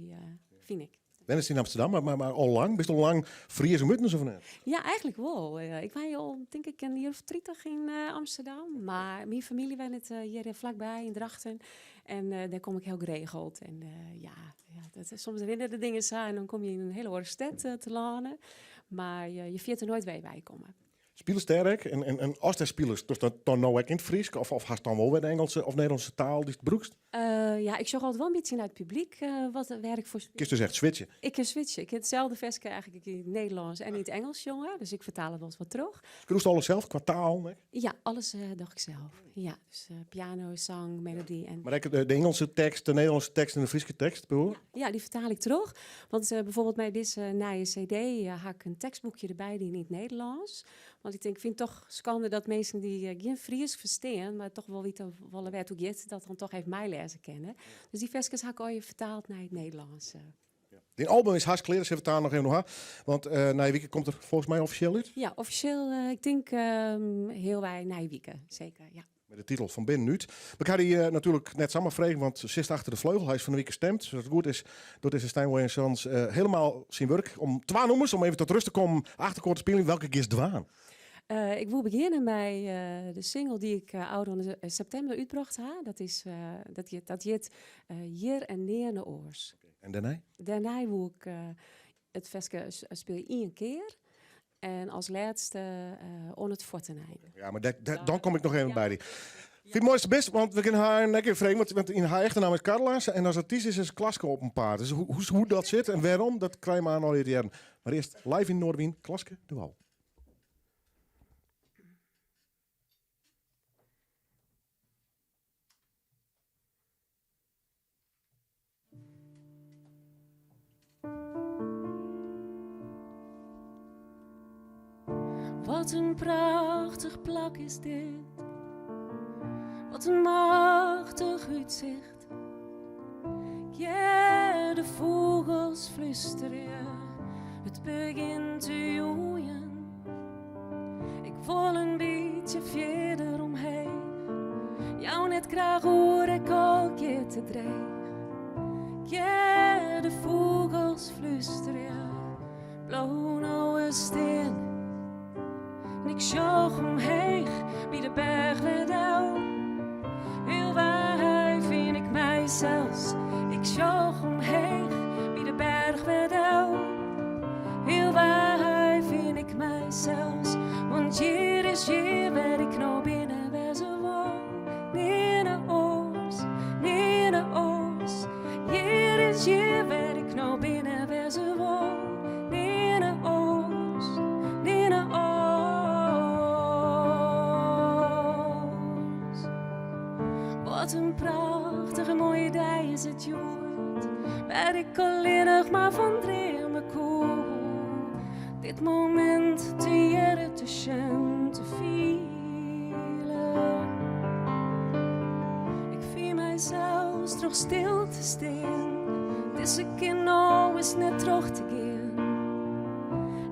fyn ik. Wennest yn Amsterdam, mar, mar al lang? Bist al lang Fries om utens of net? Ja, eigentlik wol. Ik wie al, tink ik, in jier of 30 yn Amsterdam. Mar myn famylje wennet hjir flakby yn Drachten. En dêr kom ik hiel geregeld. En ja, ja, dat, soms rinne de dingen sa en dan komme je yn in hiele oare stêd telâne. Mar je ferjitte noait wêr't je wei komme. Spilest dêr ek? En, en, en ast dêr spilest, dochst dat dan no ek yn it Frysk? Of, of hast dan wol wer de Ingelske of Nederlânske taal dy'tst brûkst? Ja, ik sjoch altyd wol in bytsje nei it publyk wat, wêr't ik foar spylje. Kinst dus echt switche? Ik kin switche. Ik kin itselde ferske eigentlik yn it Nederlânsk en yn it Ingelsk sjonge. Dus ik fertaal it wolris wat troch. Skriuwst alles sels kwa taal ek? Ja, alles doch ik sels. Ja, dus piano, sang, melody en... Mar ek de, de Ingelske tekst, de Nederlânske tekst en de Fryske tekst, bijvoorbeeld? Ja, dy fertaal ik troch. Want bijvoorbeeld mei dizze nije CD ha ik in tekstboekje derby dien yn it Nederlânsk. Want ik tink, ik fyn it toch skande dat minsken dy't gjin Frysk ferstean, mar toch wol witte wolle wêr't it oer giet, dat dan toch even meilêze kinne. Dus dy ferskes ha ik allegear fertaald nei it Nederlânsk. Dyn album is hast klear, dus even taal noch even ha. Want nije wike komt er folgens my offisjeel út. Ja, offisjeel, ik tink healwei nije wike, seker, ja. Mei de titel Fan binnenút. Mar ik ha dy natuerlik net samar frege, want sitst achter de fleugel. Hy is fan de wike stemd. Dus as it goed is, docht dizze Steinway Sons hielendal syn wurk. Om twa nûmers, om even tot rêst te kommen, achterelkoar te spyljen. Welke giest dwaan? Ik woe begjinne mei de single dy't ik ôfrûne septimber útbrocht ha. Dat, is, dat, hjit, dat hjit Hjir en Nearne Oars. En dêrnei? Dêrnei woe ik it ferske spylje ien kear. En as lêste Oan it Fuottenein. Ja, mar dan kom ik noch even by dy. Fyn it moaiste bist, want we kinne har net even freegje, want yn har echte namme is Carla en as artyst is se Klaske op 'en paad. Dus hoe, hoe dat sit en wêrom, dat krije we oan te hearren. Mar earst live yn Noardewyn, Klaske de Wal. Wat in prachtich plak is dit. Wat in machtich útsicht. Ik hear de fûgels flústerje, it begjint te joeien. Ik wol in bytsje fierder omheech. Jou net graach oer, ek al giet it dreech. Ik hear de fûgels flústerje, bliuw no ris stean. En ik sjoch omheech by de berch wer del. Hiel wei fyn ik mysels. Ik sjoch omheech by de berch wer del. Hiel wei fyn ik mysels. Want hjir is hjir wêr't ik no bin en wêze wol. Nearne oars, nearne oars. Hjir is hjir wêr't ik no bin en wêze wol. Nearne oars, nearne oars. Wat in prachtige moaie dei is it hjoed. Wêr't ik allinnich mar fan dreame koe. Dit momint te hearren, te sjen, te fielen. Ik fiel mysels troch stil te stean. Dizze kear no is net troch te gean.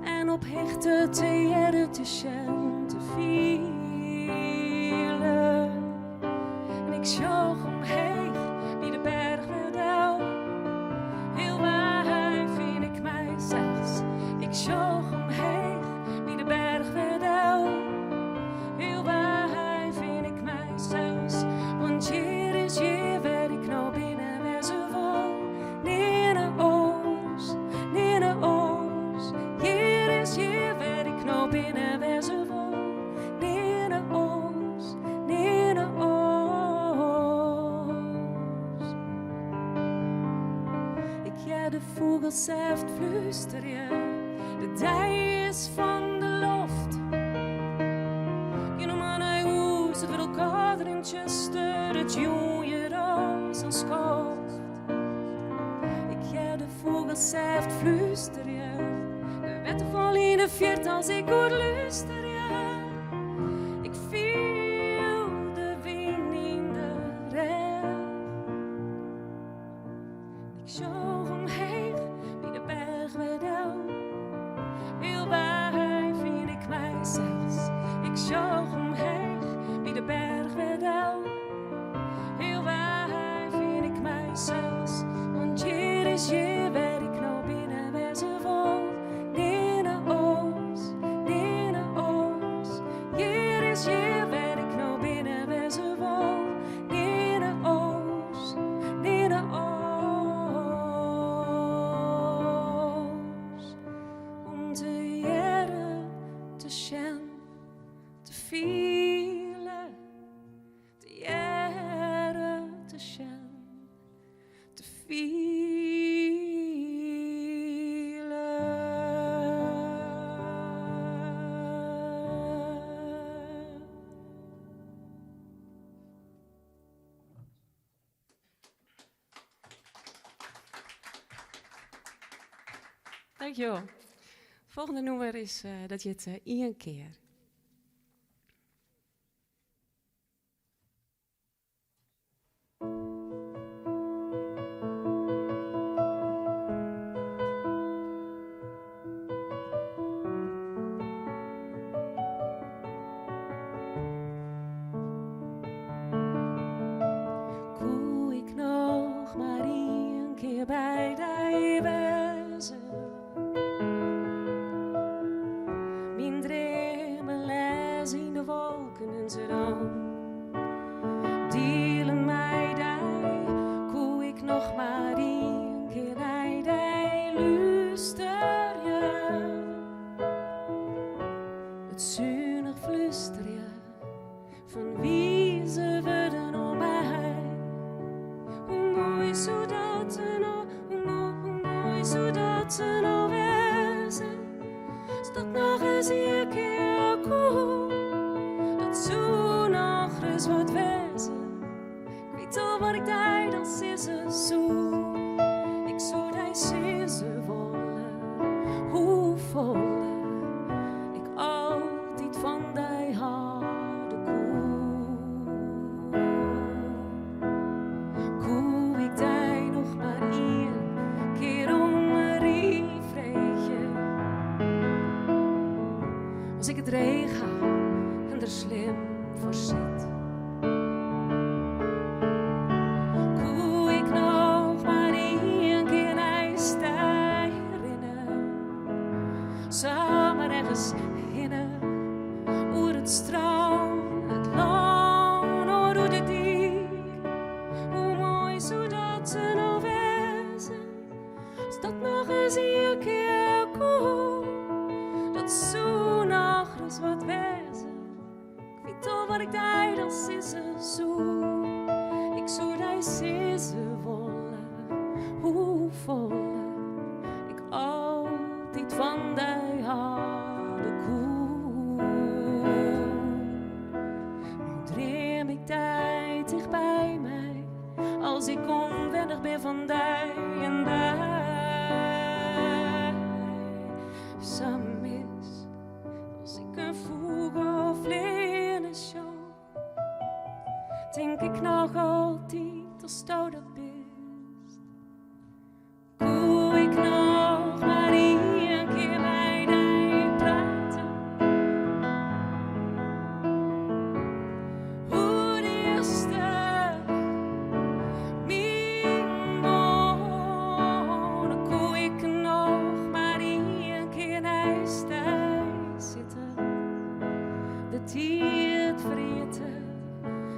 En op hichte te hearren, te sjen, te fielen. En ik sjoch omheech by de berch wer del. fûgels sêft flústerje, de dei is fan de loft. Gean no mar nei hûs, it wurdt al kâlder en tsjuster, it jûn hjir al sa'n skoft. Ik hear de fûgels sêft flústerje, de wetterfal yn de fierte as ik goed lústerje. Ik fiel de wyn yn de rêch. Ik sjoch omheech by de berch wer del. Heel wei fyn ik mysels. Ik sjoch omheech by de berch wer del. Heel wei fyn ik mysels. Want hjir is hjir wêr ik no bin en wêze wol. Nearne oars, nearne oars. Hjir is hjir wêr ik no bin en wêze wol. Nearne oars, nearne oars. Om te hearren, te sjen, te fielen. Te hearren, te sjen, te fielen. Dankjewol. Folgjende nûmer is eh, dat hjit eh, Ien kear. Koe ik noch mar ien kear by dy wêze? Myn dreamen lêze yn de wolken en se dan diele mei dy. Koe ik noch mar ien kear nei dy lústerje? It sunich flústerje fan wize wurden oer my. Hoe moai soe dat no, hoe moai, hoe moai soe dat no wêze? As dat noch ris ien kear koe, dat soe noch ris wat wêze. Ik wit al wat ik dy dan sizze soe. Ik soe dy sizze wolle hoefolle ik altyd fan dy hâlde koe. Koe ik dy noch mar ien kear om rie freegje? As ik it dreech ha en der slim foar sit. Koe ik noch mar ien kear neist dy rinne, samar ergens hinne, oer it strân, it lân, oer de dyk. Hoe moai soe dat no wêze, as dat noch ris ien kear koe? Dat soe noch ris wat wêze. Ik wit al wat ik dy dan sizze soe. Ik soe dy sizze wolle hoefolle ik altyd fan dy hâlde koe. No dream ik dy ticht by my, as ik ûnwennich bin fan dei en dei. Sa mis as ik in fûgel fleanen sjoch, tink ik noch altyd datsto dat bist. Koe ik noch mar ien kear mei dy prate? Oer de earste myn moarn, koe ik noch mar ien kear neist dy sitte, de tiid ferjitte,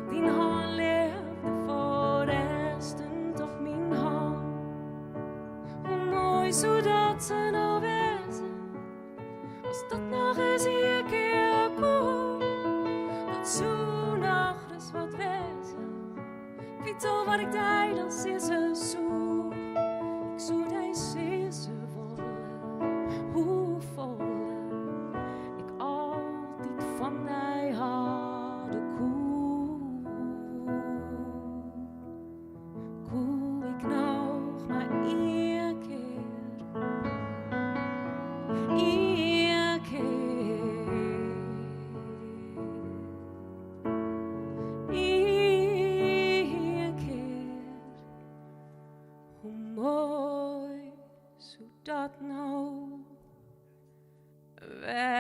dyn hân leafdefol rêstend op myn hân. Hoe moai soe dat no wêze, as dat noch ris ien kear koe? Dat soe noch ris wat wêze. Ik wit al wat ik dy dan sizze soe. Ik soe dy sizze. Ien kear. Ien kear. Hoe moai soe dat no wêze.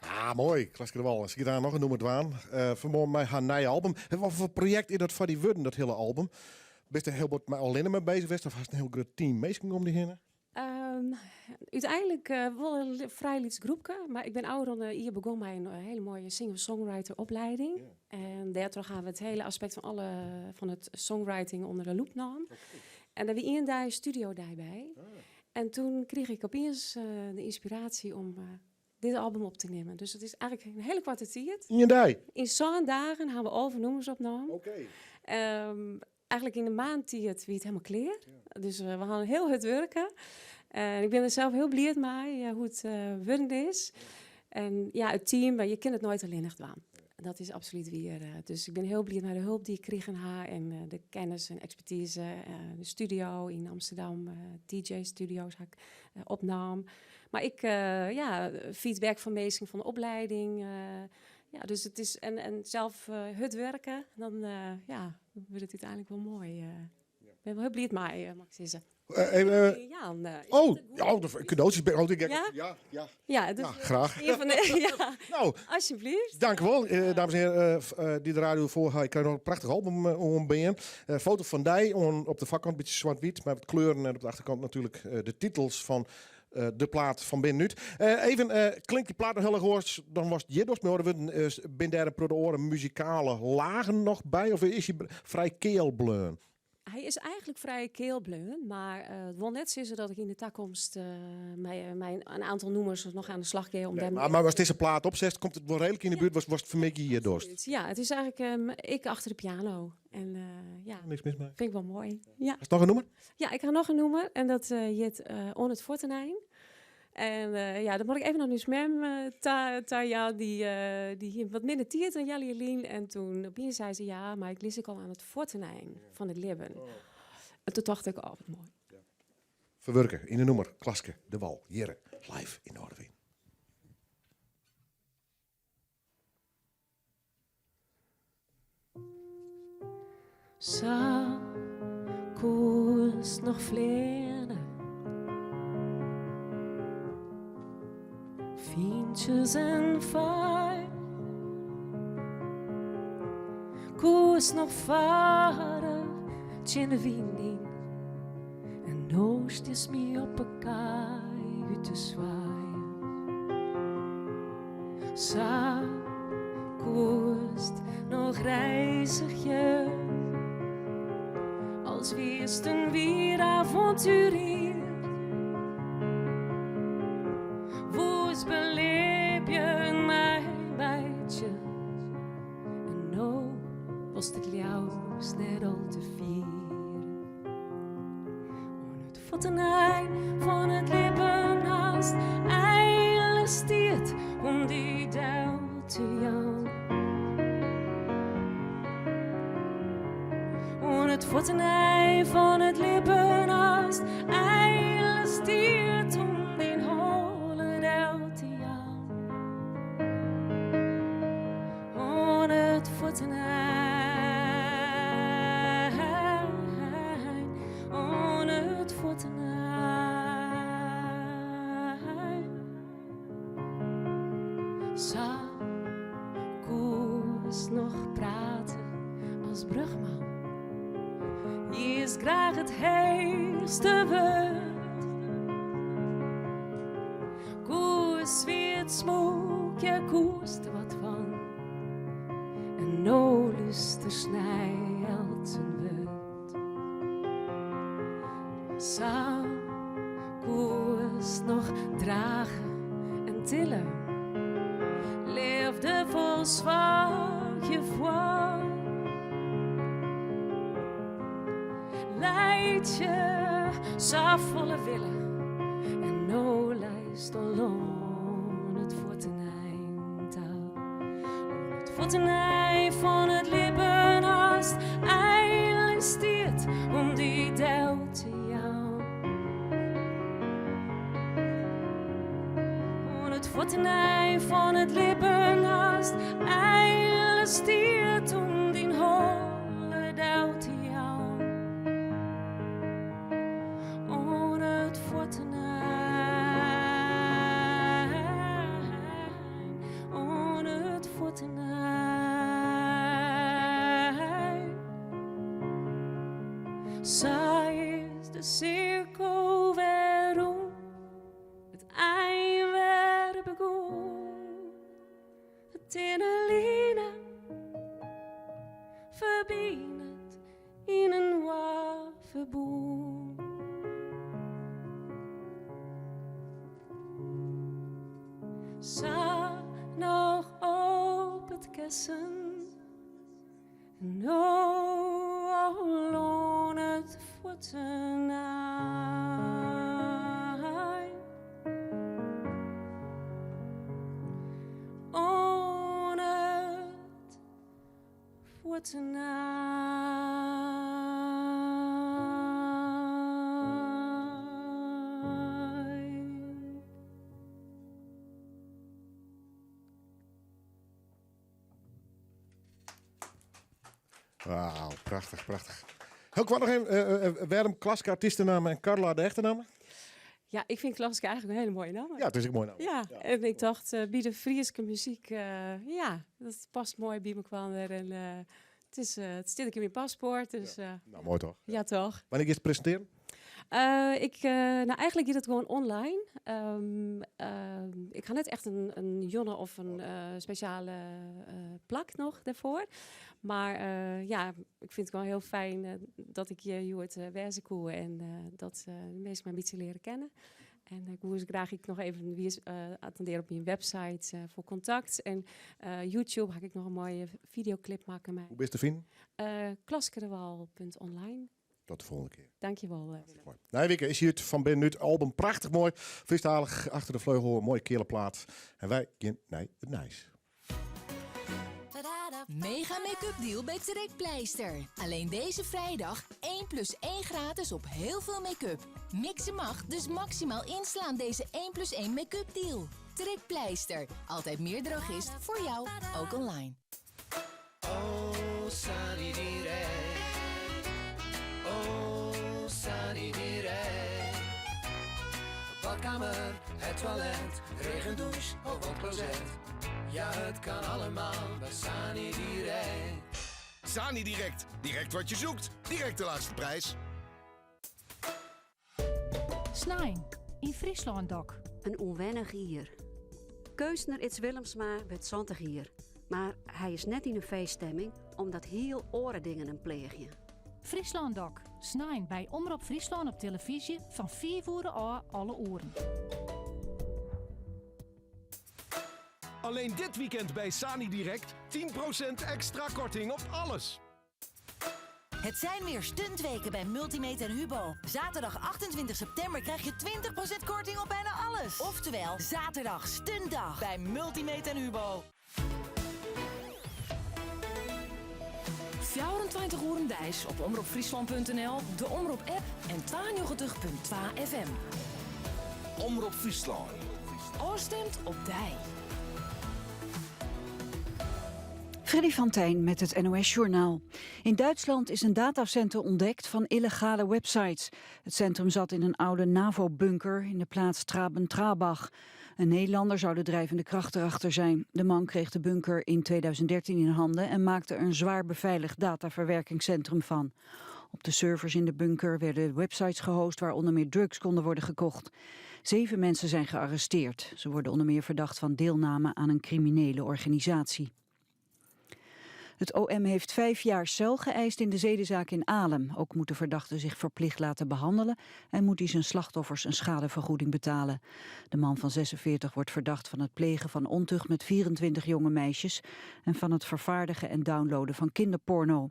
Ah, moai. Klaske de Wal. Se giet dêr noch in nûmer dwaan. Uh, Fermoarn mei har nije album. En wat foar projekt is dat foar dy wurden, dat hiele album? Bist der hiel bot mei allinne mei beuzich west of hast in hiel grut team minsken om dy hinne? Úteinlik wol in frij lyts groepke, mar ik bin ôfrûne jier begûn mei in hiele moaie singer-songwriter opleiding. En dêrtroch ha we it hiele aspekt fan alle fan it songwriting ûnder de loep naam. En dêr wie ien dei studiodei by. En toen krige ik opiens de ynspiraasje om dit album op te nimmen. Dus it is eigentlik in hiele koarte tiid. Ien dei? Yn sân dagen ha we 11 nûmers opnommen. Eigentlik yn in maand tiid wie it hielendal klear. Dus we ha hiel hurd wurke. En ik bin der sels hiel bliid mei hoe't it wurden is. En ja, it team, je kinne it noait allinnich dwaan. Dat is absolút wier. Dus ik bin hiel bliid mei de help dy't ik krigen ha en de kennis en ekspertize. De studio yn Amsterdam, TJ Studios ha ik opnaam. Mar ek ja, feedback fan minsken fan de opleiding. Ja, dus it is en sels hurd wurke, dan ja, wurdt it úteinlik wol moai. Ik bin wol hiel bliid mei, moat ik sizze. Even, Jan, oh, ja, de cadeautjes ben oh, ik Ja? Ja, ja. Ja, dus, Ja, graach. Een van de, ja. Nou, alsjeblieft. Dank u wel, dames en heren, die de radio voor. Ik krijg nog een prachtig album oanbean. Foto fan dy op de foarkant, in bytsje zwart-wit, mar wat kleuren. En op de achterkant natuerlik de titels fan de plaat fan binnenút. Even, klinkt dy plaat noch hiel erch oars dan watst hjir dochst? Mei oare wurden, binne dêr in protte oare muzikale lagen noch by? Of is hy frij keal bleaun? Hy is eigentlik frij keal bleaun, mar it wol net sizze dat ik yn de takomst mei in oantal nûmers noch oan de slach gean om Nee, dêr mar ast dizze plaat opsetst, komt it wol reedlik yn de buert watst fan 'e middei hjir dochst? Ja, it is eigentlik ik achter de piano. En ja, Niks mis mei. Fyn ik wol moai. Ja. Hast noch in nûmer? Ja, ik ha noch in nûmer en dat hjit Oan it Fuottenein. En ja, dan moat ik even noch ús mem ta jaan. Dy hie wat minder tiid dan healjier lyn. En toen opiens sei se, ja, mar ik lis ek al oan it fuottenein fan it libben. En toen tocht ik, oh, wat moai. Ferwurke yn in nûmer, Klaske de Wal, hjir live yn Noardewyn. Sa koest noch fleane. Fyntsjes en faai. Koest noch farre tsjin de wyn yn. En no stiest my op 'e kaai út te swaaien. Sa koest noch reizgje, as wiest in wier avonturier. Woest belibje mei meitsje, en no wolst it leafst net al te fier. Oan it fuottenein fan it libben hast einliks tiid om dy del te jaan. Oan it fuottenein fan it libben hast einliks tiid om dyn holle del te jaan. Oan it fuottenein, oan it fuottenein. Sa koest noch prate as Brugman. Hiest graach it heechste wurd. Koest swiet smoekje, koest der wat fan. En no lústerst nei elts wurd. Sa koest noch drage en tille. Leafdefol soargje foar. Leitsje safolle wille en no leist alone. it fuottenein ta. Oan it fuottenein fan it libben hast einlings tiid om dy del te jaan. Oan it fuottenein fan it libben hast einlings tiid om dyn holle del te jaan. Oan it fuottenein, oan it fuottenein. Sa is de sirkel wer rûn, it ein wer begûn. De tinne line ferbynt yn inoar ferbûn. Sa noch op it kessen en no al oan it fuottenein. Oan it fuottenein. Wauw, prachtich, prachtich. Hiel koart noch even, eh, eh, wêrom Klaske artystenamme en Carla de echte namme? Ja, ik fyn Klaske eigentlik in hiele moaie namme. Ja, it is ek in moaie namme. Ja, en ik tocht by de Fryske muzyk, ja, dat past moai by mekoar. En it is, it stiet ek yn myn paspoart, dus... Ja. Nou, moai toch? Ja, toch. Wannear giest presintearjen? Ik, nou, eigentlik giet it gewoan online. Ik ha net echt in jûn of in spesjale plak noch dêrfoar. Mar ja, ik fyn it gewoan hiel fijn dat ik hjir hjoed wêze koe en dat de minsken my in bytsje leare kennen. En ik woe se graach ek noch even wiis attindearje op myn website foar kontakt. En YouTube ha ik noch in moaie fideoklip makke mei. Hoe bist te finen? Klaskedewal.online. Tot de volgende kear. Dankjewol, Willem. Moai. Nije wike is hjir fan binnenút album prachtich moai. Frysktalich achter de fleugel, in moaie keale plaat. En wy gean nei it nijs. Mega make-up deal by Trekpleister. Alleen deze vrijdag 1 plus 1 gratis op heel veel make-up. Mixen mag, dus maximaal inslaan deze 1 plus 1 make-up deal. Trekpleister. Altijd meer drogist voor jou, ook online. Oh, Sunny Direct. Oh, Sunny Direct. Badkamer, het toilet, regendouche of wandcloset. Ja, het kan allemaal bij Sani Direct. Sani Direct. Direct wat je zoekt. Direct de laagste prijs. Snein yn Fryslân Dok. In ûnwennich jier. Keunstner Ids Willemsma wurdt 70 jier. Mar hy is net yn in feeststimming omdat hiel oare dingen him pleagje. Fryslân Dok, snein by Omrop Fryslân op telefyzje fan 5 oere ôf alle oeren. Alleen dit weekend bij Sani Direct 10% extra korting op alles. Het zijn weer stuntweken bij Multimate en Hubo. Zaterdag 28 september krijg je 20% korting op bijna alles. Oftewel, zaterdag stuntdag bij Multimate en Hubo. 24 oeren deis op omropfryslan.nl, de Omrop app en 92.2 FM. Omrop Fryslân. Ofstimd op dy. Freddy van Tijn met het NOS-journaal. In Duitsland is een datacenter ontdekt van illegale websites. Het centrum zat in een oude NAVO-bunker in de plaats Traben-Trabach. Een Nederlander zou de drijvende kracht erachter zijn. De man kreeg de bunker in 2013 in handen en maakte er een zwaar beveiligd dataverwerkingscentrum van. Op de servers in de bunker werden websites gehost waar onder meer drugs konden worden gekocht. Zeven mensen zijn gearresteerd. Ze worden onder meer verdacht van deelname aan een criminele organisatie. Het OM heeft 5 jaar cel geëist in de zedenzaak in Alem. Ook moet de verdachte zich verplicht laten behandelen en moet hij zijn slachtoffers een schadevergoeding betalen. De man van 46 wordt verdacht van het plegen van ontucht met 24 jonge meisjes en van het vervaardigen en downloaden van kinderporno.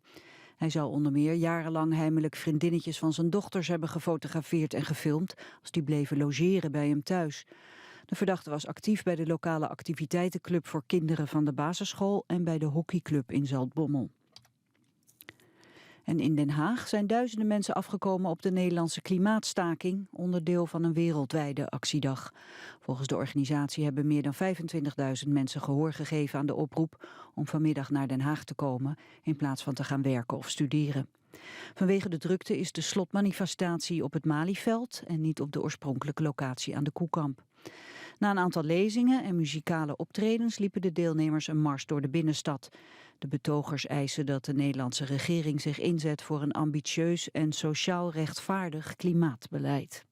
Hij zou onder meer jarenlang heimelijk vriendinnetjes van zijn dochters hebben gefotografeerd en gefilmd als die bleven logeren bij hem thuis. De verdachte was actief bij de lokale activiteitenclub voor kinderen van de basisschool en bij de hockeyclub in Zaltbommel. En in Den Haag zijn duizenden mensen afgekomen op de Nederlandse klimaatstaking, onderdeel van een wereldwijde actiedag. Volgens de organisatie hebben meer dan 25.000 mensen gehoor gegeven aan de oproep om vanmiddag naar Den Haag te komen in plaats van te gaan werken of studeren. Vanwege de drukte is de slotmanifestatie op het Malieveld en niet op de oorspronkelijke locatie aan de Koekamp. Na een aantal lezingen en muzikale optredens liepen de deelnemers een mars door de binnenstad. De betogers eisen dat de Nederlandse regering zich inzet voor een ambitieus en sociaal rechtvaardig klimaatbeleid.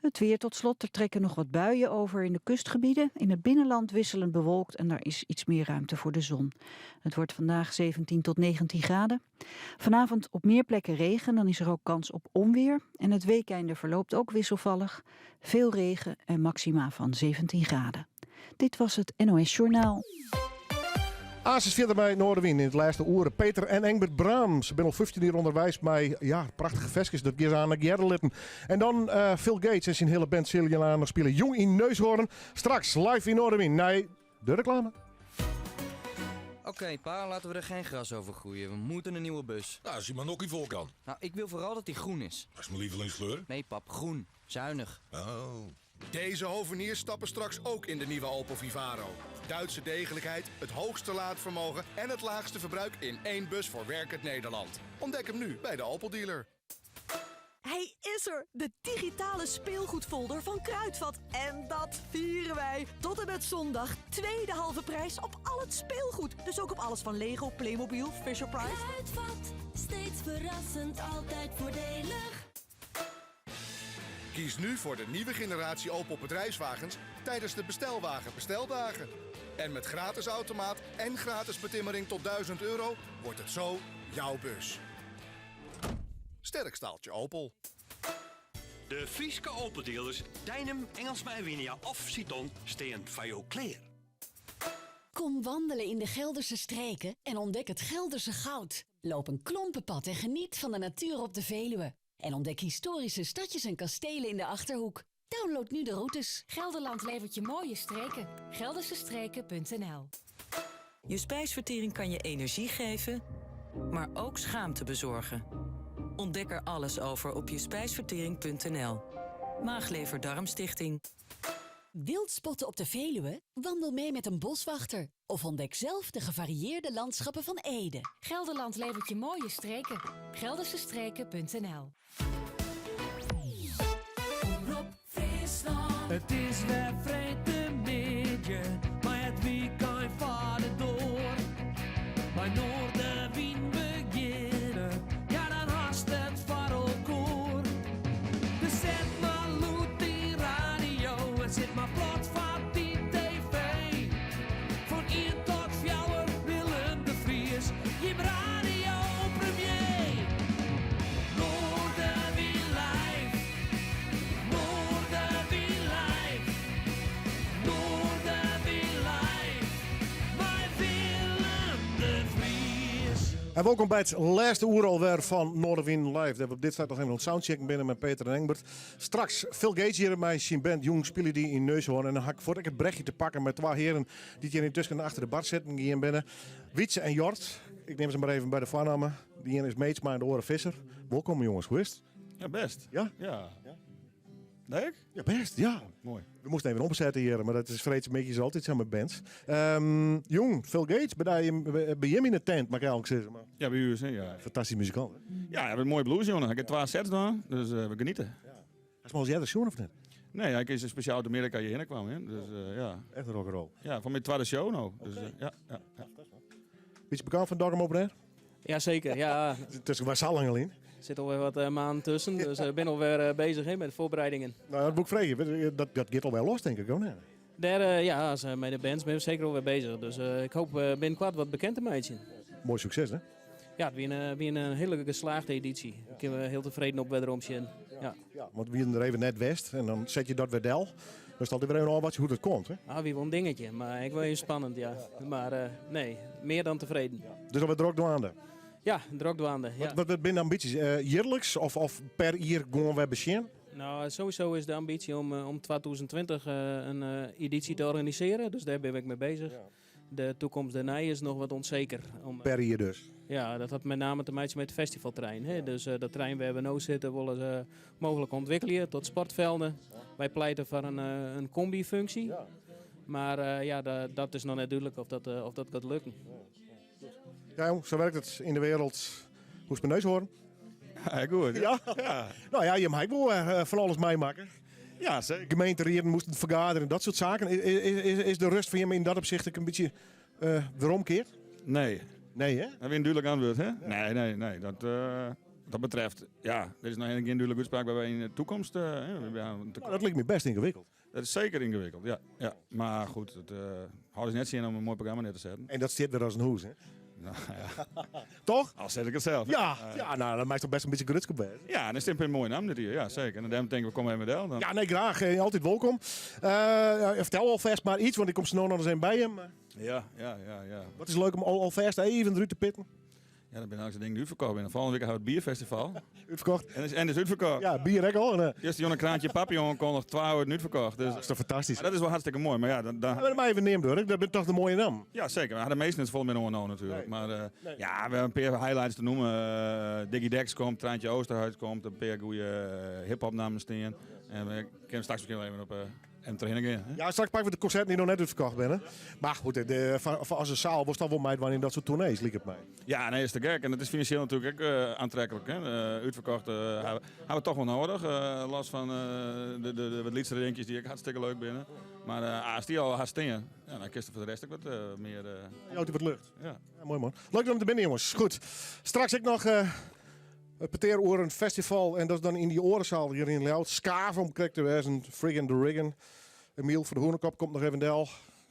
Het weer tot slot, er trekken nog wat buien over in de kustgebieden. In het binnenland wisselend bewolkt en daar is iets meer ruimte voor de zon. Het wordt vandaag 17 tot 19 graden. Vanavond op meer plekken regen, dan is er ook kans op onweer. En het weekeinde verloopt ook wisselvallig. Veel regen en maxima van 17 graden. Dit was het NOS Journaal. Asis verder bij Noardewyn in it lêste oere. Peter en Engbert Braam. Se binne al 15 jier ûnderweis mei ja, prachtige ferskes. Dat gean se oan hearre litten. En dan eh, Phil Gates en syn hiele band sille noch spylje jûn yn Neushoorn. Straks live yn Noardewyn nei de reklame. Oké, pa, laten we er geen gras over groeien. We moeten een nieuwe bus. Nou, als hij maar nokkie vol kan. Nou, ik wil vooral dat die groen is. Dat is mijn lievelingskleur. Nee, pap, groen. Zuinig. Oh. Deze hoveniers stappen straks ook in de nieuwe Opel Vivaro. Duitse degelijkheid, het hoogste laadvermogen en het laagste verbruik in één bus voor werkend Nederland. Ontdek hem nu bij de Opel dealer. Hij is er, de digitale speelgoedfolder van Kruidvat. En dat vieren wij. Tot en met zondag, tweede halve prijs op al het speelgoed. Dus ook op alles van Lego, Playmobil, Fisher Price. Kruidvat, steeds verrassend, altijd voordelig. Kies nu voor de nieuwe generatie Opel bedrijfswagens tijdens de bestelwagen besteldagen. En met gratis automaat en gratis betimmering tot 1000 euro wordt het zo jouw bus. Sterk staaltje Opel. De Fryske Opeldealers Deinum, Engelsma en Winia of Siton stean foar jo klear. Kom wandelen in de Gelderse streken en ontdek het Gelderse goud. Loop een klompenpad en geniet van de natuur op de Veluwe. En ontdek historische stadjes en kastelen in de Achterhoek. Download nu de routes. Gelderland levert je mooie streken. Geldersestreken.nl Je spijsvertering kan je energie geven, maar ook schaamte bezorgen. Ontdek er alles over op jespijsvertering.nl. Maaglever-Darmstichting. Wild spotten op de Veluwe? Wandel mee met een boswachter. Of ontdek zelf de gevarieerde landschappen van Ede. Gelderland levert je mooie streken. Geldersestreken.nl Omrop Fryslân. It is wer freedtemiddei, mei it wykein foar de doar. Mei Noardewyn begjinne, ja dan hast it foar elkoar. Dus set mar lûd dyn radio en sit mar plat foar dyn TV. Fan ien tot fjouwer Willem de Vries, jim radiopremier. Noardewyn live, Noardewyn live, Noardewyn live, mei Willem de Vries. En wolkom by it lêste oere alwer fan Noardewyn Live. Dêr we op dit stuit noch even oan it soundchecken binne mei Peter en Engbert. Straks Phil Gates hjir mei syn band. Jûn spylje dy yn Neushoorn. En dan ha ik fuort ek it brechje te pakken mei twa hearen dy't hjir yntusken achter de bar sitten gien binne. Wietse en Jort. Ik nim se mar even by de foarnamme. De iene is Meetsma en de oare Visser. Wolkom jonges, hoe is it? Ja, bêst. Ja? Ja. Leuk? Ja, bêst, ja. Moai. We moasten even omsette hjir, mar dat is freedtemiddeis altyd sa mei bands. Um, jûn, Phil Gates, by, by jim yn de tent, mei ik eigentlik sizze. Mar. Ja, by ús, hè, ja. Fantastysk muzikant. Hè? Ja, we hawwe in moaie blues, jongen. Ik ha twa sets dien, dus uh, we genietsje. Ja. Hast him alris earder sjoen of net? Nee, hy is spesjaal út Amearika hjirhinne kaam. Hè. Dus, uh, ja. Echt een rock'n'roll. Ja, fan myn twadde show no. Dus, uh, ja, ja, ja. Bytsje bekend fan Dokkum Open Air? Ja, zeker. Ja. Tusken was al lang al yn. Er zit alweer wat uh, maanden tussen, dus ik ben alweer uh, bezig hè, met de voorbereidingen. Nou, dat moet ik vragen. Dat, dat gaat alweer los, denk ik, ook, nee? Daar, uh, ja, als, met de bands ben ik zeker alweer bezig. Dus ik hoop binnenkort wat bekend te maken. Mooi succes, hè? Ja, it wie in, wie in hiele geslaagde edysje. Ik bin hiel tefreden op wederom sjen. Ja. Ja, want we wiene der even net west en dan sette je dat wer del. Dan is it altyd wer even ôfwachtsje hoe't it komt. Hè? Ah, wie wol in dingetje, mar ek wol even spannend, ja. Mar uh, nee, mear dan tefreden. Dus alwer drok dwaande? Ja, drok dwaande. Ja. Wat, wat, wat binne de ambysjes? Uh, jierliks of, of per jier gewoan wer besjen? Nou, sowieso is de ambitie om, om 2020 in edysje te organisearjen. Dus dêr binne we ek mei beuzich. De toekomst dêrnei is noch wat ûnseker. Om, Per jier dus? Ja, dat hat met name te meitsjen mei it festivalterrein. Hè. Dus dat terrein wêr't we no sitte wolle se mooglik ûntwikkelje tot sportvelden. Wy pleite foar in, in combi-funksje. Mar ja, dat is noch net dúdlik oft dat, oft dat gaat lukken. Ja, jong, zo werkt het in de wereld. Hoe is het met neushoorn? Ja, goed. Ja? Ja. Nou ja, je mag wel van alles meemaken. Ja, zeker. Gemeenterieden moesten vergaderen, dat soort zaken. Is, is de rust van je in dat opzicht een beetje weromkeerd? Nee. Nee, hè? Dat is een duidelijk antwoord, hè? Nee, nee, nee. Dat, dat betreft, ja, er is nog geen duidelijke uitspraak bij wij in de toekomst. Hè, we hebben Nou, dat lijkt me best ingewikkeld. Dat is zeker ingewikkeld, ja. ja. Maar goed, het houdt dus net zin om een mooi programma neer te zetten. En dat zit er als een hoes, hè? Nou, ja. Toch? Al zet ik het zelf. Ja, ja, nou, dat maakt toch best een beetje grutsk op, hè? Ja, en dat is een mooie naam dit hier, ja, zeker. En daarom denk ik, we komen even del. Dan. Ja, nee, graag. Altijd welkom. Ja, vertel alvast maar iets, want ik kom zo nog eens een bij hem. Ja, ja, ja, ja. Wat is leuk om alvast even eruit te pitten? Ja, dan ben ik eigenlijk de dingen uitverkocht. Ben. Volgende week hebben we het bierfestival. Uitverkocht. En is uitverkocht. Ja, bier ook al. En, Eerst Jonne Kraantje Papillon kon nog 12 uur uitverkocht. Dus, dat is toch fantastisch. Maar dat is wel hartstikke mooi. Maar ja, dan, dan... Ja, maar even neem door. Dat is toch de mooie naam. Ja, zeker. Maar de meesten is vol met een natuurlijk. Nee. Maar Nee. ja, we hebben een paar highlights te noemen. Diggy Dex komt, Treintje Oosterhuis komt, een paar goede hip-hop namen staan. En we kunnen straks misschien wel even op M trainen gaan, hè? Ja, straks pakken we de concert die nog net uitverkocht binnen. Maar goed, als een zaal was dat wel mij in dat soort tournees, liep het mij. Ja, nee, is te gek. En dat is financieel natuurlijk ook aantrekkelijk. Hè? Uitverkocht hebben we toch wel nodig. Los van de wat lietsere dingetjes die ik hartstikke leuk binnen. Maar als die al haast stingen, ja, dan kist er voor de rest ook wat meer. Ja, houdt wat lucht. Ja. Ja, mooi man. Leuk om te binnen, jongens. Goed. Straks ik nog het Peteroren Festival. En dat is dan in die orenzaal hier in Ljouwert. Skaven om correct te wezen. Friggin' de Riggen. Emiel van de Hoornkop komt nog even del.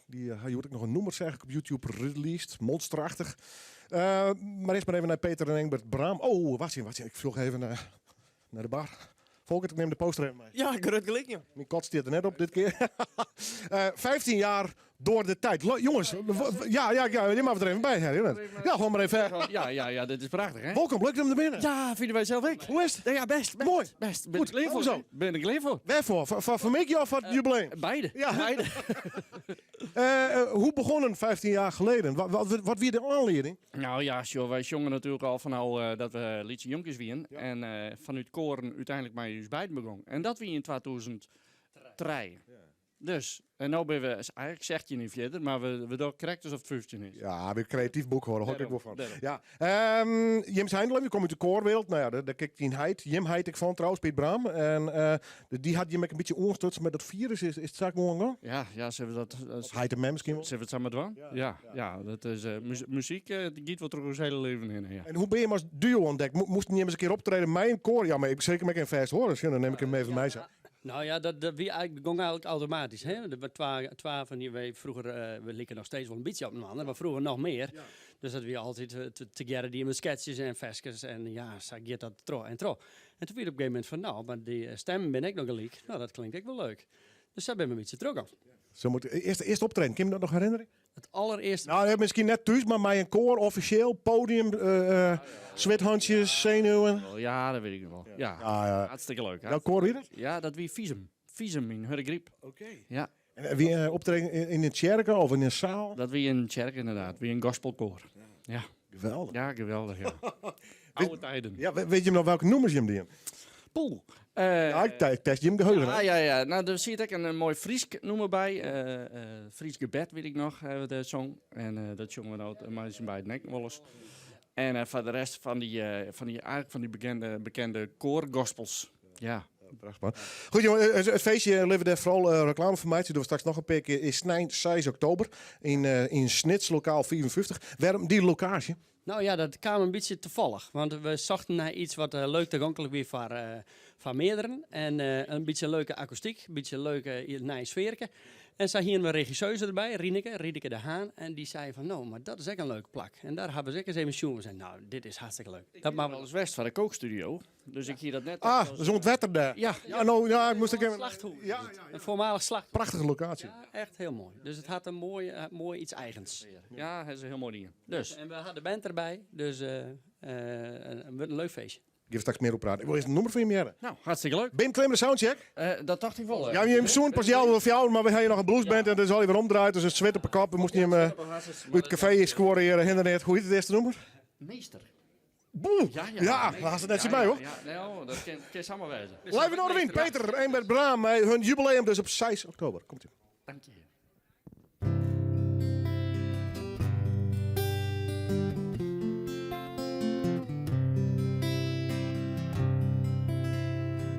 Die hij hoort ook nog een noemer zeg ik op YouTube released. Monsterachtig. Maar eerst maar even naar Peter en Engbert Braam. Oh, wacht even, wacht even. Ik vloog even naar de bar. Volkert, ik neem de poster even mee. Ja, grut gelijk, joh. Mijn kot stiert er net op dit keer. 15 jaar door de tijd. Jongens, ja, ja, ja, je mag er even bij. Hè, jongens. Ja, gewoon maar even. Ja, ja, ja, dit is prachtig, hè? Welkom, leuk om er binnen. Ja, vinden wij zelf ook. Hoe is het? Ja, ja, best, best. Mooi. Best. Ben Goed, ik klaar voor? hoezo? Ben ik klaar voor? Waarvoor? Voor Mickey of voor het jubileum? Beide. Ja. Beide. Hoe begon het 15 jaar geleden? Wat wie de aanleiding? Nou ja, joh, wij zongen natuurlijk al van al dat we Lietse Jonkjes wien. En vanuit koren uiteindelijk maar eens beiden begon. En dat wie in 2003. Dus, en nou ben we, is eigenlijk zegt je niet verder, maar we doen correct alsof het 15 is. Ja, weer creatief boek hoor, daar hou ik wel van. Daarom, Ja. Jim Heindelen, je komt uit de koorwereld. Nou ja, daar kijkt die heid. Jim heid ik van trouwens, Piet Braam. En die had Jim ook een beetje ongestutst met dat virus. Is het zaak gewoon gang? Ja, ja, ze hebben dat, Of heid en mem misschien wel? Ze hebben het samen dwang. Ja, ja, dat is muziek, die giet wat er ons hele leven in. Ja. En hoe ben je hem als duo ontdekt? Moest hij eens een keer optreden? Mijn koor? Ja, maar ik zeker met een feest horen. Dus dan neem ik hem even mee. zo. Nou ja, dat wie eigenlijk, begon eigenlijk automatisch. Hè? De twa van die wij vroeger, we lieken nog steeds wel een beetje op een ander, maar vroeger nog meer. Dus dat we altijd together die met sketches en veskes en ja, zo gaat dat tro en tro. En toen werd op een gegeven moment van, nou, maar die stem ben ik nog gelijk. Nou, dat klinkt ook wel leuk. Dus daar ben ik een beetje terug aan. Zo moet eerst optreden. Kun je me dat nog herinneren? Het allereerste. Nou, misschien net thuis, maar mij een koor, officieel, podium, zwithandjes, zenuwen. Ja, dat weet ik nog wel. Ja. Ja, ja. Hartstikke leuk. Welk koor weer? Ja, dat wie Visum. Visum in Hurregriep. Oké. Ja. En wie optreden in een kerk of in een zaal? Dat wie in een kerk inderdaad. Wie een gospelkoor. Ja. Geweldig. Ja, geweldig, ja. Oude tijden. Ja, weet je nog welke nummers je hem die? Poel. Ja, ik test Jim geheugen, Ja, hè? ja, ja. Nou, daar zit ik een mooi Fries nummer bij. Fries gebed weet ik nog, de song. En dat zongen we nou maar eens bij het nek wel eens. En voor de rest van die van die, eigenlijk van die bekende koorgospels. Ja. Prachtig, man. Goed, jongen, het feestje levert daar vooral reclame voor mij. Dat doen we straks nog een paar keer. Is 6 oktober in Snits, lokaal 54. Waarom die locatie? Nou ja, dat kwam een beetje toevallig. Want we zochten naar iets wat leuk toegankelijk weer voor meerdere. En een beetje een leuke akoestiek, een beetje een leuke nieuwe sfeerke. En zij hier een regisseuse erbij, Rieneke de Haan. En die zei van, nou, maar dat is echt een leuke plak. En daar hebben ze ook eens even zien. We zeiden, nou, dit is hartstikke leuk. Ik Dat ben maar wel eens west van de kookstudio. Dus ik hier dat net. Ah, dat is ontwetter daar. Ja. Ja, nou, ja, ik moest ik even Slachthoek. Ja, ja, ja. Een voormalig slachthoek. Prachtige locatie. Ja, echt heel mooi. Dus het had een mooi iets eigens. Ja, het is een heel mooi ding. Dus. En we hadden de band erbij, dus een leuk feestje. Gean we straks mear oer praten. Ik wol earst in nûmer fan jim hearre. Nou, hartstikke leuk. Bim Klim de soundcheck? Dat tocht ik wol. Ja, jim soenen pas healwei fjouwer, mar we ha hjir noch in bluesband en dat is al wer omdraaid, dus it swit op 'e kop. We moasten jim út it kafee skuorre hjir hinne net. Hoe hjit it earste nûmer? Meester. Boe! Ja, ja, ja, hast it net by hoor. Ja, nou, dat kin samar wêze. Live in Noardewyn, Peter en Bert Braam mei hun jubileum dus op 6 oktober. Komt ie. Dank je.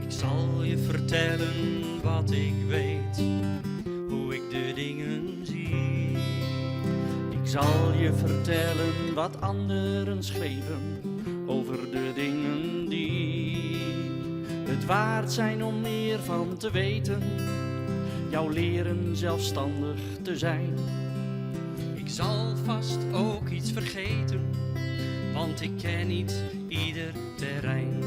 Ik zal je vertellen wat ik weet, hoe ik de dingen zie. Ik zal je vertellen wat anderen schreven over de dingen die het waard zijn om meer van te weten. Jou leren zelfstandig te zijn. Ik zal vast ook iets vergeten, want ik ken niet ieder terrein.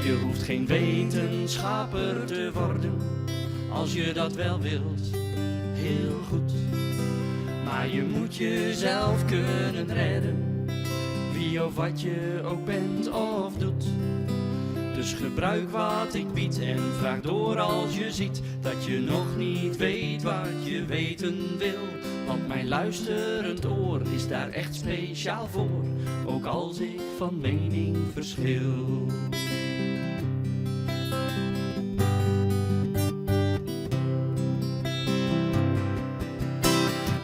Je hoeft geen wetenschapper te worden, als je dat wel wilt, heel goed. Maar je moet jezelf kunnen redden, wie of wat je ook bent of doet. Dus gebruik wat ik bied en vraag door als je ziet dat je nog niet weet wat je weten wil. Want mijn luisterend oor is daar echt speciaal voor, ook als ik van mening verschil.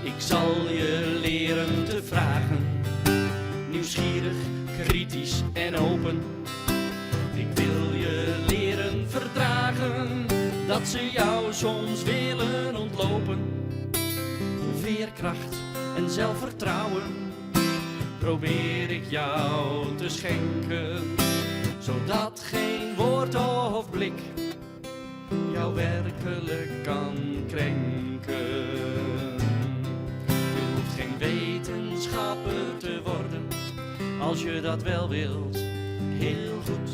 Ik zal je leren te vragen, nieuwsgierig, kritisch en open. Ik wil je leren verdragen dat ze jou soms willen ontlopen. Veerkracht en zelfvertrouwen probeer ik jou te schenken, zodat geen woord of blik jou werkelijk kan krenken. Je hoeft geen wetenschapper te worden, als je dat wel wilt, heel goed.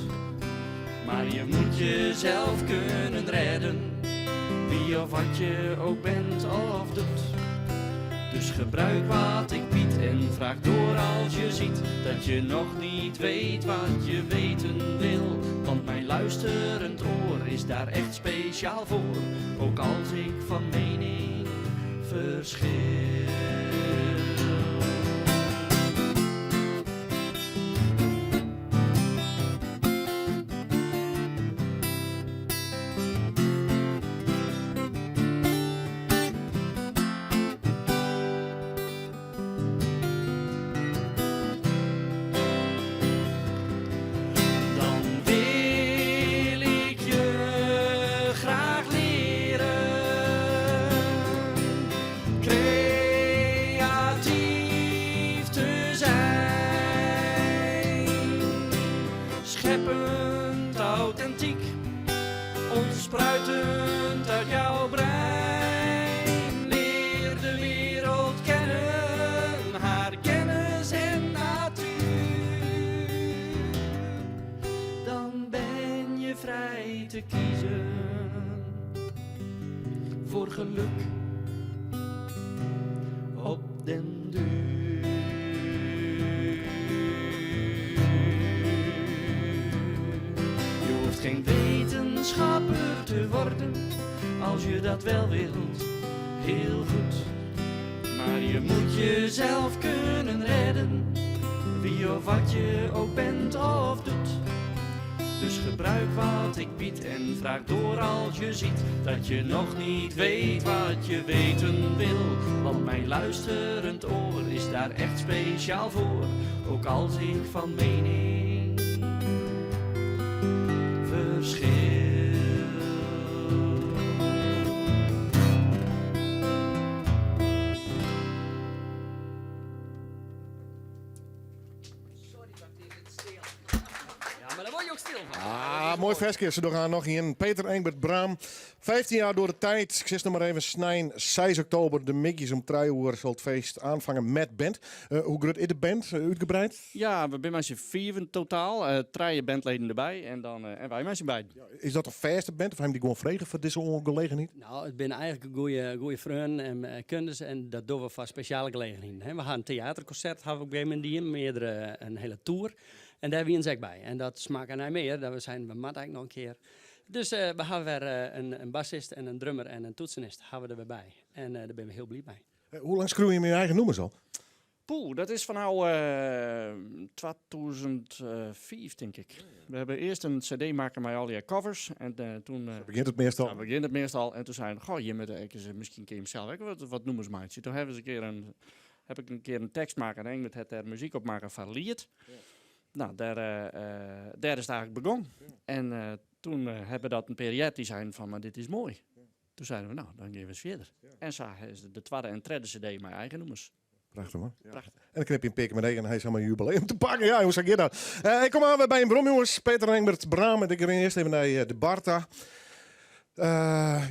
Maar je moet jezelf kunnen redden, wie of wat je ook bent of doet. Dus gebruik wat ik bied en vraag door als je ziet dat je nog niet weet wat je weten wil. Want mijn luisterend oor is daar echt speciaal voor, ook als ik van mening verschil. Dan wil ik je graag leren creatief te zijn. Scheppend, authentiek, ontspruitend uit jouw brein. Leer de wereld kennen, haar kennis en natuur. Dan ben je vrij te kiezen voor geluk op den duur. Je hoeft geen wetenschapper te worden als je dat wel wilt, heel goed. Maar je moet jezelf kunnen redden, wie of wat je ook bent of doet. Dus gebruik wat ik bied en vraag door als je ziet dat je nog niet weet wat je weten wil. Want mijn luisterend oor is daar echt speciaal voor, ook als ik van mening verschil. Ja, maar daar word je ook stil van. Ah, mooi ferske. Se dogge noch ien. Peter Engbert Braam. 15 jaar door de tijd. Ik sis noch mar even snein 6 oktober. De middeis om 3 oere sil it feest oanfange met band. Eh, hoe grut is de band? Uh, útgebreid? Ja, we binne mei syn fiven totaal. Uh, trije bandleden derby en, dan, uh, en wy mei syn beiden. Ja, is dat in fêste band of ha jim dy gewoan frege foar dizze gelegenheid? Nou, it binne eigentlik goede, goede freonen en uh, kundes en dat dogge we foar spesjale gelegenheden. We ha in teaterkonsert ha we op in gegeven momint dien, meardere, in hiele toer. En dêr wienen se ek by. En dat smakke nei mear, dat we seinen, we moatte ek noch in kear. Dus we hawwe wer in bassist en in drummer en in toetsenist hawwe we der wer by. En dêr binne we hiel bliid mei. Hoe lang skriuwe jim je eigen nûmers al? Poeh, dat is fanôf 2005 tink ik. We hawwe earst in cd makke mei allegear covers. En toen... Sa begjint it meastal. Sa begjint it meastal. En toen seinen we, goh, jim moatte ek ris, miskien kinne jim sels ek wat nûmers meitsje. Toen hawwe se in kear in, heb ik in kear in tekst makke en Engbert hat dêr muzyk op makke foar liet. Nou, dêr, dêr is it eigentlik begûn. En toen hawwe we dat in pear heard, dy seinen fan, mar dit is moai. Toen seinen we, nou, dan gean we ris fierder. En sa is de twadde en tredde cd mei eigen nûmers. Prachtich man. Prachtich. En dan knip je in pear kear met en hy is helemaal jubileum te pakken. Ja, jongens, sa giet dat. Ik kom oan by jim werom, jongens. Peter en Engbert Braam. En ik rin earst even nei de bar ta.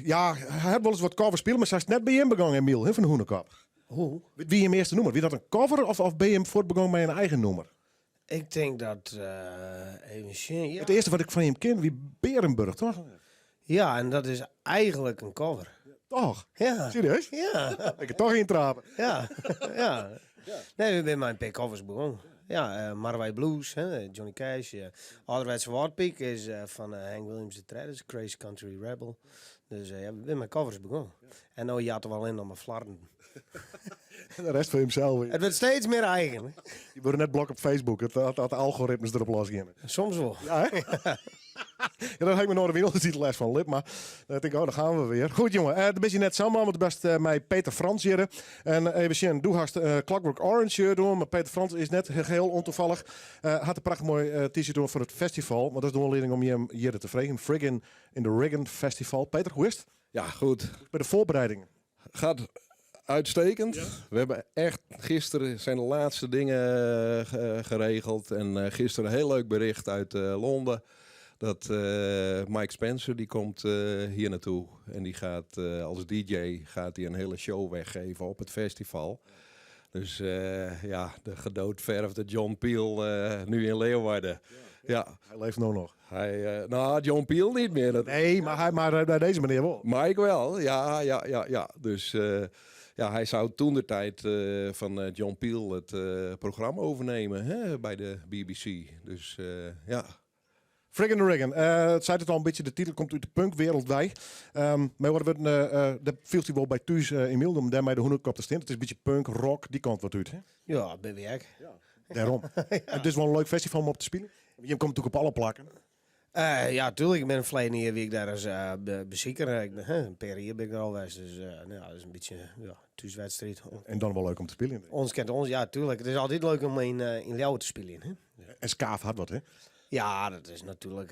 Ja, hy hat wolris wat covers spile, mar sa is it net by jim begûn, Emiel, hè, fan de Hûnekop. Hoe? Wie wie jim earste nûmer? Wie dat in cover of binne jim fuortbegûn mei in eigen nûmer? Ik tink dat, even sjen, ja. It earste wat ik fan jim ken wie Berenburg, toch? Ja, en dat is eigentlik in cover. Toch? Ja. Serieus? Ja. Ik ha toch yntrape. Ja, ja. Nee, we binne mei in pear covers begûn. Ja, Marwei Blues, hè, Johnny Cash. Ouderwetse Wâldpyk is fan Hank Williams III, dus Crazy Country Rebel. Dus ja, we binne mei covers begûn. En no jatte we allinne noch mar flarden. De rest fan jimsels. It wurdt steeds mear eigen. Je wurde net blokt op Facebook, dat de algoritmes derop losgean. Soms wol. Ja, hè? Ja, daar heb ik me nog de wereld les van lip, maar dan denk ik, oh, daar gaan we weer. Goed, jongen, dan ben je net samen, want best mei Peter Frans hjir. En even sjen, do hast Clockwork Orange doen, mar Peter Frans is net geheel ontoevallig. Hat in prachtich moai t-shirt oan foar it festival, want dat is de oanlieding om jim hjir te freegjen. Friggin' in the Riggin Festival. Peter, hoe is it? Ja, goed. By de foarbereidingen? Gaat uitstekend. We hebben echt gisteren zijn de laatste dingen geregeld. En gisteren een heel leuk bericht uit Londen. Dat Mike Spencer die komt hier naartoe. En die gaat als DJ gaat hij een hele show weggeven op het festival. Dus ja, de gedoodverfde John Peel nu in Leeuwarden. Ja. Hy libbet no noch. Hy, nou, John Peel net mear. Dat... Nee, mar, hy, mar by dizze menear wol. Mike wel, ja. Dus ja, hy soe toentertijd fan John Peel it programma overnemen hè, by de BBC. Dus ja. Friggin' the Riggin. It seit it al in bytsje, de titel komt út de punkwereld wei. Mar wat wurdt, dêr fielst dy wol by thús, Emiel, om dêr mei de Hûnekop te stean. It is in bytsje punk, rock, dy kant wat út. Hè? Ja, binne wy ek. Ja. Dêrom. It is wol in leuk festival om op te spyljen. Jim komme natuerlik op alle plakken. Ja, tuerlik. Ik bin ferleden jier wie ik dêr as besiker. Ik bin, in pear jier bin ik der al west. Dus nou ja, dat is in bytsje ja, thúswedstriid. En dan wol leuk om te spyljen. Ons kent ons, ja, tuerlik. It is altyd leuk om yn, yn Ljouwert te spyljen. Hè? En Skaaf hat wat, hè? Ja, dat is natuerlik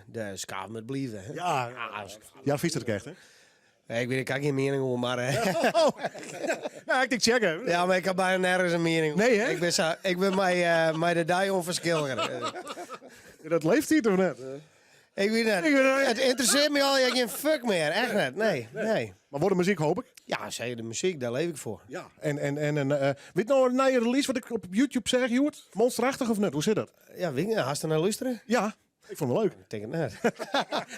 de Skaaf moat bliuwe. Hè? Ja, ja. Ja, fynst it echt, hè? Ik wit, ik ha gjin miening oer, mar... Ja, ik tink checken. Ja, mar ik ha byna nergens in miening Nee, hè? Ik bin, sa, ik bin mei, mei de dei ûnferskilliger. Dat leeftiid of net? Ik wit net. It ynteressearret my al gjin fuck mear. Echt net. Nee, nee. Mar wol de muzyk, hoopje ik? Ja, seker de muzyk, dêr leef ik foar. Ja, en wit no in nije release wat ik op YouTube seach, hjoed? Monsterachtich of net? Hoe sit dat? Ja, wit ik net. Hast der nei lústere? Ja, ik fûn it leuk. Ik tink it net.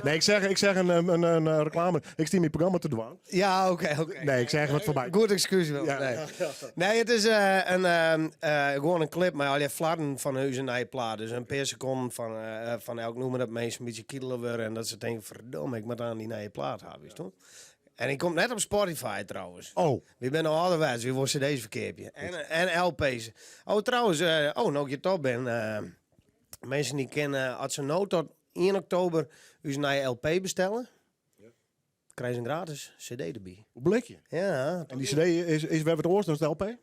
Nee, ik seach in reklame. Ik stie myn programma te dwaan. Ja, oké, oké. Nee, ik seach wat foarby. Goed ekskuus wol. Ja. Nee. Nee, it is gewoan in klip mei allegear flarden fan ús nije plaat. Dus in pear sekonden fan elk nûmer dat minsken in bytsje kiedele wurde en dat se tinke, ferdomme, ik moat oan dy nije plaat ha, witst wol. En dy komt net op Spotify trouwens. Oh. Wy binne noch âlderwets, wy wolle cd's ferkeapje. En LP's. Oh, trouwens, oh, no ik hjir toch bin. Minsken dy kinne, as se no tot 1 oktober ús nije LP bestelle, krije se in gratis cd derby. Hoe blikje? Ja. En dy cd is wer wat oars dan de LP?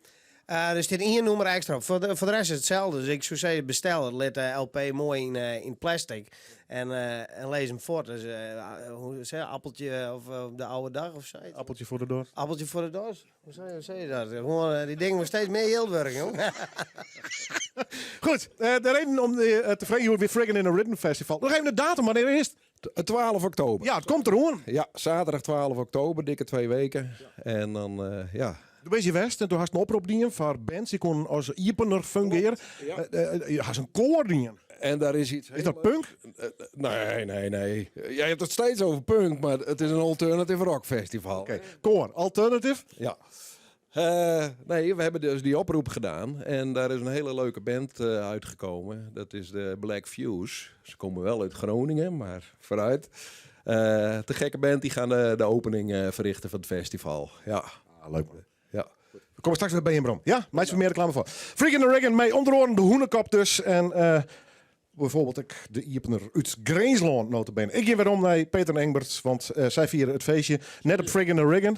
Der stiet ien nûmer ekstra op. Foar de rest is it itselde. Dus ik soe sizze, bestel it. Lit de LP moai yn plastic en lis him fuort. Dus, hoe sei je, appeltje of de oude dag of sayts? Appeltje foar de dorst. Appeltje foar de dorst? Hoe sei je dat? Gewoan, dy dingen wurde steeds mear jild wurdich, jong. Goed, de reden om te freegjen wie Friggin' in the Riddim Festival. Noch even de datum, wannear is it? 12 oktober. Ja, it komt deroan. Ja, zaterdag 12 oktober, dikke 2 weken. En dan, ja. Do bist hjir west en do hast in oprop dien foar bands. Dy koenen as iepener fungearje. Ja. Je hast in koar dien. En daar is iets Is dat heel punk? Nee, nee, nee. Jij hebt het steeds over punk, maar het is een alternative rock festival. Oké, koar, alternative? Ja. Nee, we hebben dus die oproep gedaan en daar is een hele leuke band uitgekomen. Dat is de Black Fuse. Ze komen wel uit Groningen, maar vooruit. Te gekke band, die gaan de opening verrichten van het festival. Ja. Ah, leuk man. Ja. We komen straks weer bij je, Brom. Ja, meid meer reclame voor. Freak in the Reagan mee onder de Hoenekop dus. En bijvoorbeeld ik de Iepener uit Greensland notabene. Ik ga weer om naar Peter en Engbert, want zij vieren het feestje net op Freak in the Reagan.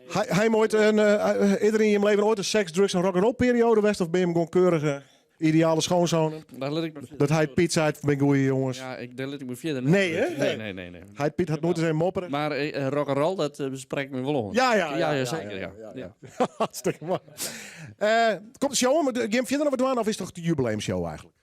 Hij, hij ooit een, eerder in je leven ooit een seks, drugs en rock'n'roll periode geweest? Of ben je hem gewoon keurige, ideale schoonzoon? Daar let ik me Dat hij Piet zei, ben goeie jongens. Ja, daar let ik me verder Nee, hè? Nee, nee, nee, nee. Hij Piet had nooit eens een mopperen. Maar rock'n'roll, dat bespreek ik me wel om. Ja, zeker. Ja. Hartstikke mooi. Komt de show om? Jim, verder nog wat aan of is het toch de jubileumshow eigenlijk?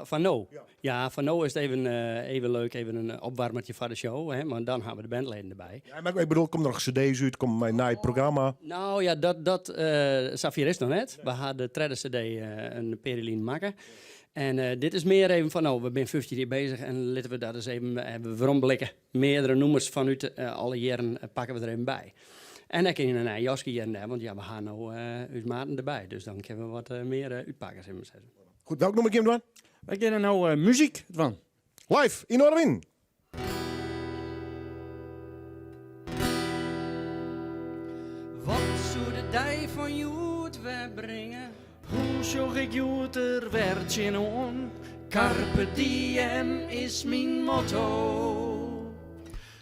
Van no. Ja. Van no is het even leuk, even een opwarmertje voor de show, hè, maar dan hebben we de bandleden erbij. Ja, maar ik bedoel, komt er nog cd's uit, komt mijn nieuw programma? Nou ja, dat Safir is nog net. We hadden de tweede cd een Perilien maken. En dit is meer even van, nou, we zijn 15 jaar bezig en laten we dat eens even hebben we Meerdere noemers vanuit alle jaren pakken we er even bij. En dan kun je een jasje hier en daar, want ja, we gaan nou uw maten erbij. Dus dan kunnen we wat meer uitpakken, zeg maar zeggen. Goed, welk noem ik hem dan? Wij kennen nou muziek van. Live in Noardewyn. Wat zou de dij van Joet weer brengen? Hoe zorg ik Joet er werd in on? Carpe diem is mijn motto.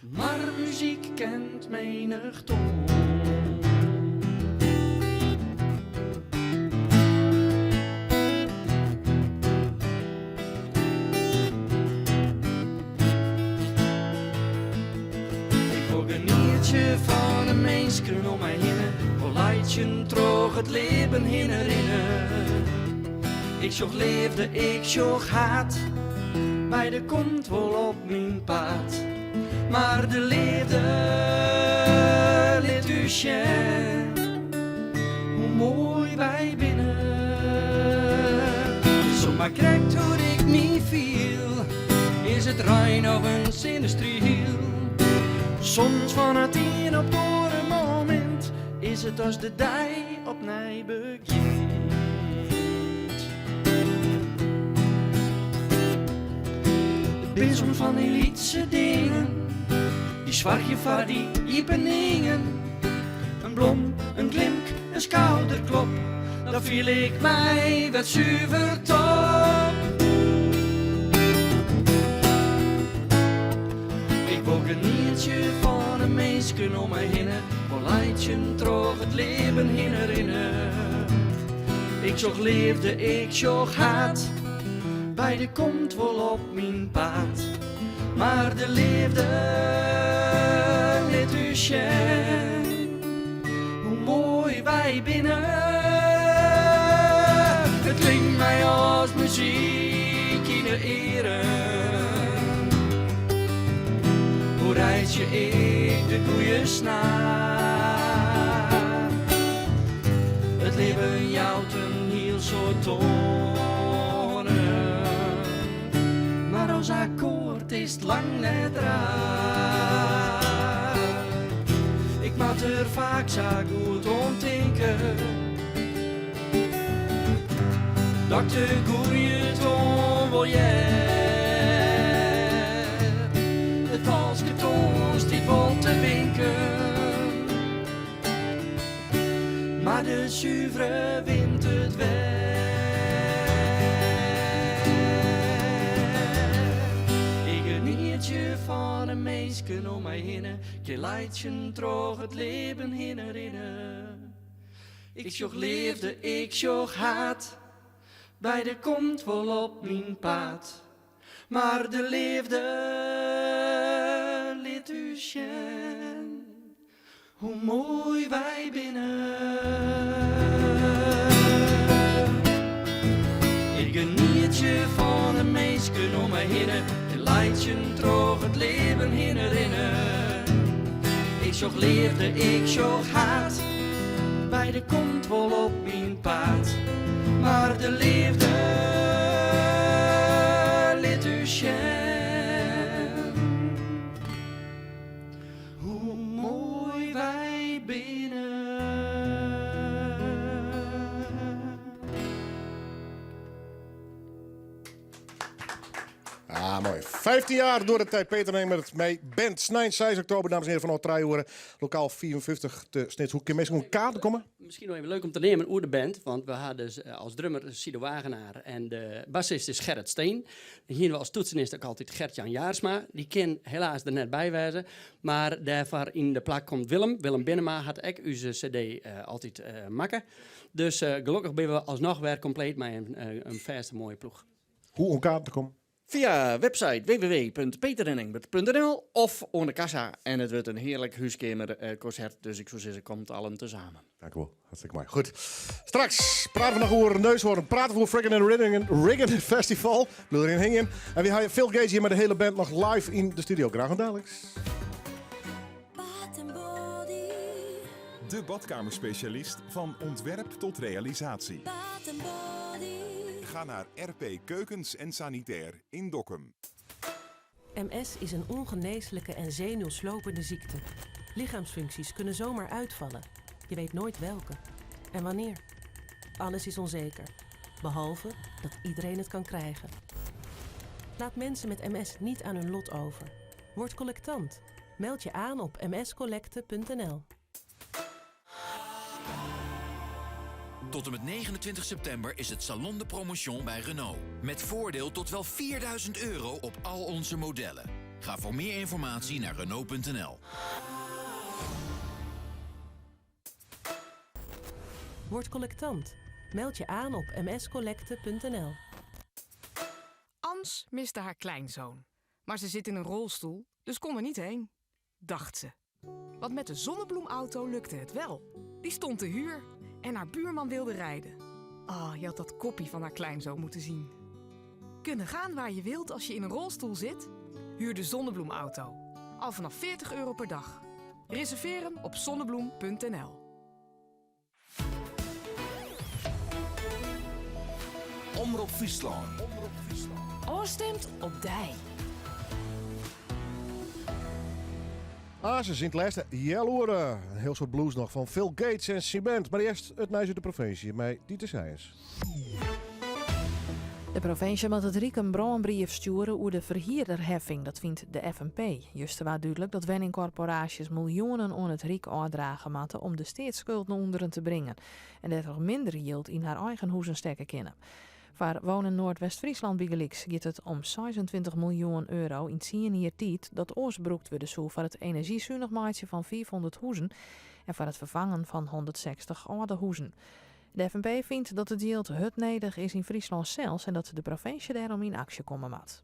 Maar muziek kent menig toon. Ik wil genietje van een mensken om mij heen. Vol leidje troog het leven herinneren. Ik zocht liefde, ik zocht haat. Beide komt wel op mijn paad. Maar de liefde liet u zien hoe mooi wij binnen. Zomaar krijgt hoe ik me viel, is het rein of een sinnestriel. Soms van het een op het andere moment is het als de dij opnieuw begint. Het zijn soms van die lietse dingen, die zwartje van die iepeningen. Een blom, een glimk, een schouderklop, dan viel ik mij wat zuiver top. Ik wou genietje van een meisje om mij heen, vol leidje troog het leven herinneren. Ik zocht liefde, ik zocht haat, beide komt wel op mijn paad. Maar de liefde liet u zien, hoe mooi wij binnen. Het klinkt mij als muziek in de eren. Hoe rijd je ik de goeie snaar? Het leven jouwt een heel soort tonen, maar ons akkoord is het lang net raar. Ik moet er vaak zo goed om denken, dat ik de goeie toon wil je. Het valse toon stiet wel te winken, maar de zuivere wint het wel. Ik geniet van een meisje om mij heen, ik leidje troog het leven herinneren. Ik zocht liefde, ik zocht haat, beide komt wel op mijn paad. Maar de liefde liet u zien, hoe mooi wij binnen. Ik geniet je van een meisje om mij heen, en leidje troog het leven herinneren. Ik zocht liefde, ik zocht haat, beide komt wel op mijn paad. Maar de liefde liet u zien, hoe mooi wij binnen. Moai. 15 jaar door de tijd. Peter Engbert mei band. Snein 6 oktober, dames en heren, fanôf 3 oere. Lokaal 54 te Snits. Hoe kinne minsken oan kaarten komme? Miskien noch even leuk om te neamen oer de band, want we ha dus eh, as drummer Sido Wagenaar en de bassist is Gerrit Steen. Dan hiene we as toetsenist ek altyd Gert-Jan Jaarsma. Dy kin helaas der net by wêze, mar dêrfoar yn de plak komt Willem. Willem Binnema hat ek ús CD eh, altyd eh, makke. Dus gelokkich binne we asnoch wer kompleet mei in, in fêste moaie ploech. Hoe oan kaarten te kommen? Fia website www.peterenengbert.nl of oan de kassa. En it wurdt in hearlik húskeamerkonsert, dus ik soe sizze komt allen tezamen. Dank u wel. Hartstikke moai. Goed. Straks prate we noch oer Neushoorn. Prate we oer Friggin' and Riggin' Riggin Festival. Bliuw deryn hingjen. En we ha Phil Gates hjir mei de hiele band noch live yn de studio. Graach oant daliks. De badkamerspecialist van ontwerp tot realisatie. Ga naar RP Keukens en Sanitair in Dokkum. MS is een ongeneeslijke en zenuwslopende ziekte. Lichaamsfuncties kunnen zomaar uitvallen. Je weet nooit welke en wanneer. Alles is onzeker, behalve dat iedereen het kan krijgen. Laat mensen met MS niet aan hun lot over. Word collectant. Meld je aan op mscollecte.nl. Tot en met 29 september is het Salon de Promotion bij Renault. Met voordeel tot wel 4000 euro op al onze modellen. Ga voor meer informatie naar Renault.nl. Word collectant. Meld je aan op mscollecte.nl. Ans miste haar kleinzoon. Maar ze zit in een rolstoel, dus kon er niet heen. Dacht ze. Want met de zonnebloemauto lukte het wel. Die stond te huur en haar buurman wilde rijden. Ah, je had dat koppie van haar kleinzoon moeten zien. Kunnen gaan waar je wilt als je in een rolstoel zit? Huur de zonnebloemauto. Al vanaf 40 euro per dag. Reserveer hem op zonnebloem.nl. Omrop Fryslân. Ofstimd op dy. Asis yn it lêste healoere. In hiel soad blues noch fan Phil Gates en syn band. Mar earst it nijs út de provinsje mei Dieter Sijens. De provinsje moat it Ryk in brânbrief stjoere oer de ferhierderheffing, dat fynt de FNP. Juster waard dúdlik dat wenningkorporaasjes miljoenen oan it Ryk ôfdrage moatte om de steatsskulden ûnderen te bringen en dêrtroch minder jild yn har eigen huzen stekke kinne. Foar Wonen Noordwest-Friesland bygelyks giet it om 26 miljoen euro yn tsien jier tiid dat oars brûkt wurde soe foar it enerzjysunich meitsjen fan 500 huzen en foar it ferfangen fan 160 âlde huzen. De FNP fynt dat it jild hurd nedich is yn Fryslân sels en dat de provinsje dêrom yn aksje komme moat.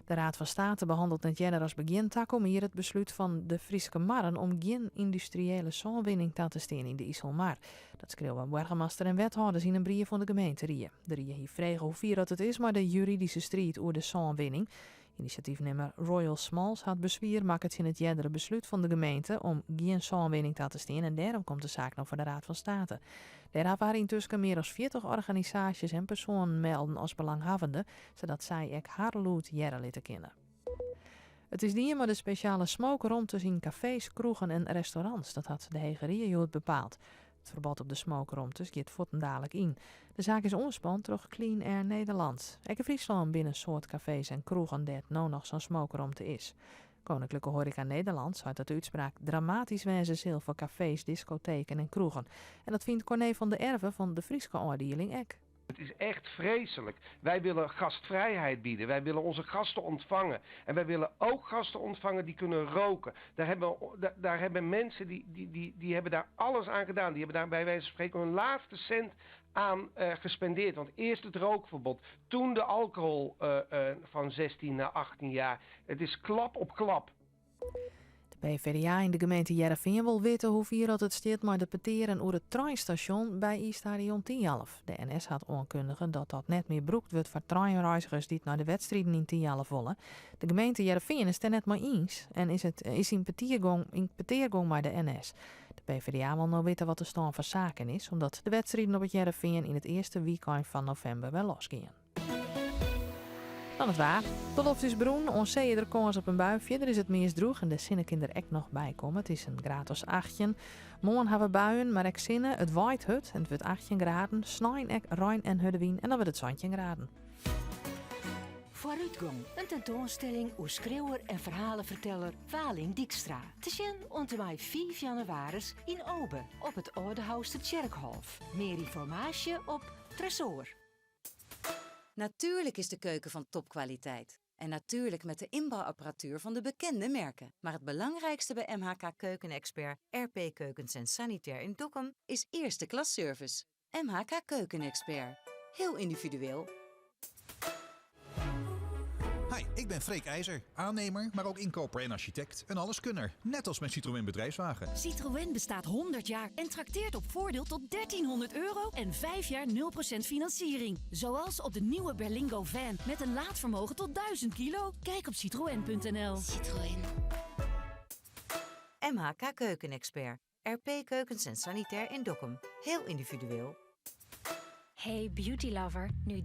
De Raad van State behannelt net earder as begjin takom jier it beslút fan De Fryske Marren om gjin yndustriële sânwinning ta te stean yn de Iselmar. Dat skriuwe boargemaster en wethâlders yn in brief oan de gemeenterie. De rie hie frege hoe fier oft it is mei de juridyske striid oer de sânwinning. Inisjatyfnimmer Royal Smals hat beswier makke tsjin it eardere beslút fan de gemeente om gjin sânwinning ta te stean en dêrom komt de saak no foar de Raad van State. Dêr hawwe har yntusken mear as 40 organisaasjes en persoanen melden as belanghawwende, sadat sy ek har lûd hearre litte kinne. It is dien mei de spesjale smookromtes yn kafees, kroegen en restaurants. Dat hat de Hege Rie hjoed bepaald. It ferbod op de smookromtes giet fuortendalik yn. De saak is oanspand troch Clean Air Nederland. Ek yn Fryslân binne in soad kafees en kroegen dêr't no noch sa'n smookromte is. Koninklijke Horeca Nederland seit dat de útspraak dramatysk wêze sil foar kafees, diskoteken en kroegen. En dat fynt Corné van der Erve fan de Fryske ôfdieling ek. Het is echt vreselijk. Wij willen gastvrijheid bieden. Wij willen onze gasten ontvangen. En wij willen ook gasten ontvangen die kunnen roken. Daar hebben, daar, daar hebben mensen die, die, die, die hebben daar alles aan gedaan. Die hebben daar bij wijze van spreken hun laatste cent aan uh, gespendeerd. Want eerst het rookverbod, toen de alcohol uh, uh, van 16 naar 18 jaar. Het is klap op klap. De PvdA yn de gemeente Hearrenfean wol witte hoe fier oft it stiet mei de petearen oer it treinstasjon by iisstadion Thialf. De NS hat oankundige dat dat net mear brûkt wurdt foar treinreizgers dy't nei de wedstriden yn Thialf wolle. De gemeente Hearrenfean is dêr net mei iens en is, it, is yn petear yn petear gong mei de NS. De PvdA wol no witte wat de stân fan saken is, omdat de wedstriden op it Hearrenfean yn it earste wykein fan novimber wer losgean. Dan it waar. De loft is brún, oan see is der kâns op in bui. Fierder is it meast drûch en de sinne kin der ek noch by komme. It is in graad as 18. Moarn ha we buien, mar ek sinne. It waait hurd en it wurdt 18 graden. Snein ek rein en hurde wyn en dan wurdt it 17 graden. Foarútgong, in tentoanstelling oer skriuwer en ferhaleferteller Waling Dykstra. Te sjen oant en mei 5 jannewaris yn Obe op it Aldehoustertsjerkhôf. Mear ynformaasje op Tresoar. Natuurlijk is de keuken van topkwaliteit. En natuurlijk met de inbouwapparatuur van de bekende merken. Maar het belangrijkste bij MHK Keukenexpert, RP Keukens en Sanitair in Dokkum is eerste klas service. MHK Keukenexpert. Heel individueel. Hi, ik ben Freek IJzer, aannemer, maar ook inkoper en architect. Een alleskunner, net als mijn Citroën bedrijfswagen. Citroën bestaat 100 jaar en trakteert op voordeel tot 1300 euro en 5 jaar 0% financiering. Zoals op de nieuwe Berlingo Van met een laadvermogen tot 1000 kilo. Kijk op citroën.nl. Citroën. MHK Keukenexpert. RP Keukens en Sanitair in Dokkum. Heel individueel. Hey beauty lover, nu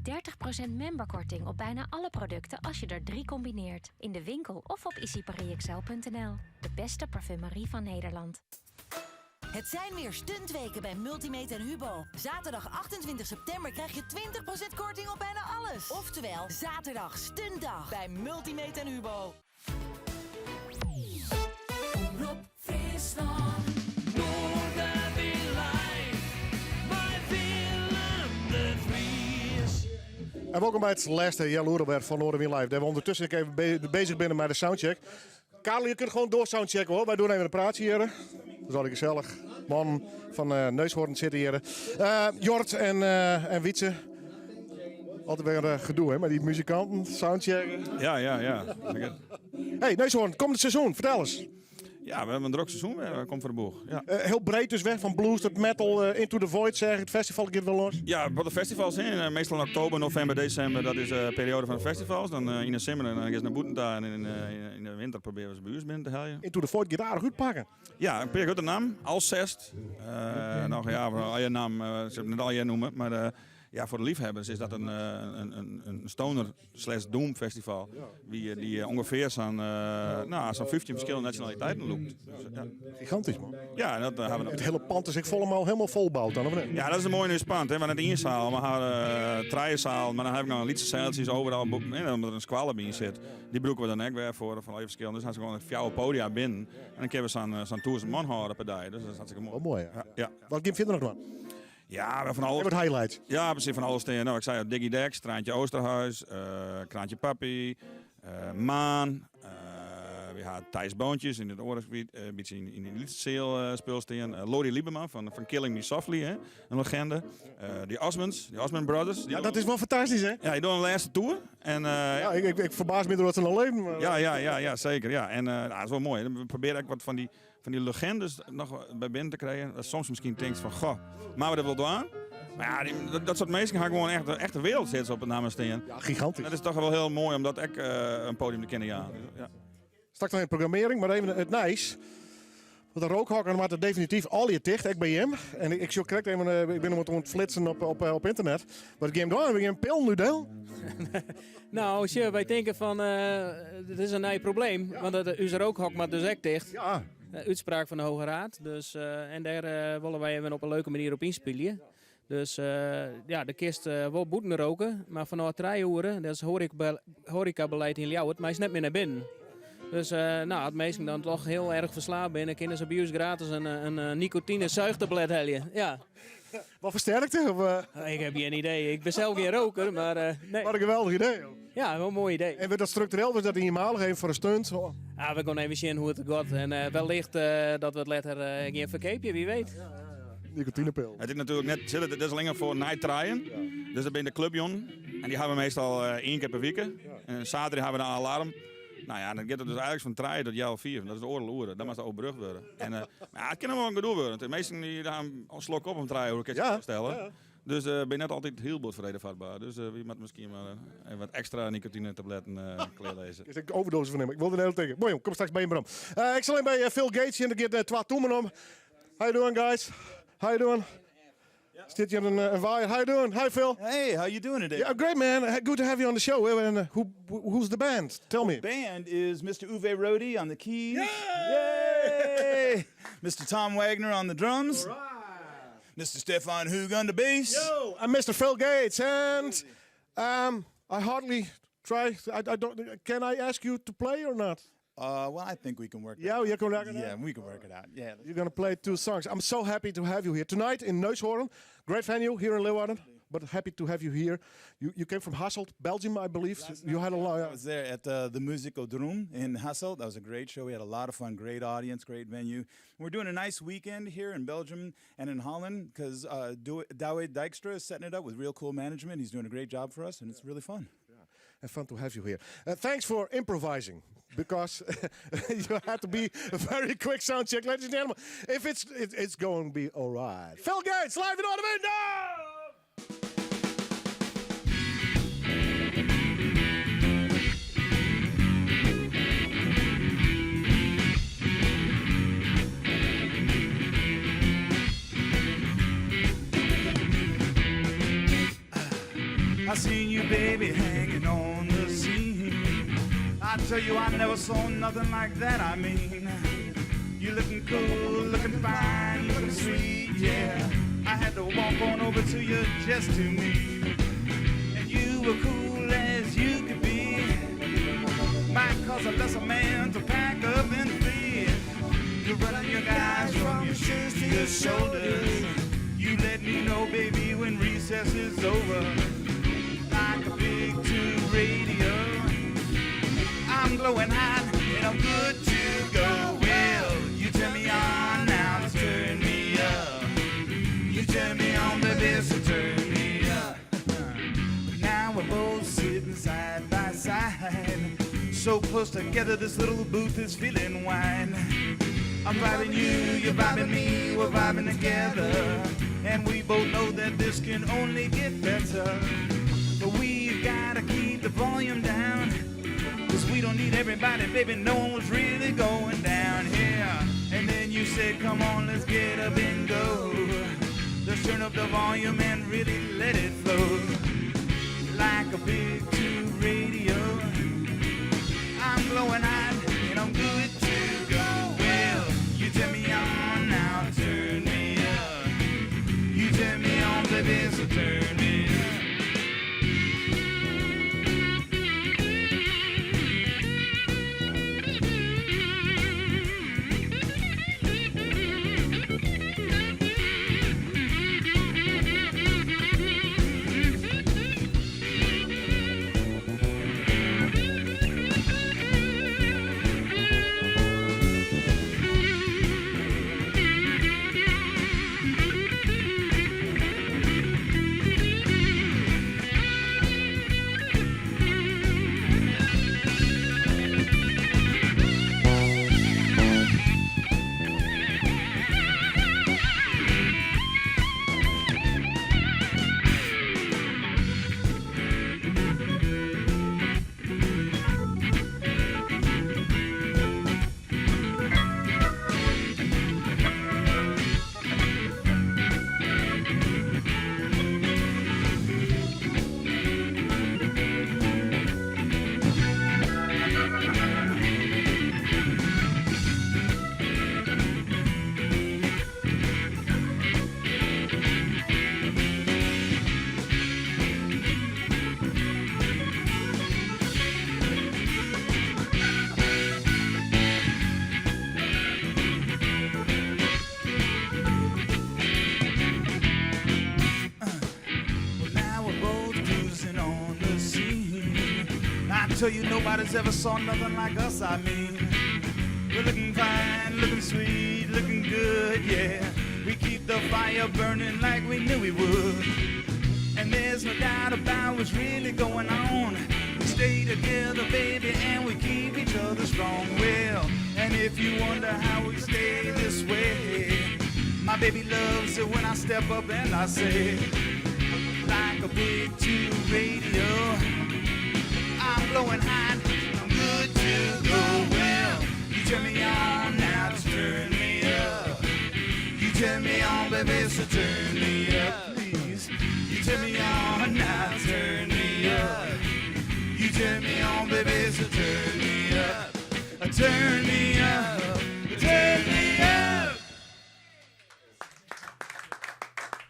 30% memberkorting op bijna alle producten als je er drie combineert. In de winkel of op ici-paris-xl.nl. De beste parfumerie van Nederland. Het zijn weer stuntweken bij Multimate en Hubo. Zaterdag 28 september krijg je 20% korting op bijna alles. Oftewel, zaterdag stuntdag bij Multimate en Hubo. Omrop Fryslân, Noardewyn Live, mei Willem de Vries. En welkom by it lêste healoere fan Noardewyn Live. Dêr't we ûndertusken ek even be bezich binne mei de soundcheck. Karel, je kunt gewoon door soundchecken hoor. Wy dogge even in praatsje hjir. Dat is altyd gesellich. Man fan uh, Neushoorn sitte hjir. Uh, Jort en, uh, en Wietse. Altyd wer gedoe hè, mei dy muzikanten, soundchecken. Ja. Hey, Neushoorn, kommend seizoen, fertel ris. Ja, we hawwe in drok seizoen wer, komt foar de boech. Ja. Hiel breed dus wer, fan blues oant metal, Into the Void seach, it festival giet wer los. Ja, wat de festivals zijn, meastal yn oktober, novimber, desimber, dat is de perioade fan de festivals. Dan yn de simmer dan geane se nei bûten ta en yn de winter probearje we se by ús binnen te heljen. Into the Void giet aardich útpakken. Ja, in pear grutte nammen, Alcest, noch ja, allegear nammen, sil ik net allegear neame, mar ja, foar de leafhebbers is dat in stoner slash doom festival dy, dy't ûngefear sa'n no, sa'n 15 ferskillende nasjonaliteiten lûkt. Dus, ja. Gigantysk man. Ja, en dat hawwe we It hiele pand is ek folmaal hielendal folboud dan, of net? Ja, dat is in moai nij pand. Hè. We hawwe net ien seal, we hawwe trije sealen, mar dan ha ik noch lytse sealtsjes oeral, hè, omdat der in skoalle by sit. Dy brûke we dan ek wer foar alle ferskillende. Dus ha se gewoan fjouwer poadia binnen en dan kinne we sa'n 1000 man hâlde per dei. Dus dat is hartstikke moai. Wol moai, ja. Ja. Wat gean fierder noch dwaan? Ja, we fan alles. Wat highlights? Ja, presys fan alles stean. No, ik sei al, Diggy Dex, Traantje Oosterhuis, uh, Kraantje Pappie, uh, Maan. Uh, we ha Thijs Boontjes yn it oare gebiet, in bytsje yn de lytse seal spul stean. Lori Lieberman fan, fan Killing Me Softly, hè, in leginde. Die Osmonds, die Osmond Brothers. Ja, dat is wol fantastysk, hè? Ja, dy dogge in lêste tour. En, ja, ik ferbaas my deroer dat se noch libje. Mar... Ja, seker. Ja. En no, dat is wol moai. We probearje ek wat fan dy, fan dy legindes noch by binnen te krijen. Dat soms miskien tinkst fan, goh, moatte we dat wol dwaan? Mar ja, dy, dat soart minsken ha gewoan echt, echte wereldhits op 'e namme stean. Ja, gigantysk. Dat is dochs wol hiel moai om dat ek in poadium te kinnen jaan. Ja. Straks noch yn programmearring, mar even it nijs. Want de rookhokken moatte definityf allegear ticht, ek by jim. En ik sjoch krekt even, ik bin wat oan it flitsen op ynternet. Wat gean jim dwaan? We gean pillen útdiele? No, sjoch, wy tinke fan, dit is in nij probleem. Want it, ús rookhok moat dus ek ticht. Ja. Útspraak fan de Hoge Raad. Dus, en dêr wolle wy even op in leuke manier op ynspylje. Dus ja, do kinst wol bûten roke, mar fanôf trije oere, dat is horecabeleid yn Ljouwert, meist net mear nei binnen. Dus no, as minsken dan dochs hiel erch ferslave binne, kinne se by ús gratis in nikotine zuigtablet helje. Ja. Wat fersterkte? Of, Ik ha gjin idee. Ik bin sels gjin roker, mar nee. Wat in geweldich idee. Ja, wol in moai idee. En wurdt dat struktureel of is dat ienmalich even foar in stunt? Ah, we gean even sjen hoe't it giet. En wellicht dat we it letter gean ferkeapje, wie weet. Nikotinepil. It is natuerlik net, dat is allinnich foar nei trijen. Dus dat binne de klupjûnen. En dy hawwe we meastal ien kear per wike. En saterdei hawwe we in alarm. No ja, dan giet it dus eigentlik fan trije tot healwei fiif. Dat is oardel oere. Dan moat it oerbrugd wurde. En mar ja, it kin noch wol in gedoe wurde. Want de measten dy ha in slok op om trije oere, kinst je foarstelle. Dus bin net altyd hiel bot foar rede fatber. Dus wy moatte miskien mar even wat ekstra nikotinetabletten klearlizze. Kinst ek overdosis fan nimme. Ik wol der net oan tinke. Moai jong, kom straks by jim werom. Ik sil even by Phil Gates sjen. Der giet twa tûmen om. How you doing guys? How you doing? Stiet hjir in waaier. How you doing? Hi Phil. Hey, how you doing today? Yeah, great man. Hey, good to have you on the show. And who's the band? Tell me. The band is Mr. Uwe Rohde on the keys. Yay! Mr. Tom Wagner on the drums. All right. Mr. Stefan Hoog on the bass. Yo, I'm Mr. Phil Gates, and I hardly Try. I don't. Can I ask you to play or not? Well, I think we can work. Yeah, you can work it Yeah, out? we can work it out. Yeah. You're gonna play two songs. I'm so happy to have you here tonight in Neushoorn. Great venue here in Leeuwarden. But happy to have you here. You came from Hasselt, Belgium, I believe. You had a lot. I was there at the Muziekodroom in Hasselt. That was a great show. We had a lot of fun, great audience, great venue. We're doing a nice weekend here in Belgium and in Holland because Douwe Dijkstra is setting it up with real cool management. He's doing a great job for us, and it's really fun. And fun to have you here. Thanks for improvising, because you had to be a very quick sound check, ladies and gentlemen. If it's it, it's going to be all right. Phil Gates, live in Oud-Window! I seen you, baby, hanging on the scene. I tell you, I never saw nothing like that. I mean, you looking cool, looking fine, looking sweet, yeah. I had to walk on over to you just to meet. And you were cool as you could be. Might cause a lesser man to pack up and flee. You're running your guys from your shoes to your shoulders. You let me know, baby, when recess is over. Like a big tube radio. I'm glowing hot and I'm good to go. Well, you turn me on now, turn me up. You turn me on, baby, so turn me up. Now we're both sitting side by side. So close together, this little booth is feeling wine. I'm vibing you, you're vibing me, we're vibing together. And we both know that this can only get better. But we've gotta keep the volume down. Cause we don't need everybody, baby, knowing what's really going down here. And then you said, come on, let's get up and go. Let's turn up the volume and really let it flow. Like a big tube radio. I'm glowing hot and I'm good to go. Well, you turn me on now, turn me up. You turn me on, baby, so turn me up. Well, now we're both cruising on the scene. I tell you, nobody's ever saw nothing like us. I mean, we're looking fine, looking sweet, looking good, yeah. We keep the fire burning like we knew we would. And there's no doubt about what's really going on. We stay together, baby, and we keep each other strong. Well, and if you wonder how we stay this way, my baby loves it when I step up and I say, like a big tube radio. I'm blowing hot, I'm good to go. Well, you turn me on now, turn me up. You turn me on, baby, so turn me up, please. You turn me on now, turn me up. You turn me on, baby, so turn me up. Turn me up, turn me up.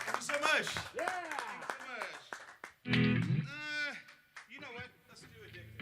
Thank you so much. Yeah. Thank you so much. You know what? Let's do Addicted.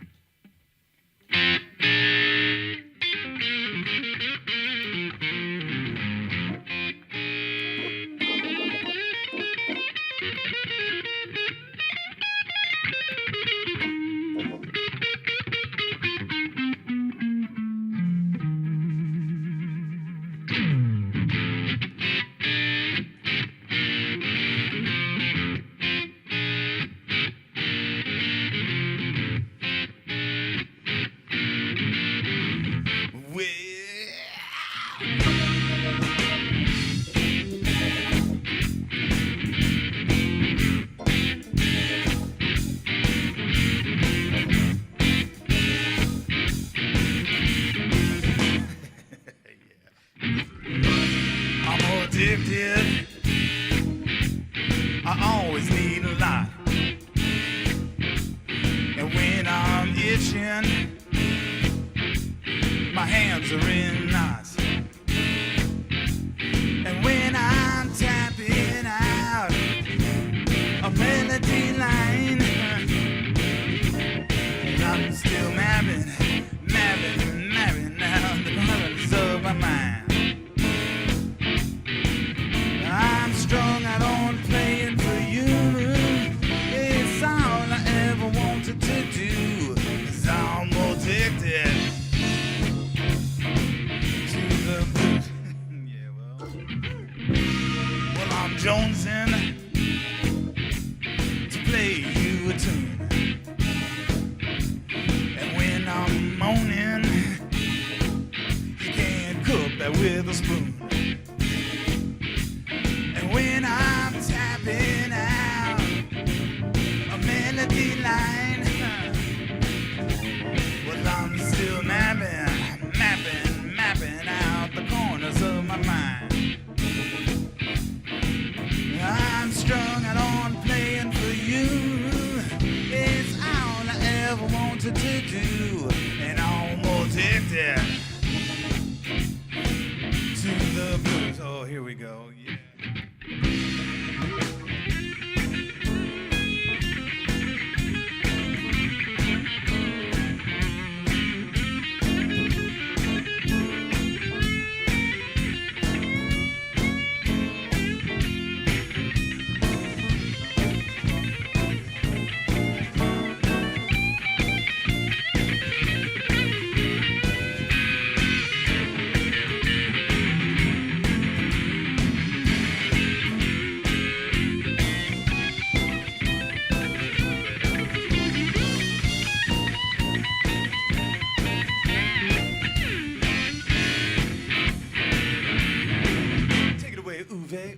addicted. I always need a lot. And when I'm itching, my hands are in knots. And when I'm tapping out a melody line, I'm still mapping, mapping, mapping out the colors of my mind. I'm strung out on playing for you. It's all I ever wanted to do. 'Cause I'm addicted to the blues. Yeah, well. Well, I'm jonesing to play you a tune. And when I'm moaning, you can't cook that with a spoon. And when I'm tapping out a melody line, well, I'm still mapping, mapping, mapping out the corners of my mind. I'm strung out on playing for you. It's all I ever wanted to do, and I'm addicted to the blues. Oh, here we go. Yeah. Take it away, Uwe.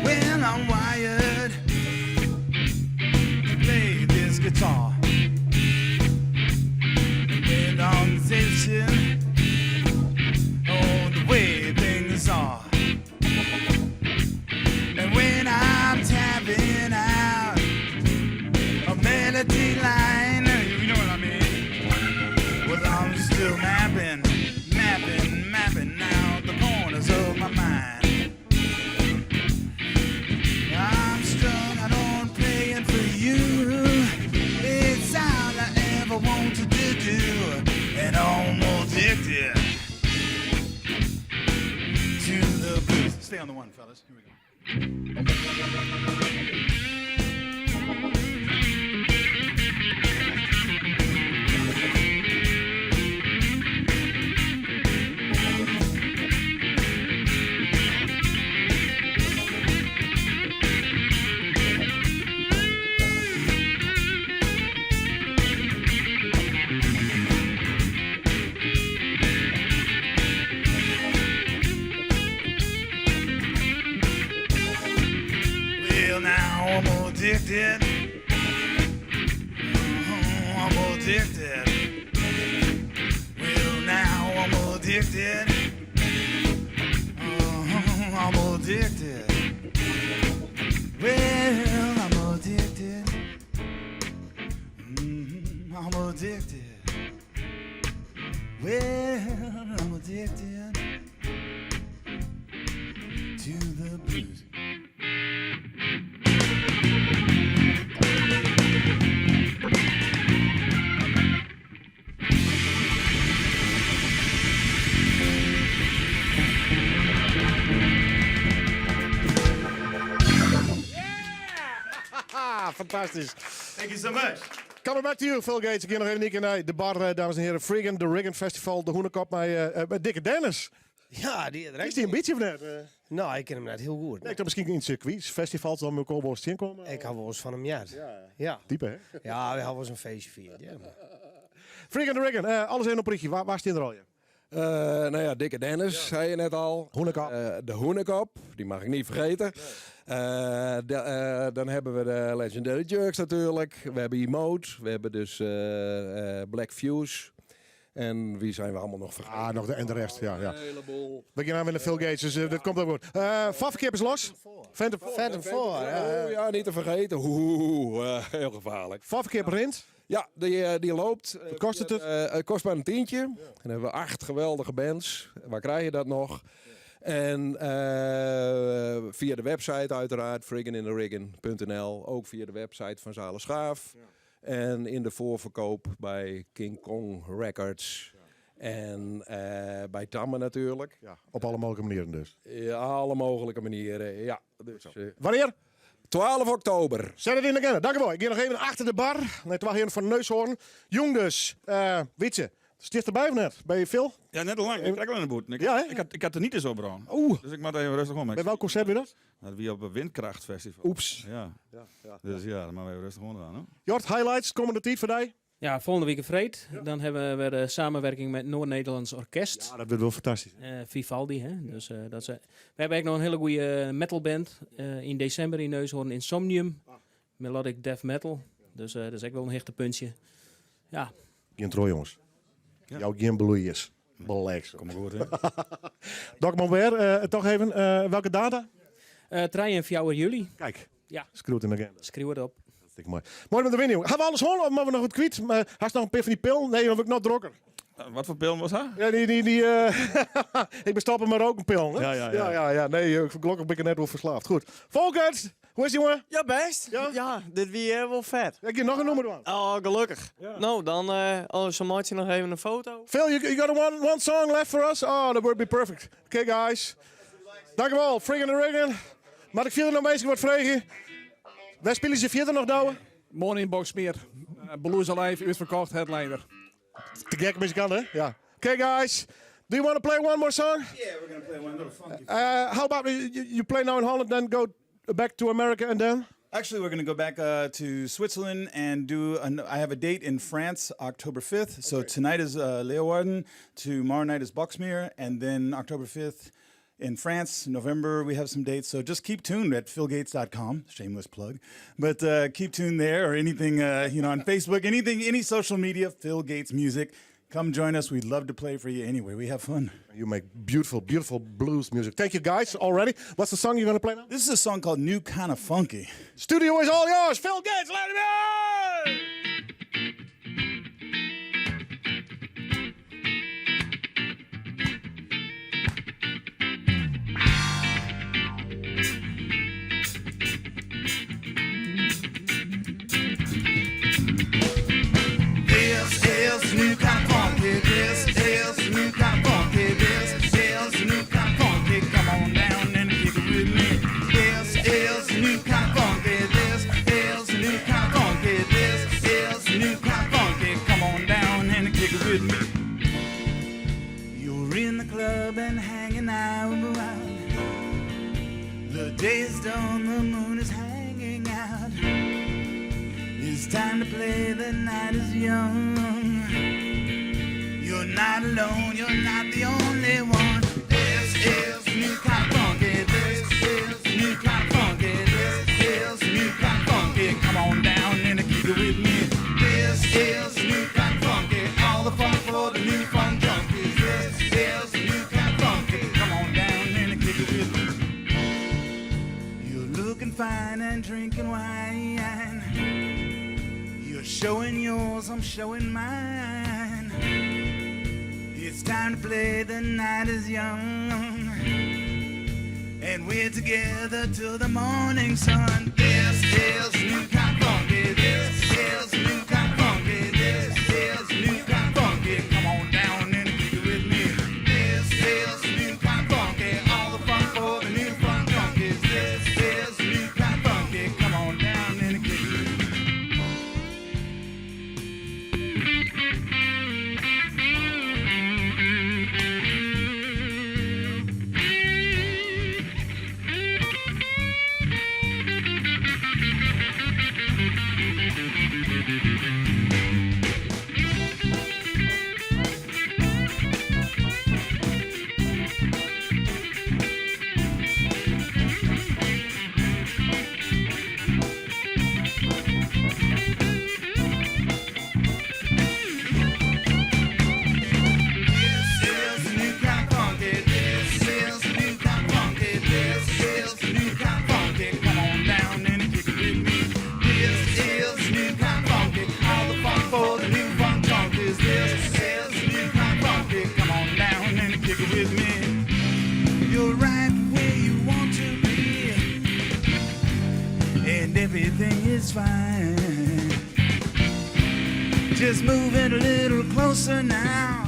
When I'm wired to play this guitar, when I'm dancing on the way things are, and when I'm tapping out a melody line, you know what I mean. Well, I'm still mapping, mapping, mapping out the corners of my mind. I'm strung out on playing for you. It's all I ever wanted to do, and I'm addicted to the blues. Stay on the one, fellas. Here we go. Well, now I'm addicted. Oh, I'm addicted. Well, now I'm addicted. Oh, I'm addicted. Well, I'm addicted. I'm addicted. Well, I'm addicted to the blues. Fantastysk. Thank you so much. Coming back to you, Phil Gates. Ik gean noch even in nei de bar, dames en heren. Friggin' the Riggin' Festival, de Hûnekop mei Dikke Dennis. Ja, dy Is dy in bytsje of net? No, ik ken him net hiel goed. Nee, ik tocht miskien yn it sirkwy, festivals dan elkoar wolris tsjinkomme. Ik ha wolris fan him heard. Ja. Ja. Type, hè? Ja, we ha wolris in feestje fierd. Ja. Friggin' the Riggin', alles even op rychje. Wa stean der allegear? Nou ja, Dikke Dennis, zei je net al. Hûnekop. De Hûnekop, die mag ik niet vergeten. Dan hebben we de Legendary Jerks natuurlijk. We hebben Emote, we hebben dus Black Fuse. En wie zijn we allemaal nog vergeten? Ah, nog de, en de rest, ja. Een heleboel. We gaan weer naar Phil Gates, dus dat komt ook goed. Favkip is los. Phantom 4. Phantom 4, ja. Oh, ja, niet te vergeten. Oeh, heel gevaarlijk. Favkip rint. Ja, die loopt. Wat kost het? Het kost maar een tientje. En dan hebben we 8 geweldige bands. Waar krijg je dat nog? En via de website uiteraard, frigginintherriggin.nl. Ook via de website van Zalen Schaaf. En in de voorverkoop bij King Kong Records. En bij Tamme natuurlijk. Ja, op alle mogelijke manieren dus. Ja, alle mogelijke manieren, ja. Dus, Wanneer? 12 oktober. Zet het in de agenda. Dank u wel. Ik ga nog even achter de bar. Net waar hier van Neushoorn. Jong dus. Wietse, sticht erbij of net? Ben je Phil? Ja, net al lang. Ik trek al in de boet. Ja, hè? Ik had er niet eens op, Bron. Oeh. Dus ik moet even rustig om. Bij welk concert weer dat? Dat wie op het Windkrachtfestival. Oeps. Ja. Ja. Dus ja, dan maar even rustig om gaan. Hè? Jort, highlights, komende tijd voor jou? Ja, volgende week vreed. Dan hebben we weer de samenwerking met Noord-Nederlands Orkest. Ja, dat wordt wel fantastisch. Vivaldi, hè? Dus, dat is, we hebben eigenlijk nog een hele goede metalband in december in Neushoorn, Insomnium. Melodic death metal. Dus dat is echt wel een hechte puntje. Ja. Geen trooi, jongens. Ja. Jouw geen bloeiers. Belex. Kom maar goed, hè? Doc Monwer, toch even, welke data? 3 en 4 juli. Kijk. Ja. Schreeuw het in de agenda. Schreeuw het op. Dat is mooi. Mooi met de winning. Gaan we alles horen of moeten we nog wat kwijt? Maar had je nog een pil van die pil? Nee, dan word ik nog drokker. Wat voor pil was dat? Ja, die, ik ben stoppen met roken pil. Hè? Ja. Ja. Nee, gelukkig ben ik er net wel verslaafd. Goed. Volkert, hoe is het, jongen? Ja, best. Ja, dit wie wel vet. Ik heb nog een nummer doen. Oh, gelukkig. Nou, dan zo maak je nog even een foto. Phil, you got one song left for us? Oh, that would be perfect. Okay, guys. Dank u wel. Friggin' the Riggin'. Maar ik viel er nog mensen wat vragen. Waar spelen ze verder nog, Douwe? Morning in Boxmeer. Blues Alive, uitverkocht, headliner. Te gek muzikant, hè? Ja. Okay, guys. Do you want to play one more song? Yeah, we're gonna play one little funky. How about you play now in Holland, then go back to America and then? Actually, we're going to go back to Switzerland and do. I have a date in France, October 5th. So tonight is Leeuwarden, tomorrow night is Boxmeer, and then October 5th in France. November, we have some dates. So just keep tuned at philgates.com. Shameless plug. But keep tuned there or anything, on Facebook, anything, any social media, Phil Gates Music. Come join us. We'd love to play for you anyway. We have fun. You make beautiful, beautiful blues music. Thank you, guys, already. What's the song you're going to play now? This is a song called New Kinda Funky. Studio is all yours. Phil Gates, let him in! This is new kind of funky. This is new kind of funky. This is new kind of funky. Come on down and kick it with me. This is new kind of funky. This is new kind of funky. This is new kind of funky. Come on down and kick it with me. You're in the club and hanging out. The day's done, the moon is hanging out. It's time to play, the night is young. You're not alone, you're not the only one. This is new kind of funky. This is new kind of funky. This is new kind of funky. Come on down and kick it with me. This is new kind of funky. All the fun for the new fun junkies. This is new kind of funky. Come on down and kick it with me. You're looking fine and drinking wine. You're showing yours, I'm showing mine. It's time to play, the night is young. And we're together till the morning sun. This is new kind of funky. This is new kind of funky. This is new kind of funky. Come on down and kick it with me. This is new kind of funky. All the fun for the new fun junkies. This is new kind of funky. Come on down and kick it with me. Just move it a little closer now.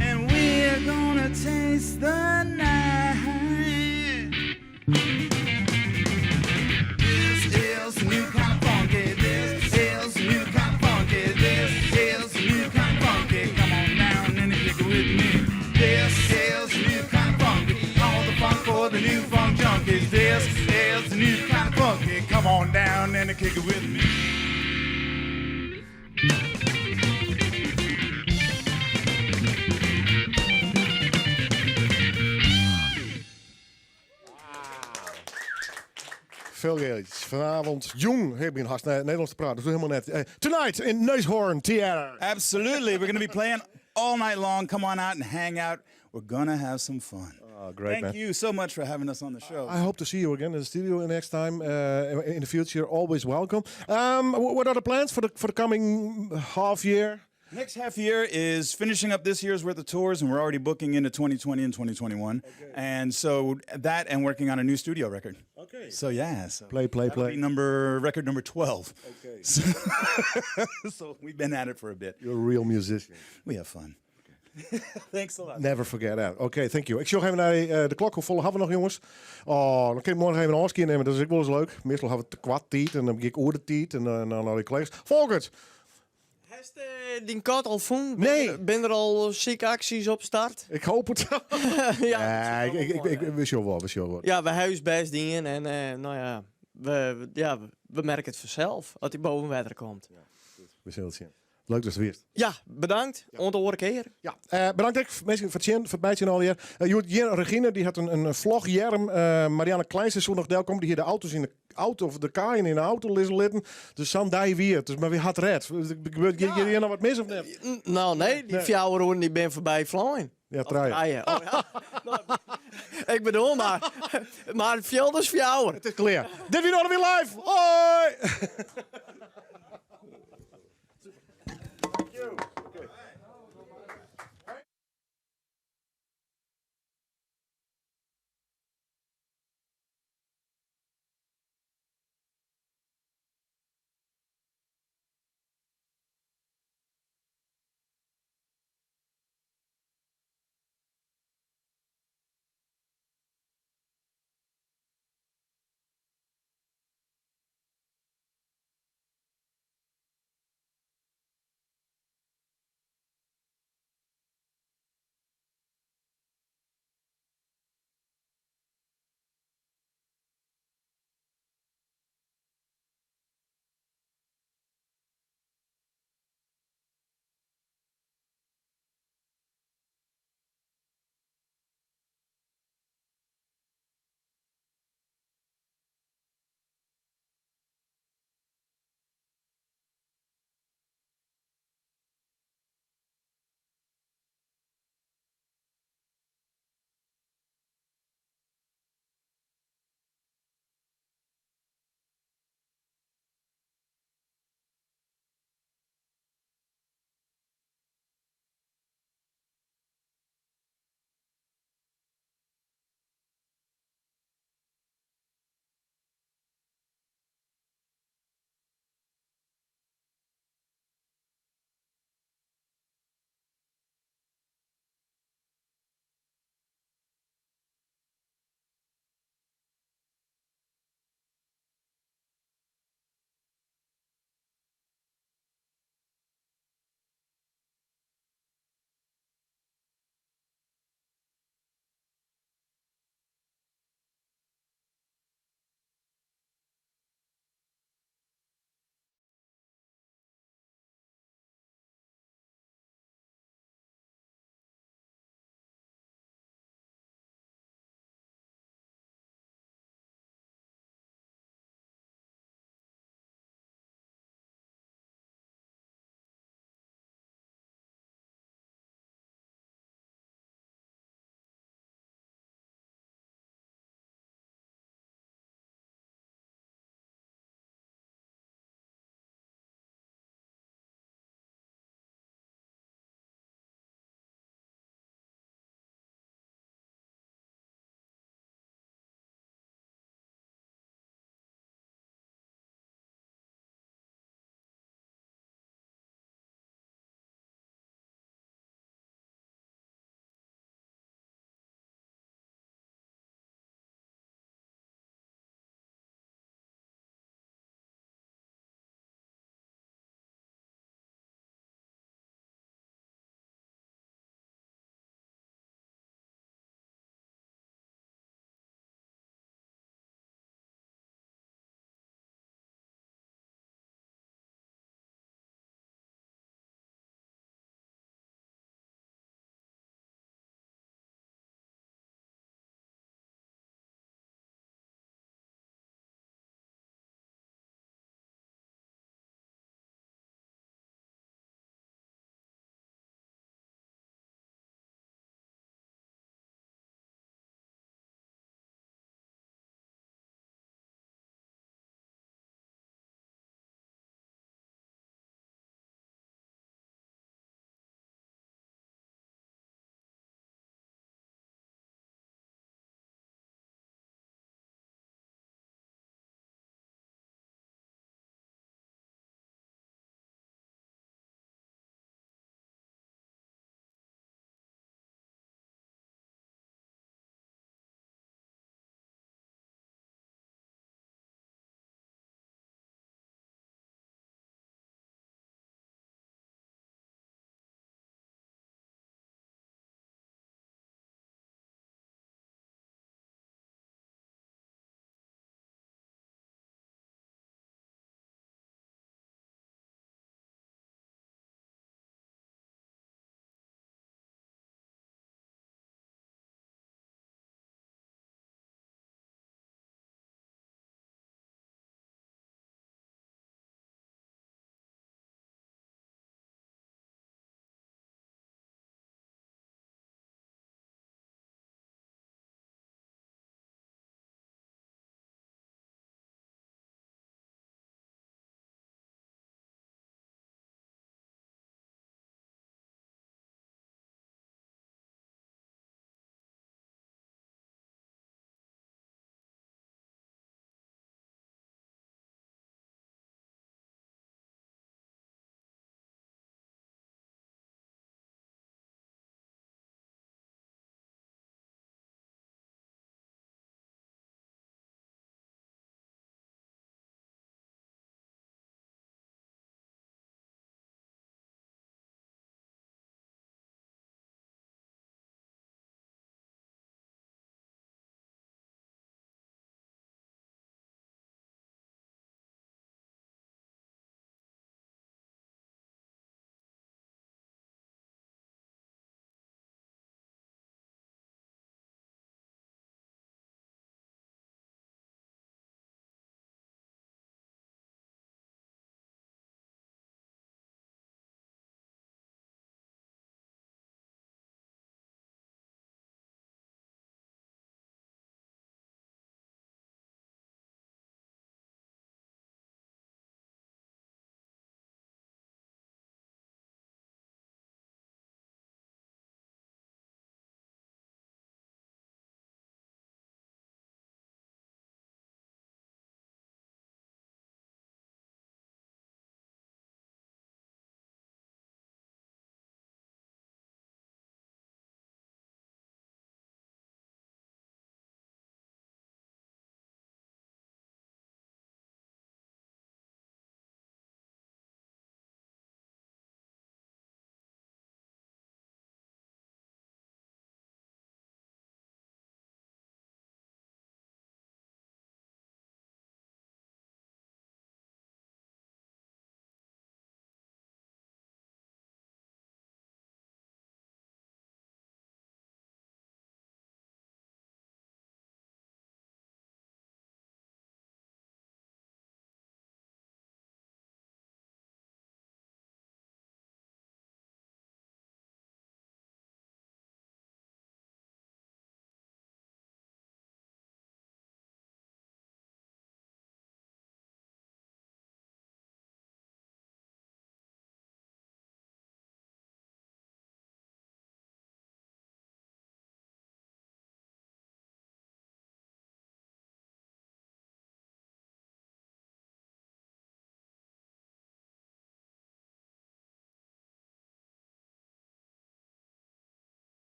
And we're gonna taste the night. This is new kind of funky. This is new kind of funky. This is new kind of funky. Come on down and kick it with me. This is new kind of funky. All the funk for the new funk junkies. This is new kind of funky. Come on down and kick it with me. Veel geeltjes. Vanavond, jong, ik ben haast Nederlands te praten, dat doe helemaal net. Tonight in Neushoorn Theater. Absolutely. We're going to be playing all night long. Come on out and hang out. We're going to have some fun. Oh, great, Thank man. you so much for having us on the show. I hope to see you again in the studio next time in the future. Always welcome. What are the plans for the coming half year? Next half year is finishing up this year's worth of tours, and we're already booking into 2020 and 2021. And so that, and working on a new studio record. Okay. So yeah, so Play, play, that'll play. Be number record number 12. Okay. So we've been at it for a bit. You're a real musician. We have fun. Thanks a lot. Never forget that. Oké, thank you. Ik sjoch even naar de klok. Hoefolle hawwe we noch, jongens? Oh, dan kin ik morgen even in ôfskie nimme. Dat is ek wolris leuk. Meastal hawwe we te koart tiid en dan gean ik oer de tiid en dan al die collega's. Folkert! Hast dyn kat al fûn? Nee. Binne der al sykaksjes op start? Ik hoop het. Ja, Nee, ik wist je wel, wist je wel. Ja, we huis best dien en nou ja, ja, we merke it fansels as hy boppe wetter komt. We sille it sjen. Leuk datst der wiest. Ja, bedankt. Oant de oare kear. Ja, bedankt ek, minsken foar it sjen, foar it meitsjen allegear. Hjoed Regine, dy hat in vlogearm. Marianne Kleins soe noch delkomme. Dy hie de auto's yn de auto, of de kaaien yn de auto lizze litten. Dus sa'n dei wie it. Dus, mar wy ha it rêden? Gebeurt hjir noch wat mis of net? Nou, nee, dy Nee. 4 oeren dy binne foarby flein. Ja, Of trije. trije. Oh, ja. Nou, ik bedoel mar. Mar it fielt as 4. It is klear. Dit wie Noardewyn Live. Hoi! Thank you. Okay.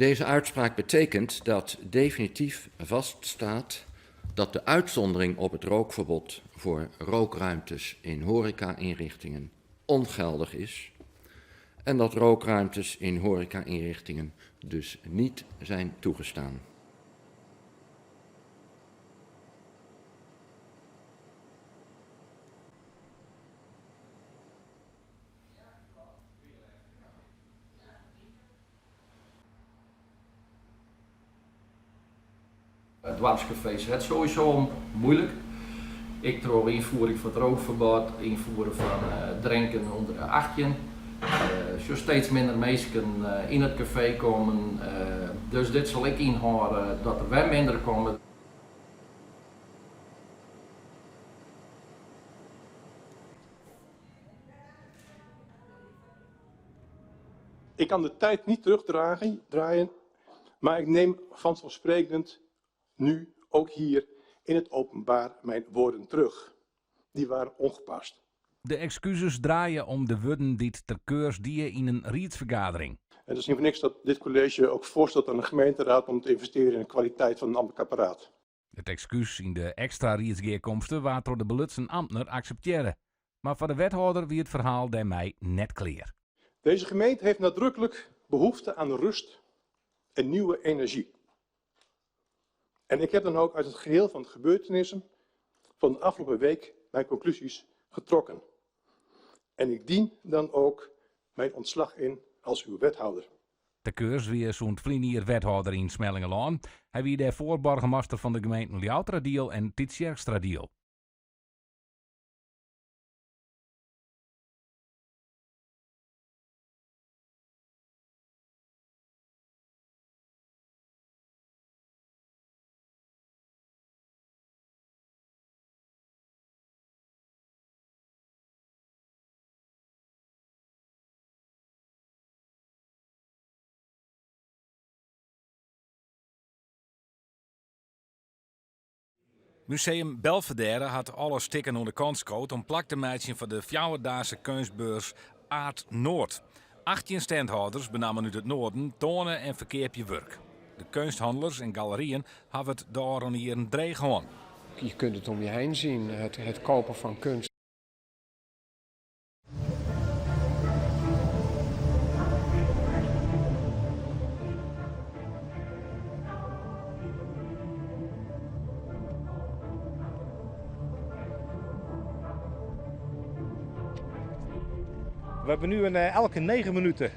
Deze uitspraak betekent dat definitief vaststaat dat de uitzondering op het rookverbod voor rookruimtes in horeca-inrichtingen ongeldig is en dat rookruimtes in horeca-inrichtingen dus niet zijn toegestaan. Het doarpskafees het sowieso moeilijk. Ik troch ynfiering fan it rookferbod, ynfiering fan drinken ûnder de 18. Sjoch steeds minder minsken yn it kafee kommen. Dus dit sil ek ynhâlde dat der wer minder komme. Ik kan de tijd niet terugdraaien, maar ik neem vanzelfsprekend nu ook hier in het openbaar mijn woorden terug. Die waren ongepast. De ekskuzes draaie om de wurden dy't Ter Keurs die yn in riedsfergadering. En het is niet voor niks dat dit college ook voorstelt aan de gemeenteraad om te investeren in de kwaliteit van het ambtelijk apparaat. It ekskús yn de ekstra riedsgearkomste waard troch de belutsen amtner akseptearre. Mar foar de wethâlder wie it ferhaal dêrmei net klear. Deze gemeente heeft nadrukkelijk behoefte aan rust en nieuwe energie. En ik heb dan ook uit het geheel van de gebeurtenissen van de afgelopen week mijn conclusies getrokken. En ik dien dan ook mijn ontslag in als uw wethouder. Ter Keurs wie sûnt ferline jier wethâlder yn Smellingerlân. Hy wie dêrfoar boargemaster fan de gemeenten Ljouwerteradiel en Tytsjerksteradiel. Museum Belvédère hat alle stikken oan de kant skood om plak te meitsjen foar de fjouwerdaagse keunstbeurs Art Noord. 18 standhâlders, benammen út it Noarden, toane en ferkeapje wurk. De keunsthannelers en galeryen hawwe it de ôfrûne jierren dreech hân. Je kunt het om je heen zien, het kopen van kunst. We hebben nu een, elke 9 minuten.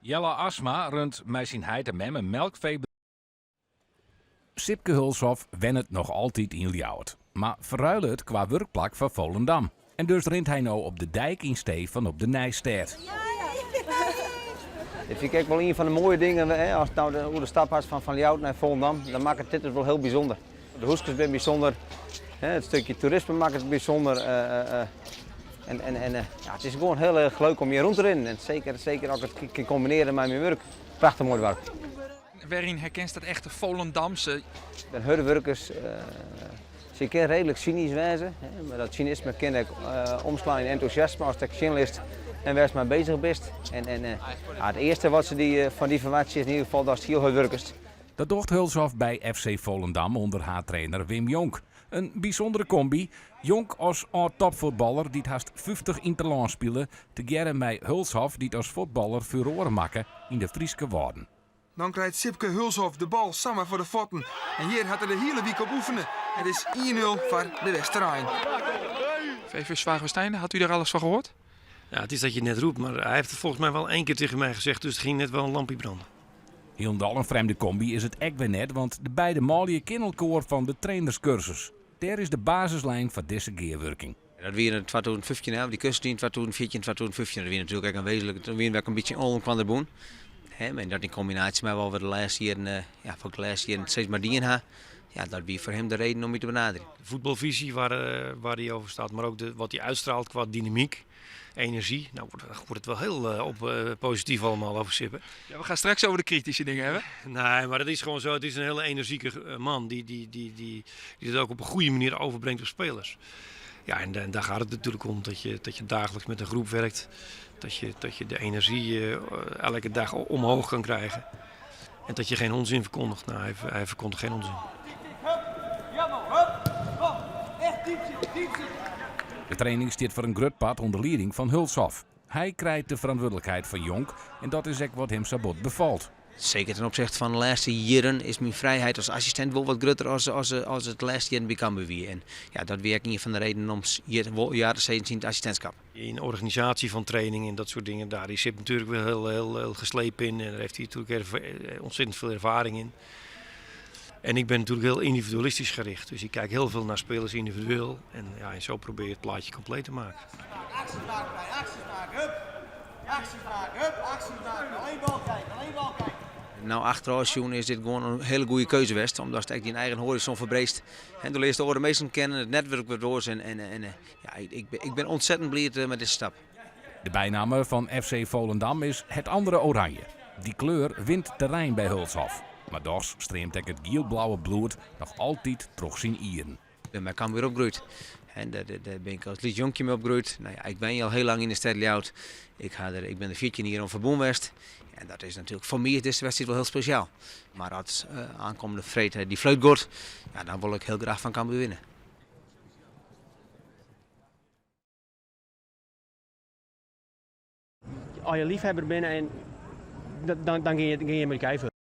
Jelle Asma runt mei syn heit en mem in melkfeebedriuw. Sipke Hulshoff wennet noch altyd yn Ljouwert, mar ferruile it kwa wurkplak foar Volendam. En dus rint hy no op de dyk yn stee fan op de Nijstêd. Dit fyn ik ek wol ien fan de moaie dingen, hè, ast no de, oer de stap hast fan Ljouwert nei Volendam, dan makket dit it wol hiel bysûnder. De húskes binne bysûnder, hè, it stikje toerisme makket it bysûnder. En ja, it is gewoan hiel erch leuk om hjir rûn te rinnen. En seker, seker as ik it kin kombinearje mei myn wurk. Prachtich moai doarp. Wêryn herkenst dat echte Volendamse? It binne hurde wurkers. Se kinne reedlik synysk wêze, mar dat synisme kin ek omslaan yn entûsjasme ast ek sjen litst en wêr'tst mei bezich bist. En it earste wat se dy, fan dy ferwachtsje is yn ieder gefal datst hiel hurd wurkest. Dat docht Hulshoff by FC Volendam ûnder haadtrainer Wim Jonk. In bysûndere komby. Jonk as âld-topfuotballer dy't hast 50 ynterlâns spile, tegearre mei Hulshoff dy't as fuotballer furoare makke yn de Fryske Wâlden. Dan krijt Sipke Hulshoff de bal samar foar de fuotten. En hjir hat er de hiele wike op oefene. It is 1-0 foar de Westerein. VV Zwaagwesteinde, had u daar alles van gehoord? Ja, het is dat je het net roept, maar hij heeft het volgens mij wel één keer tegen mij gezegd, dus er ging net wel een lampje branden. Hielendal in frjemde komby is it ek wer net, want de beide manlju kenne elkoar fan de trainerskursus. Dêr is de basislijn foar dizze gearwurking. Dat wie yn 2015, hè, dy kursus yn 2014, 2015. Dat wie natuerlik ek in wezenlik, toen wiene we ek in bytsje oan elkoar bûn. Hè, en dat yn kombinaasje mei wat we de lêste jierren, ja, foar de lêste jierren steeds mar dien ha, ja, dat wie foar him de reden om my te benaderjen. De voetbalvisie waar hij over staat, maar ook wat hij uitstraalt qua dynamiek, energie. Nou wordt het wel heel positief allemaal over Sipke. Ja, we gaan straks over de kritische dingen hebben. Nee, maar het is gewoon zo. Het is een hele energieke man die het ook op een goede manier overbrengt op spelers. Ja, en daar gaat het natuurlijk om, dat je dagelijks met een groep werkt. Dat je de energie elke dag omhoog kan krijgen. En dat je geen onzin verkondigt. Nou, hij verkondigt geen onzin. Hup, kom. Echt diep zitten, diep zitten. De training stiet foar in grut part ûnder lieding fan Hulshoff. Hy krijt de ferantwurdlikheid fan Jonk en dat is ek wat him sa bot befalt. Zeker ten opzichte van de laatste jaren is mijn vrijheid als assistent wel wat groter als het laatste jaren bij Cambuur wie. En ja, dat werkt een van de redenen om hier wel jaren te zien het assistentschap. In organisatie van training en dat soort dingen, daar is Sip natuurlijk wel heel, heel, heel geslepen in. En daar heeft hij natuurlijk ontzettend veel ervaring in. En ik ben natuurlijk heel individualistisch gericht. Dus ik kijk heel veel naar spelers individueel. En, ja, en zo probeer je het plaatje compleet te maken. Acties maken, bij, acties maken, hup. Acties maken, hup, acties maken. Alleen bal kijken, alleen bal kijken. Nou, achteraf zien is dit gewoon een hele goede keuze geweest. Omdat het echt die eigen horizon verbreedt. En de leert de meesten kennen, het netwerk wordt door. En ja, ik ben ontzettend blij met deze stap. De bijnaam van FC Volendam is het andere oranje. Die kleur wint terrein by Hulshoff. Mar dochs streamt ek it giel-blauwe bloed noch altyd troch syn ieren. Ik ben bij Cambuur opgroeid. En daar ben ik als lyts jonkje mei opgroeid. Nou ja, ik ben al heel lang in de stad Ljouwert. Ik ben er 14 jaar oan ferbûn west. En dat is natuurlijk voor mij is deze wedstrijd wel heel speciaal. Maar als aankomende freed die fluit giet, ja, dan wil ik heel graag van Cambuur winnen. Als je liefhebber bent en dan gean je mei de.